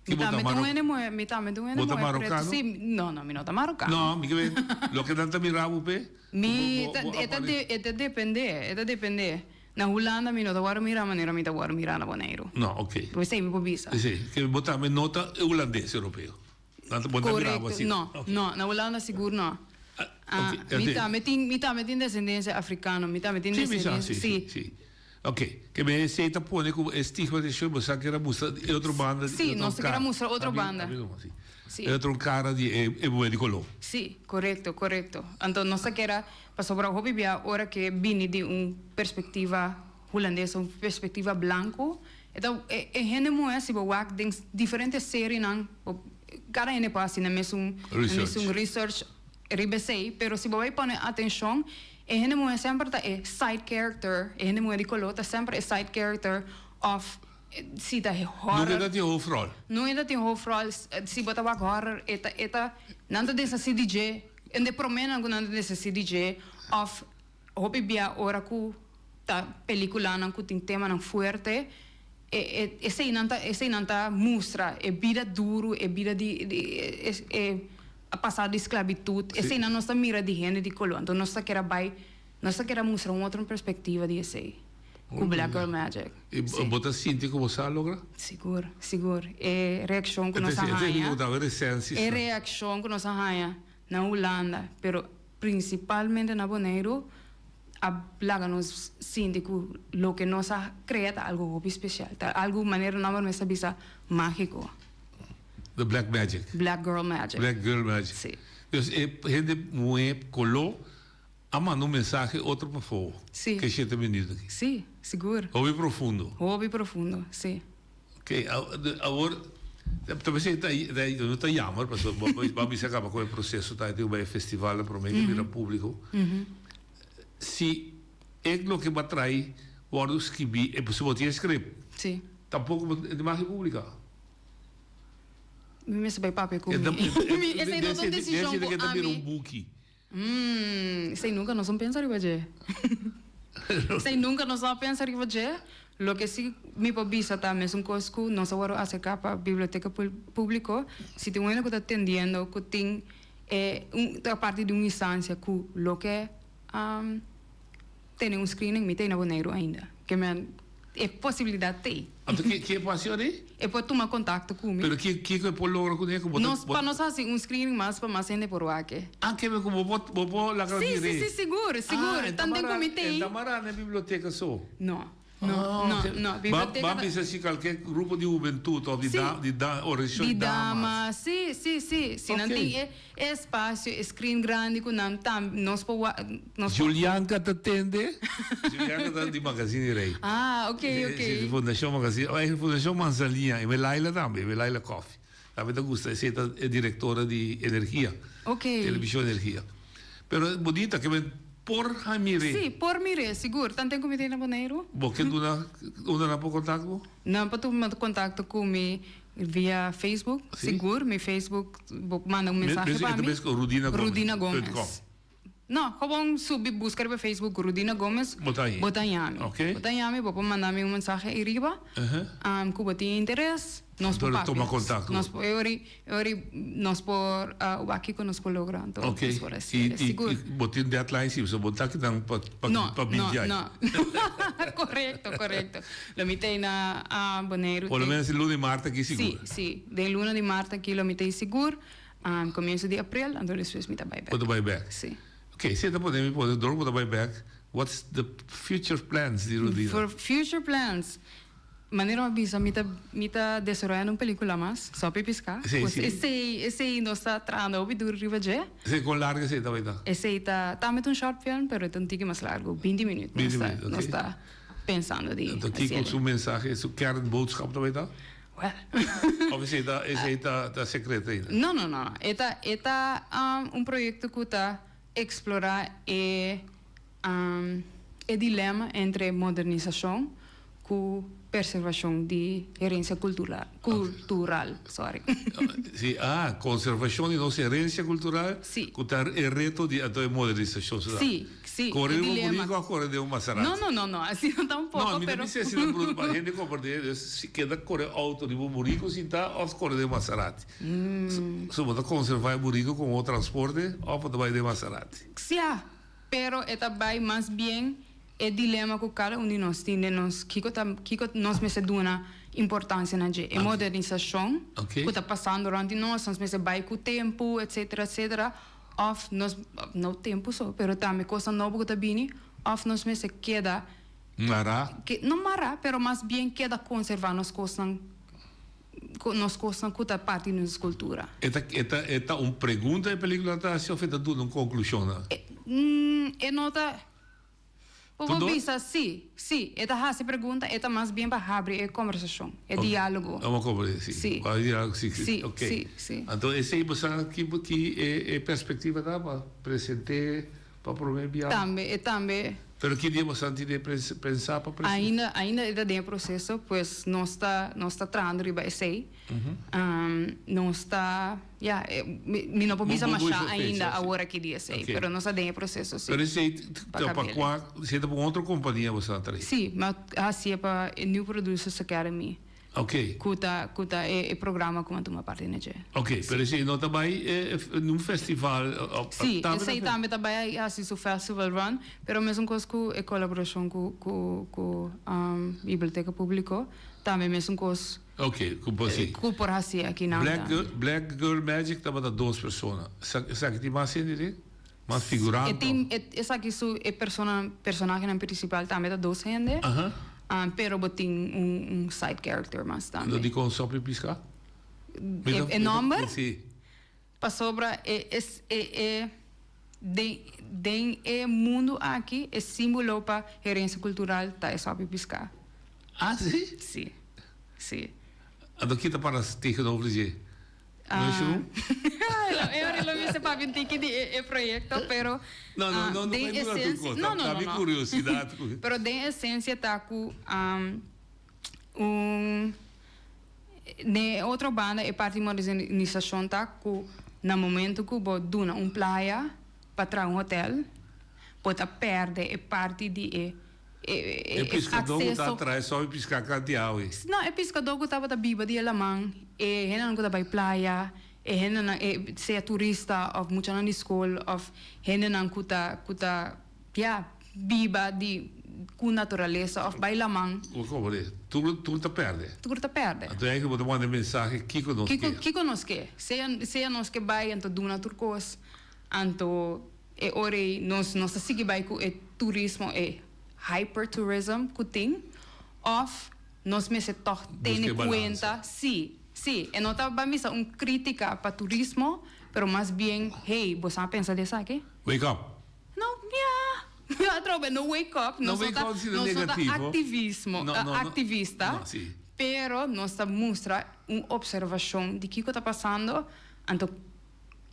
Mi tambe ta un hende muhé, mi tambe ta un hende muhé pretu. Sí, no, no, mi no ta marokano. No, mi ke ber loke nan ta mira bo p'e. Mi ta, e ta, e ta dependé, e ta dependé. Na Hulanda mi no ta wòrdu mirá manera mi ta wòrdu mirá na Boneiru. No, oké. Bo esei mi por bisa. Sí, ke bo tambe no ta hulandes europeo. Nan ta, bo ta mirá bo Korekto, asina. no, no, na Hulanda sigur no. Ah, oké. Mi tambe tin, mi tambe tin desendensia afrikano, mi tambe tin Sí, mi sa, desendensia, sí, sí. sí, sí. Oké, ke men esei ta pone ku e stigmatisashon bo sa kier a mustra e otro banda di Sí, e otro nos ta kier a kara. mustra otro banda. Sí. Sí. E otro kara di e e muhé di koló. Sí, korekto, korekto. Anto nos ta kier a Pasobra hopi bia ora ke bini di un perspektiva hulandes, un perspektiva blanku, e ta e hende muhé si bo wak den diferente serienan, bo kada hende por hasi nan mesun nan mesun research riba esei, pero si bo bai pone atenshon e hende muhé semper ta e side character, e hende muhé di koló ta semper e side character òf si ta horror. Nunca e ta tin hoofdrol. Nunca e ta tin hoofdrol, si bo ta wak horror e ta e ta nan ta deshasí di dje. Un de proménan ku nan ta nesesí di dje òf hopi bia ora ku ta pelikulanan ku tin temanan fuerte, e e eseinan ta eseinan ta mustra e bida duru, e bida di di e e pasado di sklabitut, eseinan nos ta mira di hende di koló. Anto nos ta kere bai nos ta kere mustra un otro perspektiva di esei ku Black Girl Magic. I bo ta sinti ku bo sa logra? Sigur, sigur. E reakshon ku nos a haña, e reakshon ku nos a haña na Hulanda, pero prinsipalmente na Boneiru, a laga nos sinti ku loke nos a krea ta algu hopi spesial. Ta algu, manera nòmber mes ta bisa, mágiko. The Black Magic. Black Girl Magic. Black Girl Magic. Si. Dus e hende muhé koló A manda un mensahe otro pafó. Sí. Ke shete minuut aki. Sí, sigur. Hopi profundo. Hopi profundo, sí. Ok, awor, ta pensé ta, no ta jammer, pasobra bo bo a bisa kaba ku e proseso ta tin bai e festivalnan promé ke bira públiko. Si e loke bo a trai wòrdu skibí, e si bo tin e script. Sí. Tampoko bo e tin mag di publiká. Mi mester bai papia ku mi. Esei no ta un desishon ku ami. Ta bira un buki. Umm, esei nunca nos no pensa riba dje. Esei nunca nos no a pensa riba dje. Loke si mi por bisa ta mesun cos cu nos a worde acerca pa Biblioteca Publico, si tin un hende cu ta tendiendo cu tin e un ta parti di un instancia cu loke a tene un screening, mi ta na Boneiru ainda. Ke men e posibilidad t'ei. Anto ke ke por haci ora? E por tuma contacto cu mi. Pero ke kiko e por logra cu ne? Cu bo ta Nos pa nos haci un screening mas pa mas hende por wak e. Ah ke men cu bo por bo por laga Sí, mir'é. sí, sí, sigur, sigur. Ah, e ta Tanten cu mara mi t'ei. e ta mara na e biblioteca so. No. No, no, no. Biblioteka Ban bisa si kalke grupo di hubentut of di da, di da, organisashon di damas. Si, si, si. Si nan tin e espasio, e screen grandi ku nan tambe nos por wa, nos por. Julianka ta tende? Julianka ta di Magazine Rey. Ah, ok, ok. Si, di Fundashon Magazine, oh, eigenlijk Fundashon Manzanilla, i Laila tambe, i Laila Koffie. Tambe ta gusta, esei ta e direktora di energia. Ok. Televishon Energia. Pero bonita ke men por ha mir'é. Sí, por mir'é, sigur. Tanten ku mi ta na Boneiru. Bo ke duna unda nan por kontak bo? Nan por tuma kontakto ku mi via Facebook, sigur. Mi Facebook, bo manda un mensahe pa mi. Rudina Gomez. Rudina Gomez. No, gewoon subi buska riba Facebook Rudina Gomez. Bo ta haña. Bo ta haña mi. Ok. Bo ta haña mi, bo por manda mi un mensahe ei riba. Ku bo tin interes, nos por papia. Tuma kontakto. Nos por, e ori, e ori nos por wak kiko nos por logra, anto Ok. nos por hasi I, sigur. i bo tin deadline si, pasobra bo ta kinan pa, pa, No, pa no, binti aña. no. Korekto, korekto. Lo mi ta ei na Boneiru. Por lo menos e luna di mart aki sigur. Si, si. Den luna di mart aki lo mi ta ei sigur. Comienzo di april, anto despues mi ta bai bek. Bo ta bai bek? Si. Ok, si e ta pone mi pone dor bo ta bai bek, what's the future plans di Rudina? For future plans, manera mi a bisa mi ta mi ta desaroyando un pelicula mas, Sopi Pisca. Si, Pues si. esey esey nos ta trahando hopi duro riba dje. Esey con largo esey ta bai ta? Esey ta tambe ta un short film, pero e ta un tiki mas largo, binti minuut. Binti Nos ta minuut, ok. nos ta pensando di Anto kiko haciele. su mensahe, su kernboodschap ta bai ta? Well. Of esey ta esey ta ta secreto ainda? No, no, no. E ta e ta un proyecto cu ta explora e e dilema entre modernisacion cu perservacion di herencia cultural, cultural, sorry. Si, ah, conservacion di nos herencia cultural Si. cu ta e reto di anto e modernisacion su ta. Si, si, e Core riba dilema. burico of core den un Maserati? No, no, no, no, asina tampoco, No, mi ta pero. bisa asina bruto pa hende comprende, dus si keda core auto riba un burico sinta of core den Maserati. So bo ta conserva e burico como transporte of bo ta bay den Maserati? Sia, pero e ta bay mas bien e dilema cu cada un di nos tin den nos, kico ta, kico nos mester duna importancia na dje, e modernisacion cu ta pasando rond di nos, nos mester bay cu tempo, etcetera, etcetera, Of nos, no tempu so, pero tambe kosnan nobo ku ta bini, of nos mester keda. Mará. Ke, no mará, pero mas bien keda konservá nos kosnan, nos kosnan ku ta parti di nos kultura. E ta, e ta, e ta un pregunta e pelikula ta hasi of e ta duna un konklushon? E, e no ta. Bo por bisa sí, sí. E ta hasi pregunta, e ta mas bien pa habri e kombersashon, e diálogo. Amo komprende, sí. Sí. Pa diálogo, sí, sí. Sí, Ok. sí, sí. Anto esei bo sa ki ki e e perspektiva ta pa present'é pa promé biaha? Tambe, e tambe. Pero ki dia bo sa tin e pensa pa present'é? Ainda, ainda e ta den e proseso, pues nos ta nos ta trahando riba esei. Nos ta, ya, mi no por bisa masha ainda awor aki di esei, pero nos ta den e proseso si. Pero esei ta pa kua, esei ta pa un otro kompania bo sa traha? Si, mi a hasié pa e New Producers Academy. Ok. Ku ta, ku ta e programa ku mi a tuma parti na dje. Ok, pero esei no ta bai un festival? Si, esei tambe ta bai hasi su festival run, pero mesun kos ku e kolaborashon ku, ku, ku Biblioteka Públiko, tambe mesun kos. Ok, ku por si. Ku por hasi aki nan Black ta. Girl, Black Girl Magic tabata dos persona. Esaki tin mas hende den? Mas figurante? E tin, e, esaki su, e persona, personahenan principal tambe ta dos hende. Aha. Pero bo tin un, un side character mas tambe. Lo dikon Sopi Piská? E, e nomber? Si. Pasobra e, es, e, e, den, den e mundu aki e simbolo pa herensia kultural ta e Sopi Piská. Ah, si? Si, si. Anto ki ta para tegenover dje? Mushroom? E ora lo mester papia un tiki di e proyecto, pero No, no, no, no den bai dura tur esencia, cos, no, no, ta no, mi no. curiosidad. Pero den esencia ta cu un den e otro banda e parti modernisacion ta cu na momento cu bo duna un playa pa traha un hotel, bo ta perde e parti di e E piskadó ku ta trae sòl e piská kanti awe. No, e piskadó ku tabata biba di e laman, e hendenan ku ta bai playa, e hendenan, e sea turista òf muchanan di skol òf hendenan ku ta ku ta, ya, biba di ku naturalesa òf bai laman. Bo komprende? Tur tur ta pèrdè. Tur ta pèrdè. Anto eigen bo ta manda e mensahe kiko nos Kiko ke. kiko nos ke. Sea sea nos ke bai anto duna tur kos, anto. E ora ei nos nos ta sigui bai ku e turismo, e hypertourism ku tin, Òf nos mester tòg tene kuenta, sí, sí, e no ta ban bisa un krítika pa turismo, pero mas bien, hey, bo sa pensa di esaki? Wake up! No, ya, atrobe, no wake up, nos no ta, nos no ta aktivismo, aktivista, pero nos ta mustra un opservashon di kiko ta pasando, anto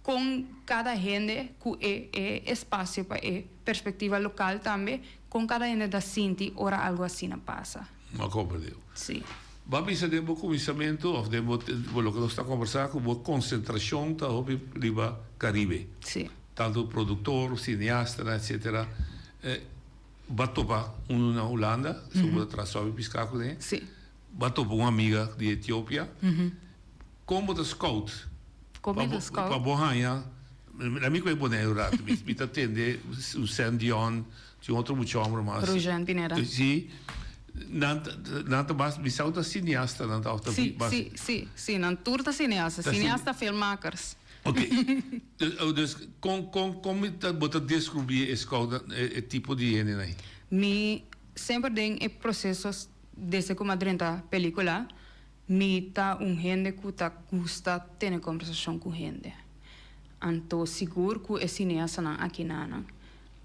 kon kada hende ku e e espasio pa e perspektiva lokal tambe, kon kada hende ta sinti ora algu asina pasa. M'a komprendé. Sí. Bo a bisa den bo kuminsamentu òf den bo bo loke nos ta kombersá ku bo konsentrashon ta hopi riba Karibe. Sí. Tantu produktor, sineastanan etsetera. Bo a topa unu na Hulanda, esun bo ta traha sòpi piská kuné. Sí. Bo a topa un amiga di Etiopia. Kon bo ta scout? Kon mi ta scout? Pa bo haña, mi ku e Boneiru rato, mi ta tende un Sen Dion, tin otro mucha homber mas. Rugen Pineda. Si, nan nan ta bas, mi sa ku ta cineasta nan ta of ta Si, si, si, si, nan tur ta cineasta, cineasta filmmakers. Ok, dus kon kon kon mi ta bo ta deskribí e scout e tipo di hendenan ei? Mi semper den e proseso desde ku mi a drenta pelikula, Mi ta un hende ku ta gusta tene kombersashon ku hende. Anto sigur ku e sineastanan aki nanan.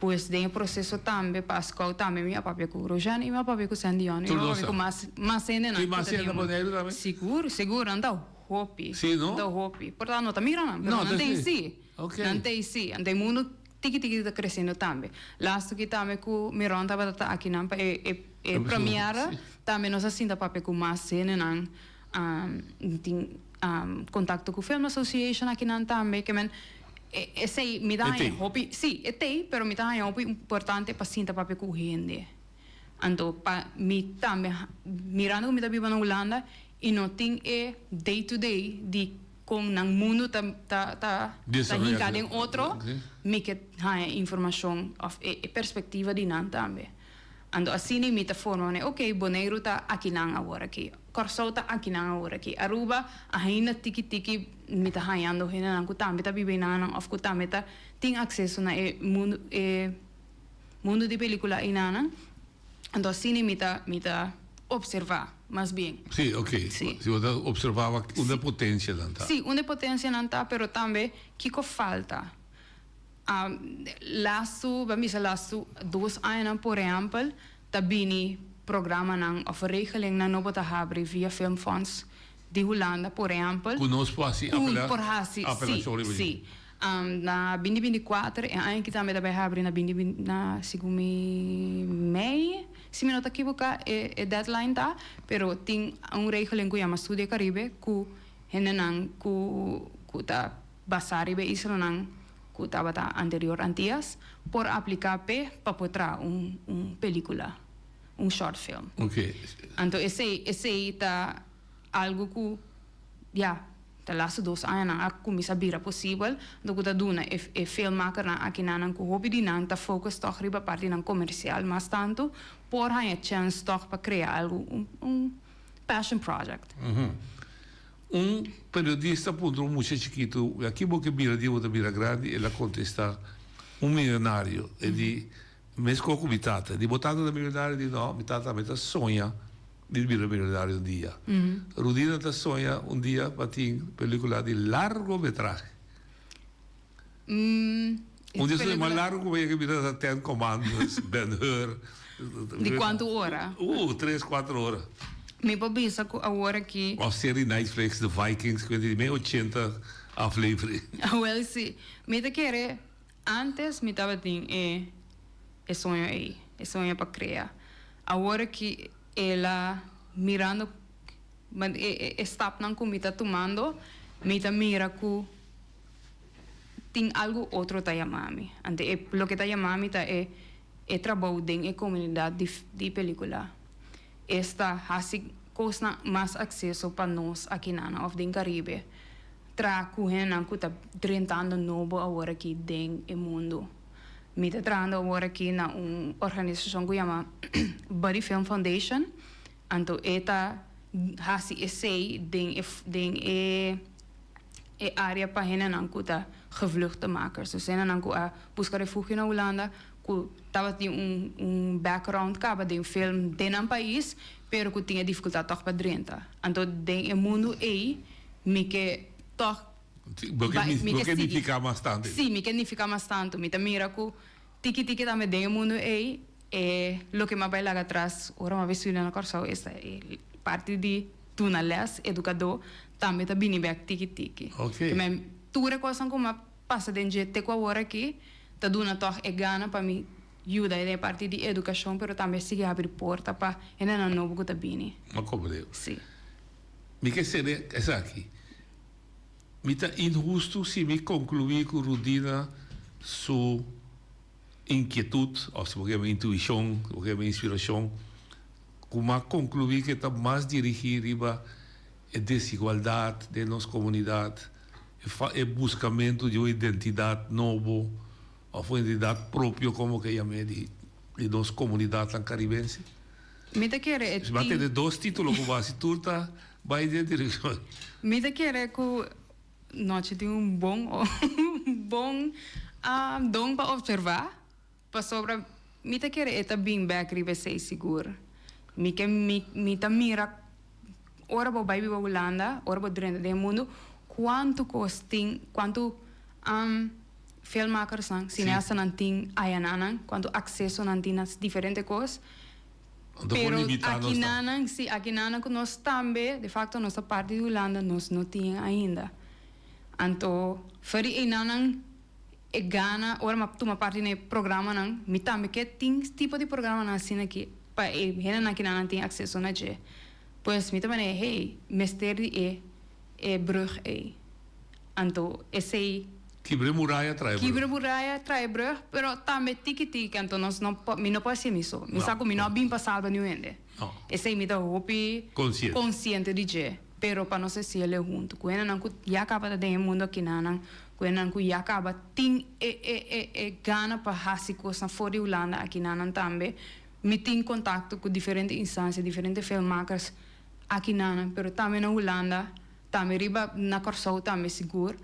Pues den e proseso tambe pa scout tambe mi a papia ku Rojean i mi a papia ku Sandy Young i mi a papia ku mas mas hendenan ku ta den e Sigur, sigur nan ta hopi. Sí no? Nan ta hopi. Por ta no ta mira nan, pero nan ta ei sí. Nan ta ei sí. Anto e mundu tiki tiki ta kresiendo tambe. Lastu ki tambe ku Miron tabata ta akinan pa e e E premiere tambe nos a sinta papia ku mas hendenan, tin kontakto ku Film Association akinan tambe, ke men esei mi ta haña hopi, si e tei, pero mi ta haña hopi importante pa sinta papia ku hende. Anto pa mi tambe mirando ku mi ta biba na Hulanda i no tin e day to day di kon nan mundu ta ta ta hinka den otro, mi ke haña informashon òf e perspektiva di nan tambe. Anto asina mi ta forma manera, ok, Boneiru ta akinan awor aki, Kòrsou ta akinan awor aki, Aruba ainda tiki tiki mi ta hañando hendenan ku tambe ta biba einanan òf ku tambe ta tin akseso na e mundu e mundu di pelikula einanan. Anto asina mi ta mi ta opservá mas bien. Sí, ok. Sí. Si bo ta opservá wak unda e potensianan ta. Sí, unda e potensianan ta, pero tambe kiko falta. Lastu, bo a bisa lastu dos añanan por ehèmpel ta bini programanan òf regelingnan nobo ta habri via Filmfonds di Hulanda por ehèmpel. Ku nos por hasi Ku por hasi, si, si. Na binti binti kuater e aña aki tambe ta bai habri na binti binti na segun mi mei si mi no ta kiboká e deadline ta pero tin un regeling ku yama Studia Caribe ku hendenan ku ku ta Basá riba e islanan ku tabata anterior Antias, por apliká p'e pa por traha un un pelíkula, un short film. Oké. Anto esei esei ta algu ku ya ta lastu dos añanan a kuminsá bira posibel, anto ku ta duna e e filmmakernan akinanan ku hopi di nan ta focus tòg riba partinan komersial mas tantu por haña chèns tòg pa krea algu un un passion project. Un periodista a puntra un mucha chikitu, Aki bo ke bira dia bo ta bira grandi? El a kontestá, Un milionario. E di, Meskos ku mi tata. E di, Bo tata ta milionario? E di, No, mi tata tambe ta soña di bira milionario un dia. Rudina ta soña un dia pa tin pelikula di largometrahe. Un dia su mas largo ku yega bira ta Ten Commandments, Ben Hur. Di kuantu ora? Tres, kuater ora. Mi por bisa ku awor aki. Òf seri Netflix, The Vikings, ku di mei ochenta aflevering. Awel si. Mi ta kere antes mi tabatin e e soño ei, e soño pa krea. Awor aki el a mirando e e stapnan ku mi ta tumando, mi ta mira ku. Tin algu otro ta yama mi. Ante e loke ta yama mi ta e e trabou den e komunidat di di pelikula. Esta hasi kosnan mas akseso pa nos akinan òf den Karibe. Traha ku hendenan ku ta drentando nobo awor aki den e mundu. Mi ta trahando awor aki na un organisashon ku yama Buddy Film Foundation. Anto e ta hasi esei den e den e. E área pa hendenan ku ta gevluchtemakers, dus hendenan ku a buska refugio na Hulanda, ku tabatin un un background kaba den film den nan pais pero ku tin e difikultat tòg pa drenta. Anto den e mundu ei mi ke tòg Bo ke bai mi bo ke ke sigui. nifiká mas tantu. Sí, mi ke nifiká mas tantu. Mi ta mira ku tiki tiki tambe den e mundu ei e loke mi a bai laga atras ora mi a bai studia na Kòrsou esta e parti di duna lès, edukadó, tambe ta bini bèk tiki tiki. Oké. Ke men tur e kosnan ku mi a pasa den dje te ku awor aki ta duna tòg e gana pa mi yuda den e parti di edukashon pero tambe sigui habri porta pa hendenan nobo ku ta bini. Mi a komprende. Sí. Mi ke sede esaki. Mi ta inhustu si mi konkluí ku Rudina su inkietut òf si bo ke yama intuishon, si bo ke yama inspirashon, ku mi a konkluí ku e ta mas dirigí riba e desigualdat den nos komunidat, e buskamentu di un identidat nobo òf un identidat propio komo ke yam'é di nos komunidatnan karibense. Mi ta kere e Si bo a tin. tende dos título ku bo hasi tur ta bai den direkshon. Mi ta kere ku Nochi tin un bon bon don pa observá pasobra mi ta kere e ta bin bèk riba esei sigur. Mi ke mi mi ta mira ora bo bai biba Hulanda, ora bo drenta den e mundu kuantu kos tin, kuantu filmmakersnan, sineastanan tin ayananan, kuantu akseso nan tin na diferente kos. Anto por Pero limitá nos ta. akinanan, sí, akinanan ku nos tambe, de facto nos ta parti di Hulanda, nos no tin ainda. Anto, for di einanan e gana, ora mi a tuma parti na e programanan, mi tambe ke tin tipo di programanan asina aki pa e hendenan akinanan tin akseso na dje. Pues mi ta manera, hey, mester di e e brug ei. Anto esei. Kibra e muraya trae brug. Kibra e muraya trae brug, pero tambe tiki tiki, anto nos no por, mi no por haci mi so. Mi sa cu mi no a bin pa salba niun hende. No. Esei mi ta hopi. Consciente. Consciente di dje. Pero pa nos haciele hunto cu hendenan cu ya caba ta den e mundo akinanan, cu hendenan cu ya caba tin e e e e gana pa haci cosnan for di Hulanda akinanan tambe. Mi tin contacto cu diferente instancia, diferente filmmakers akinanan, pero tambe na Hulanda. Tambe riba na Kòrsou tambe sigur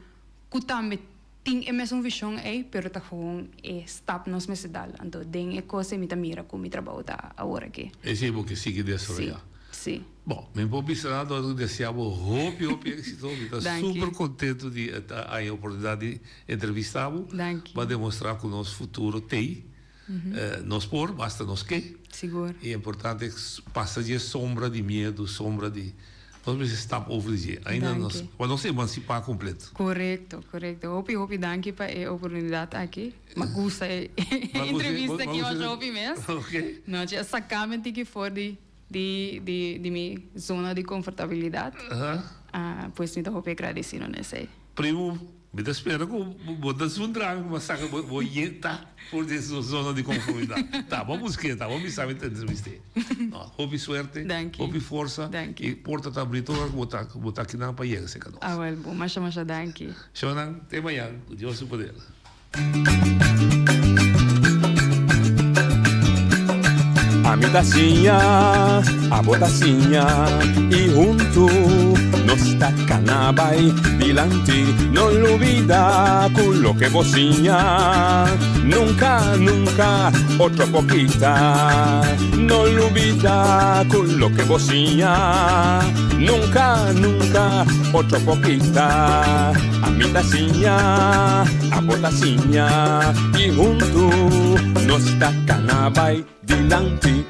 ku tambe tin e mesun vishon ei pero ta gewoon e stap nos mester dal. Anto den e kos ei mi ta mira ku mi trabou ta awor aki. Esei bo ke sigui desaroyá. Si, si. Bon, mi por bisa nada otro ku deseá bo hopi hopi éksito. Mi ta Danki. super kontentu di ta haña oportunidat di entrevistá bo. Danki. Bo a demostrá ku nos futuro t'ei. Nos por, basta nos ke. Sigur. E importante pasa dje sombra di miedu, sombra di, nos mester stap over di dje. Ainda nos, Danki. pa nos emansipá kompleto. Korekto, korekto. Hopi, hopi danki pa e oportunidat aki. M'a gusta e M'a gusta, entrevista m'a aki gusta. masha hopi mes. Ok. Nochi a saka mi tiki for di, di, di, di mi zona di konfortabilidat. Aha. Pues mi ta hopi agradesido na esei. Primo, Mi ta spera ku bo ta zundra mi ku bo saka bo yeta for di e zona di konformidat. Ta bo busk'é, ta bo bisa mi ta entrevist'é. No, hopi suerte, hopi forsa i porta ta abrí tur ora ku bo ta bo ta akinan pa yega serka nos. Awel bo, masha masha danki. Shownan, te mañan, ku Dios su poder. Ami ta siña, abo ta siña y huntu nos ta cana bay dilanti. No lubida cu loke bo siña nunca, nunca otro por kita. No lubida cu loke bo siña nunca, nunca otro por kita. Ami ta siña, abo ta siña y huntu nos ta cana bay dilanti.